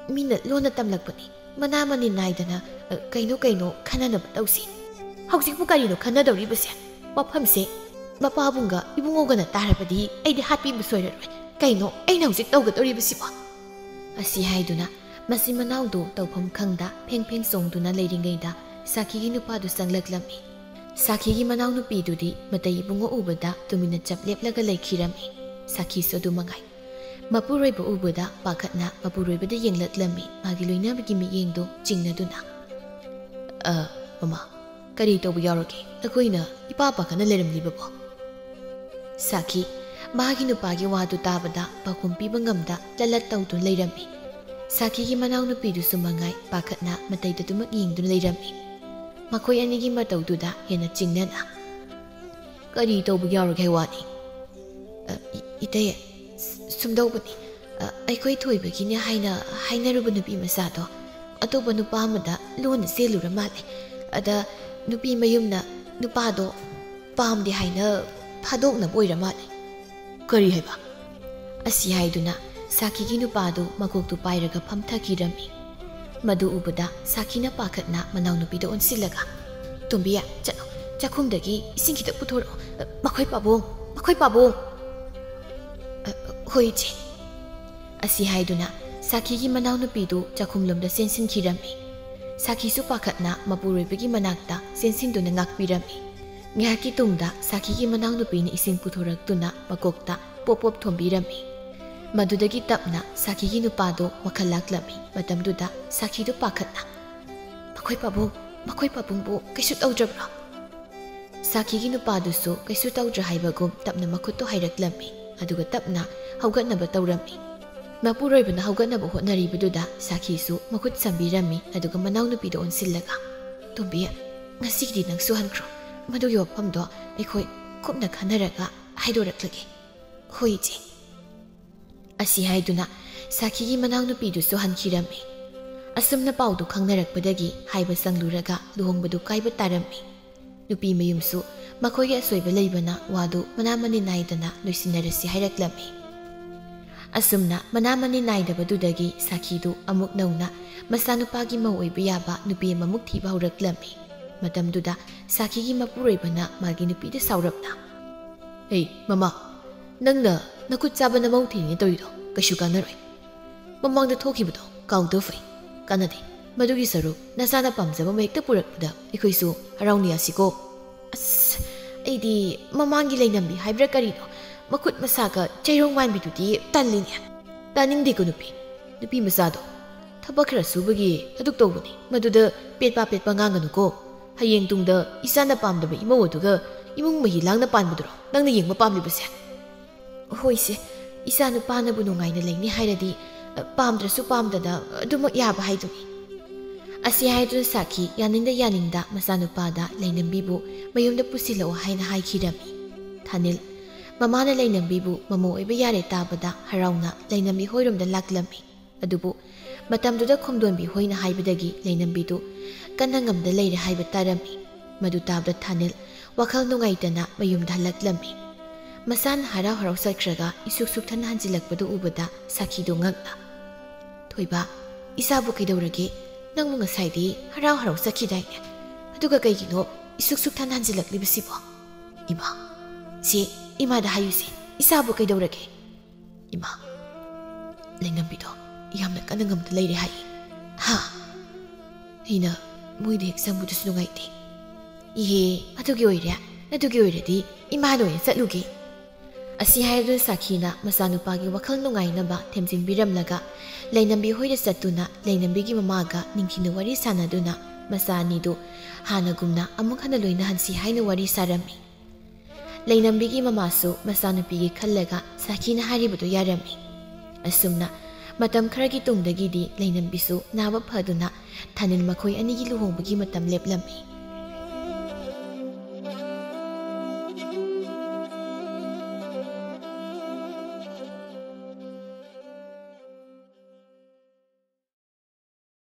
ꯃꯤꯅ ꯂꯣꯟꯅ ꯇꯝꯂꯛꯄꯅꯤ꯫ ꯃꯅꯥ ꯃꯅꯤꯟ ꯅꯥꯏꯗꯅ, ꯑ, ꯀꯩꯅꯣ ꯀꯩꯅꯣ ꯈꯟꯅꯅꯕ ꯇꯧꯁꯤ꯫ ꯍꯧꯖꯤꯛꯄꯨ ꯀꯔꯤꯅꯣ ꯈꯟꯅꯗꯧꯔꯤꯕꯁꯦ? ꯋꯥꯐꯝꯁꯦ ꯃꯄꯥꯕꯨꯡꯒ ꯏꯕꯨꯡꯉꯣꯒꯅ ꯇꯥꯔꯕꯗꯤ ꯑꯩꯗꯤ ꯍꯥꯠꯄꯤꯕ ꯁꯣꯏꯔꯔꯣꯏ꯫ ꯀꯩꯅꯣ ꯑꯩꯅ ꯍꯧꯖꯤꯛ ꯇꯧꯒꯗꯧꯔꯤꯕꯁꯤꯕꯣ?" ꯑꯁꯤ ꯍꯥꯏꯗꯨꯅ ꯃꯆꯤꯟ ꯃꯅꯥꯎꯗꯨ ꯇꯧꯐꯝ ꯈꯪꯗ ꯐꯦꯡ ꯐꯦꯡ ꯆꯣꯡꯗꯨꯅ ꯂꯩꯔꯤꯉꯩꯗ ꯁꯥꯈꯤꯒꯤ ꯅꯨꯄꯥꯗꯨ ꯆꯪꯂꯛꯂꯝꯃꯤ꯫ ꯁꯥꯈꯤꯒꯤ ꯃꯅꯥꯎꯅꯨꯄꯤꯗꯨꯗꯤ ꯃꯇꯩ ꯏꯕꯨꯡꯉꯣ ꯎꯕꯗ ꯇꯨꯃꯤꯟꯅ ꯆꯞ ꯂꯦꯞꯂꯒ ꯂꯩꯈꯤꯔꯝꯃꯤ꯫ ꯁꯥꯈꯤꯁꯨ ꯑꯗꯨ ꯃꯉꯥꯏ꯫ ꯃꯄꯨꯔꯣꯏꯕ ꯎꯕꯗ ꯄꯥꯈꯠꯅ ꯃꯄꯨꯔꯣꯏꯕꯗ ꯌꯦꯡꯂꯛꯂꯝꯃꯤ, ꯃꯥꯒꯤ ꯂꯣꯏꯅꯕꯒꯤ ꯃꯤꯠꯌꯦꯡꯗꯨ ꯆꯤꯡꯅꯗꯨꯅ꯫ "ꯑ, ꯃꯃꯥ, ꯀꯔꯤ ꯇꯧꯕ ꯌꯥꯎꯔꯒꯦ? ꯑꯩꯈꯣꯏꯅ ꯏꯄꯥ ꯄꯥꯈꯠꯅ ꯂꯩꯔꯝꯂꯤꯕꯕꯣ?" ꯁꯥꯈꯤ ꯃꯥꯒꯤ ꯅꯨꯄꯥꯒꯤ ꯋꯥꯗꯨ ꯇꯥꯕꯗ ꯄꯥꯎꯈꯨꯝ ꯄꯤꯕ ꯉꯝꯗ ꯂꯂꯠ ꯇꯧꯗꯨꯅ ꯂꯩꯔꯝꯃꯤ꯫ ꯁꯥꯈꯤꯒꯤ ꯃꯅꯥꯎꯅꯨꯄꯤꯗꯨꯁꯨ ꯃꯉꯥꯏ ꯄꯥꯈꯠꯅ ꯃꯇꯩꯗꯨꯗꯃꯛ ꯌꯦꯡꯗꯨꯅ ꯂꯩꯔꯝꯃꯤ꯫ ꯃꯈꯣꯏ ꯑꯅꯤꯒꯤ ꯃꯇꯧꯗꯨꯗ ꯍꯦꯟꯅ ꯆꯤꯡꯅꯅ, "ꯀꯔꯤ ꯇꯧꯕ ꯌꯥꯎꯔꯒꯦ ꯍꯥꯏ ꯋꯥꯅꯤ?" "ꯑ, ꯏ-, ꯏꯇꯩ, ꯁ-, ꯁꯨꯝꯗꯧꯕꯅꯤ꯫ ꯑ, ꯑꯩꯈꯣꯏ ꯊꯣꯏꯕꯒꯤꯅꯦ ꯍꯥꯏꯅ ꯍꯥꯏꯅꯔꯨꯕ ꯅꯨꯄꯤ ꯃꯆꯥꯗꯣ ꯑꯇꯣꯞꯄ ꯅꯨꯄꯥ ꯑꯃꯗ ꯂꯣꯟꯅ ꯆꯦꯜꯂꯨꯔ ꯃꯥꯜꯂꯦ꯫ ꯑꯗ ꯅꯨꯄꯤ ꯃꯌꯨꯝꯅ ꯅꯨꯄꯥꯗꯣ ꯄꯥꯝꯗꯦ ꯍꯥꯏꯅ ꯐꯥꯗꯣꯛꯅꯕ ꯑꯣꯏꯔ ꯃꯥꯜꯂꯦ꯫" "ꯀꯔꯤ ꯍꯥꯏꯕ?" ꯑꯁꯤ ꯍꯥꯏꯗꯨꯅ ꯁꯥꯈꯤꯒꯤ ꯅꯨꯄꯥꯗꯨ ꯃꯀꯣꯛꯇꯨ ꯄꯥꯏꯔꯒ ꯐꯝꯊꯈꯤꯔꯝꯃꯤ꯫ ꯃꯗꯨ ꯎꯕꯗ ꯁꯥꯈꯤꯅ ꯄꯥꯈꯠꯅ ꯃꯅꯥꯎꯅꯨꯄꯤꯗ ꯑꯣꯟꯁꯤꯜꯂꯒ, "ꯇꯣꯝꯕꯤ, ꯆꯠꯂꯣ, ꯆꯥꯛꯈꯨꯝꯗꯒꯤ ꯏꯁꯤꯡ ꯈꯤꯇ ꯄꯨꯊꯣꯔꯛꯑꯣ꯫ ꯃꯈꯣꯏ ꯄꯥꯕꯨꯡ, ꯃꯈꯣꯏ ꯄꯥꯕꯨꯡ!" "ꯑ, ꯍꯣꯏ, ꯏꯆꯦ꯫" ꯑꯁꯤ ꯍꯥꯏꯗꯨꯅ ꯁꯥꯈꯤꯒꯤ ꯃꯅꯥꯎꯅꯨꯄꯤꯗꯨ ꯆꯥꯛꯈꯨꯝꯂꯣꯝꯗ ꯆꯦꯟꯁꯤꯟꯈꯤꯔꯝꯃꯤ꯫ ꯁꯥꯈꯤꯁꯨ ꯄꯥꯈꯠꯅ ꯃꯄꯨꯔꯣꯏꯕꯒꯤ ꯃꯅꯥꯛꯇ ꯆꯦꯟꯁꯤꯟꯗꯨꯅ ꯉꯥꯛꯄꯤꯔꯝꯃꯤ꯫ ꯉꯥꯏꯍꯥꯛꯀꯤ ꯇꯨꯡꯗ ꯁꯥꯈꯤꯒꯤ ꯃꯅꯥꯎꯅꯨꯄꯤꯅ ꯏꯁꯤꯡ ꯄꯨꯊꯣꯔꯛꯇꯨꯅ ꯃꯀꯣꯛꯇ ꯄꯣꯞ ꯄꯣꯞ ꯊꯣꯝꯕꯤꯔꯝꯃꯤ꯫ ꯃꯗꯨꯗꯒꯤ ꯇꯞꯅ ꯁꯥꯈꯤꯒꯤ ꯅꯨꯄꯥꯗꯣ ꯋꯥꯈꯜ ꯂꯥꯛꯂꯝꯃꯤ꯫ ꯃꯇꯝꯗꯨꯗ ꯁꯥꯈꯤꯗꯨ ꯄꯥꯈꯠꯅ, "ꯃꯈꯣꯏ ꯄꯥꯕꯨꯡ, ꯃꯈꯣꯏ ꯄꯥꯕꯨꯡꯕꯨ ꯀꯩꯁꯨ ꯇꯧꯗ꯭ꯔꯕ꯭ꯔꯣ?" ꯁꯥꯈꯤꯒꯤ ꯅꯨꯄꯥꯗꯨꯁꯨ ꯀꯩꯁꯨ ꯇꯧꯗ꯭ꯔ ꯍꯥꯏꯕꯒꯨꯝ ꯇꯞꯅ ꯃꯈꯨꯠꯇꯣ ꯍꯥꯏꯔꯛꯂꯝꯃꯤ, ꯑꯗꯨꯒ ꯇꯞꯅ ꯍꯧꯒꯠꯅꯕ ꯇꯧꯔꯝꯃꯤ꯫ ꯃꯄꯨꯔꯣꯏꯕꯅ ꯍꯧꯒꯠꯅꯕ ꯍꯣꯠꯅꯔꯤꯕꯗꯨꯗ ꯁꯥꯈꯤꯁꯨ ꯃꯈꯨꯠ ꯁꯝꯕꯤꯔꯝꯃꯤ, ꯑꯗꯨꯒ ꯃꯅꯥꯎꯅꯨꯄꯤꯗ ꯑꯣꯟꯁꯤꯜꯂꯒ, "ꯇꯣꯝꯕꯤ, ꯉꯁꯤꯒꯤꯗꯤ ꯅꯪꯁꯨ ꯍꯟꯈ꯭ꯔꯣ꯫ ꯃꯗꯨꯒꯤ ꯋꯥꯐꯝꯗꯣ ꯑꯩꯈꯣꯏ ꯀꯨꯞꯅ ꯈꯟꯅꯔꯒ ꯍꯥꯏꯗꯣꯔꯛꯂꯒꯦ꯫" "ꯍꯣꯏ, ꯏꯆꯦ꯫" ꯑꯁꯤ ꯍꯥꯏꯗꯨꯅ ꯁꯥꯈꯤꯒꯤ ꯃꯅꯥꯎꯅꯨꯄꯤꯗꯨꯁꯨ ꯍꯟꯈꯤꯔꯝꯃꯤ꯫ ꯑꯁꯨꯝꯅ ꯄꯥꯎꯗꯨ ꯈꯪꯅꯔꯛꯄꯗꯒꯤ ꯍꯥꯏꯕ ꯁꯪꯂꯨꯔꯒ ꯂꯨꯍꯣꯡꯕꯗꯨ ꯀꯥꯏꯕ ꯇꯥꯔꯝꯃꯤ꯫ ꯅꯨꯄꯤ ꯃꯌꯨꯝꯁꯨ ꯃꯈꯣꯏꯒꯤ ꯑꯁꯣꯏꯕ ꯂꯩꯕꯅ ꯋꯥꯗꯨ ꯃꯅꯥ ꯃꯅꯤꯟ ꯅꯥꯏꯗꯅ ꯂꯣꯏꯁꯤꯟꯅꯔꯁꯤ ꯍꯥꯏꯔꯛꯂꯝꯃꯤ꯫ ꯑꯁꯨꯝꯅ ꯃꯅꯥ ꯃꯅꯤꯟ ꯅꯥꯏꯗꯕꯗꯨꯗꯒꯤ ꯁꯥꯈꯤꯗꯨ ꯑꯃꯨꯛ ꯅꯧꯅ ꯃꯆꯥꯅꯨꯄꯥꯒꯤ ꯃꯧ ꯑꯣꯏꯕ ꯌꯥꯕ ꯅꯨꯄꯤ ꯑꯃꯃꯨꯛ ꯊꯤꯕ ꯍꯧꯔꯛꯂꯝꯃꯤ꯫ ꯃꯇꯝꯗꯨꯗ ꯁꯥꯈꯤꯒꯤ ꯃꯄꯨꯔꯣꯏꯕꯅ ꯃꯥꯒꯤ ꯅꯨꯄꯤꯗ ꯁꯥꯎꯔꯞꯅ, "ꯍꯦ ꯃꯃꯥ, ꯅꯪꯅ ꯅꯈꯨꯠ ꯆꯥꯕ ꯅꯃꯧ ꯊꯤꯅꯤꯅ ꯇꯧꯔꯤꯗꯣ ꯀꯩꯁꯨ ꯀꯥꯟꯅꯔꯣꯏ꯫ ꯃꯃꯥꯡꯗ ꯊꯣꯛꯈꯤꯕꯗꯣ ꯀꯥꯎꯗ ꯐꯩ꯫ ꯀꯥꯟꯅꯗꯦ꯫ ꯃꯗꯨꯒꯤ ꯁꯔꯨꯛ ꯅꯆꯥꯅ ꯄꯥꯝꯖꯕ ꯑꯃ ꯍꯦꯛꯇ ꯄꯨꯔꯛꯄꯗ ꯑꯩꯈꯣꯏꯁꯨ ꯍꯔꯥꯎꯅ ꯌꯥꯁꯤꯀꯣ꯫" "ꯑꯁ, ꯑꯩꯗꯤ ꯃꯃꯥꯡꯒꯤ ꯂꯩꯅꯝꯕꯤ ꯍꯥꯏꯕ꯭ꯔꯥ ꯀꯔꯤꯅꯣ, ꯃꯈꯨꯠ ꯃꯁꯥꯒ ꯆꯩꯔꯣꯡ ꯃꯥꯟꯕꯤꯗꯨꯗꯤ ꯇꯜꯂꯤꯅꯦ꯫ ꯇꯥꯅꯤꯡꯗꯦꯀꯣ ꯅꯨꯄꯤ, ꯅꯨꯄꯤ ꯃꯆꯥꯗꯣ꯫ ꯊꯕꯛ ꯈꯔ ꯁꯨꯕꯒꯤ ꯑꯗꯨꯛ ꯇꯧꯕꯅꯤ꯫ ꯃꯗꯨꯗ ꯄꯦꯠꯄ ꯄꯦꯠꯄ ꯉꯥꯡꯒꯅꯨꯀꯣ꯫ ꯍꯌꯦꯡ ꯇꯨꯡꯗ ꯏꯆꯥꯅ ꯄꯥꯝꯗꯕ ꯏꯃꯧ ꯑꯗꯨꯒ ꯏꯃꯨꯡ ꯃꯍꯤ ꯂꯥꯡꯅ ꯄꯥꯟꯕꯗꯨꯔꯣ ꯅꯪꯅ ꯌꯦꯡꯕ ꯄꯥꯝꯂꯤꯕꯁꯦ?" "ꯍꯣꯏꯁꯦ, ꯏꯆꯥ ꯅꯨꯄꯥꯅꯕꯨ ꯅꯨꯡꯉꯥꯏꯅ ꯂꯩꯅꯤ ꯍꯥꯏꯔꯗꯤ, ꯑ, ꯄꯥꯝꯗ꯭ꯔꯁꯨ ꯄꯥꯝꯗꯅ ꯑꯗꯨꯃꯛ ꯌꯥꯕ ꯍꯥꯏꯗꯨꯅꯤ꯫" ꯑꯁꯤ ꯍꯥꯏꯗꯨꯅ ꯁꯥꯈꯤ ꯌꯥꯅꯤꯡꯗ ꯌꯥꯅꯤꯡꯗ ꯃꯆꯥꯅꯨꯄꯥꯗ ꯂꯩꯅꯝꯕꯤꯕꯨ ꯃꯌꯨꯝꯗ ꯄꯨꯁꯤꯜꯂꯛꯑꯣ ꯍꯥꯏꯅ ꯍꯥꯏꯈꯤꯔꯝꯃꯤ꯫ ꯊꯥꯅꯤꯜ, ꯃꯃꯥꯅ ꯂꯩꯅꯝꯕꯤꯕꯨ ꯃꯃꯧ ꯑꯣꯏꯕ ꯌꯥꯔꯦ ꯇꯥꯕꯗ ꯍꯔꯥꯎꯅ ꯂꯩꯅꯝꯕꯤ ꯍꯣꯏꯔꯣꯝꯗ ꯂꯥꯛꯂꯝꯃꯤ꯫ ꯑꯗꯨꯕꯨ ꯃꯇꯝꯗꯨꯗ ꯈꯣꯝꯗꯣꯟꯕꯤ ꯍꯣꯏꯅ ꯍꯥꯏꯕꯗꯒꯤ ꯂꯩꯅꯝꯕꯤꯗꯨ ꯀꯟꯅ ꯉꯝꯗ ꯂꯩꯔꯦ ꯍꯥꯏꯕ ꯇꯥꯔꯝꯃꯤ꯫ ꯃꯗꯨ ꯇꯥꯕꯗ ꯊꯥꯅꯤꯜ ꯋꯥꯈꯜ ꯅꯨꯡꯉꯥꯏꯇꯅ ꯃꯌꯨꯝꯗ ꯍꯜꯂꯛꯂꯝꯃꯤ꯫ ꯃꯁꯥꯅ ꯍꯔꯥꯎ ꯍꯔꯥꯎ ꯆꯠꯈ꯭ꯔꯒ ꯏꯁꯨꯛ ꯁꯨꯛꯊꯅ ꯍꯟꯖꯤꯜꯂꯛꯄꯗꯨ ꯎꯕꯗ ꯁꯥꯈꯤꯗꯨ ꯉꯛꯅ, "ꯊꯣꯏꯕ, ꯏꯆꯥꯕꯨ ꯀꯩꯗꯧꯔꯒꯦ? ꯅꯪꯕꯨ ꯉꯁꯥꯏꯗꯤ ꯍꯔꯥꯎ ꯍꯔꯥꯎ ꯆꯠꯈꯤꯗꯥꯏꯅꯦ? ꯑꯗꯨꯒ ꯀꯩꯒꯤꯅꯣ ꯏꯁꯨꯛ ꯁꯨꯛꯊꯅ ꯍꯟꯖꯤꯜꯂꯛꯂꯤꯕꯁꯤꯕꯣ? ꯏꯃꯥ, ꯁꯤ ꯏꯃꯥꯗ ꯍꯥꯏꯌꯨꯁꯤ, ꯏꯆꯥꯕꯨ ꯀꯩꯗꯧꯔꯒꯦ?" "ꯏꯃꯥ, ꯂꯩꯅꯝꯕꯤꯗꯣ ꯌꯥꯝꯅ ꯀꯟꯅ ꯉꯝꯗ ꯂꯩꯔꯦ ꯍꯥꯏꯌꯦ꯫" "ꯍꯥ?" "ꯑꯩꯅ ꯃꯣꯏꯗ ꯍꯦꯛ ꯆꯪꯕꯗꯨꯁꯨ ꯅꯨꯡꯉꯥꯏꯇꯦ꯫" "ꯏꯍꯦ, ꯑꯗꯨꯒꯤ ꯑꯣꯏꯔꯦ? ꯑꯗꯨꯒꯤ ꯑꯣꯏꯔꯗꯤ ꯏꯃꯥꯅ ꯑꯣꯏꯅ ꯆꯠꯂꯨꯒꯦ꯫" ꯑꯁꯤ ꯍꯥꯏꯗꯨꯅ ꯁꯥꯈꯤꯅ ꯃꯆꯥꯅꯨꯄꯥꯒꯤ ꯋꯥꯈꯜ ꯅꯨꯡꯉꯥꯏꯅꯕ ꯊꯦꯝꯖꯤꯟꯕꯤꯔꯝꯂꯒ ꯂꯩꯅꯝꯕꯤ ꯍꯣꯏꯗ ꯆꯠꯇꯨꯅ ꯂꯩꯅꯝꯕꯤꯒꯤ ꯃꯃꯥꯒ ꯅꯤꯡꯊꯤꯅ ꯋꯥꯔꯤ ꯁꯥꯟꯅꯗꯨꯅ ꯃꯆꯥ ꯑꯅꯤꯗꯨ ꯍꯥꯟꯅꯒꯨꯝꯅ ꯑꯃꯨꯛ ꯍꯟꯅ ꯂꯣꯏꯅꯍꯟꯁꯤ ꯍꯥꯏꯅ ꯋꯥꯔꯤ ꯁꯥꯔꯝꯃꯤ꯫ ꯂꯩꯅꯝꯕꯤꯒꯤ ꯃꯃꯥꯁꯨ ꯃꯆꯥꯅꯨꯄꯤꯒꯤ ꯈꯜꯂꯒ ꯁꯥꯈꯤꯅ ꯍꯥꯏꯔꯤꯕꯗꯨ ꯌꯥꯔꯝꯃꯤ꯫ ꯑꯁꯨꯝꯅ ꯃꯇꯝ ꯈꯔꯒꯤ ꯇꯨꯡꯗꯒꯤꯗꯤ ꯂꯩꯅꯝꯕꯤꯁꯨ ꯅꯥꯕ ꯐꯗꯨꯅ ꯊꯥꯅꯤꯜ ꯃꯈꯣꯏ ꯑꯅꯤꯒꯤ ꯂꯨꯍꯣꯡꯕꯒꯤ ꯃꯇꯝ ꯂꯦꯞꯂꯝꯃꯤ꯫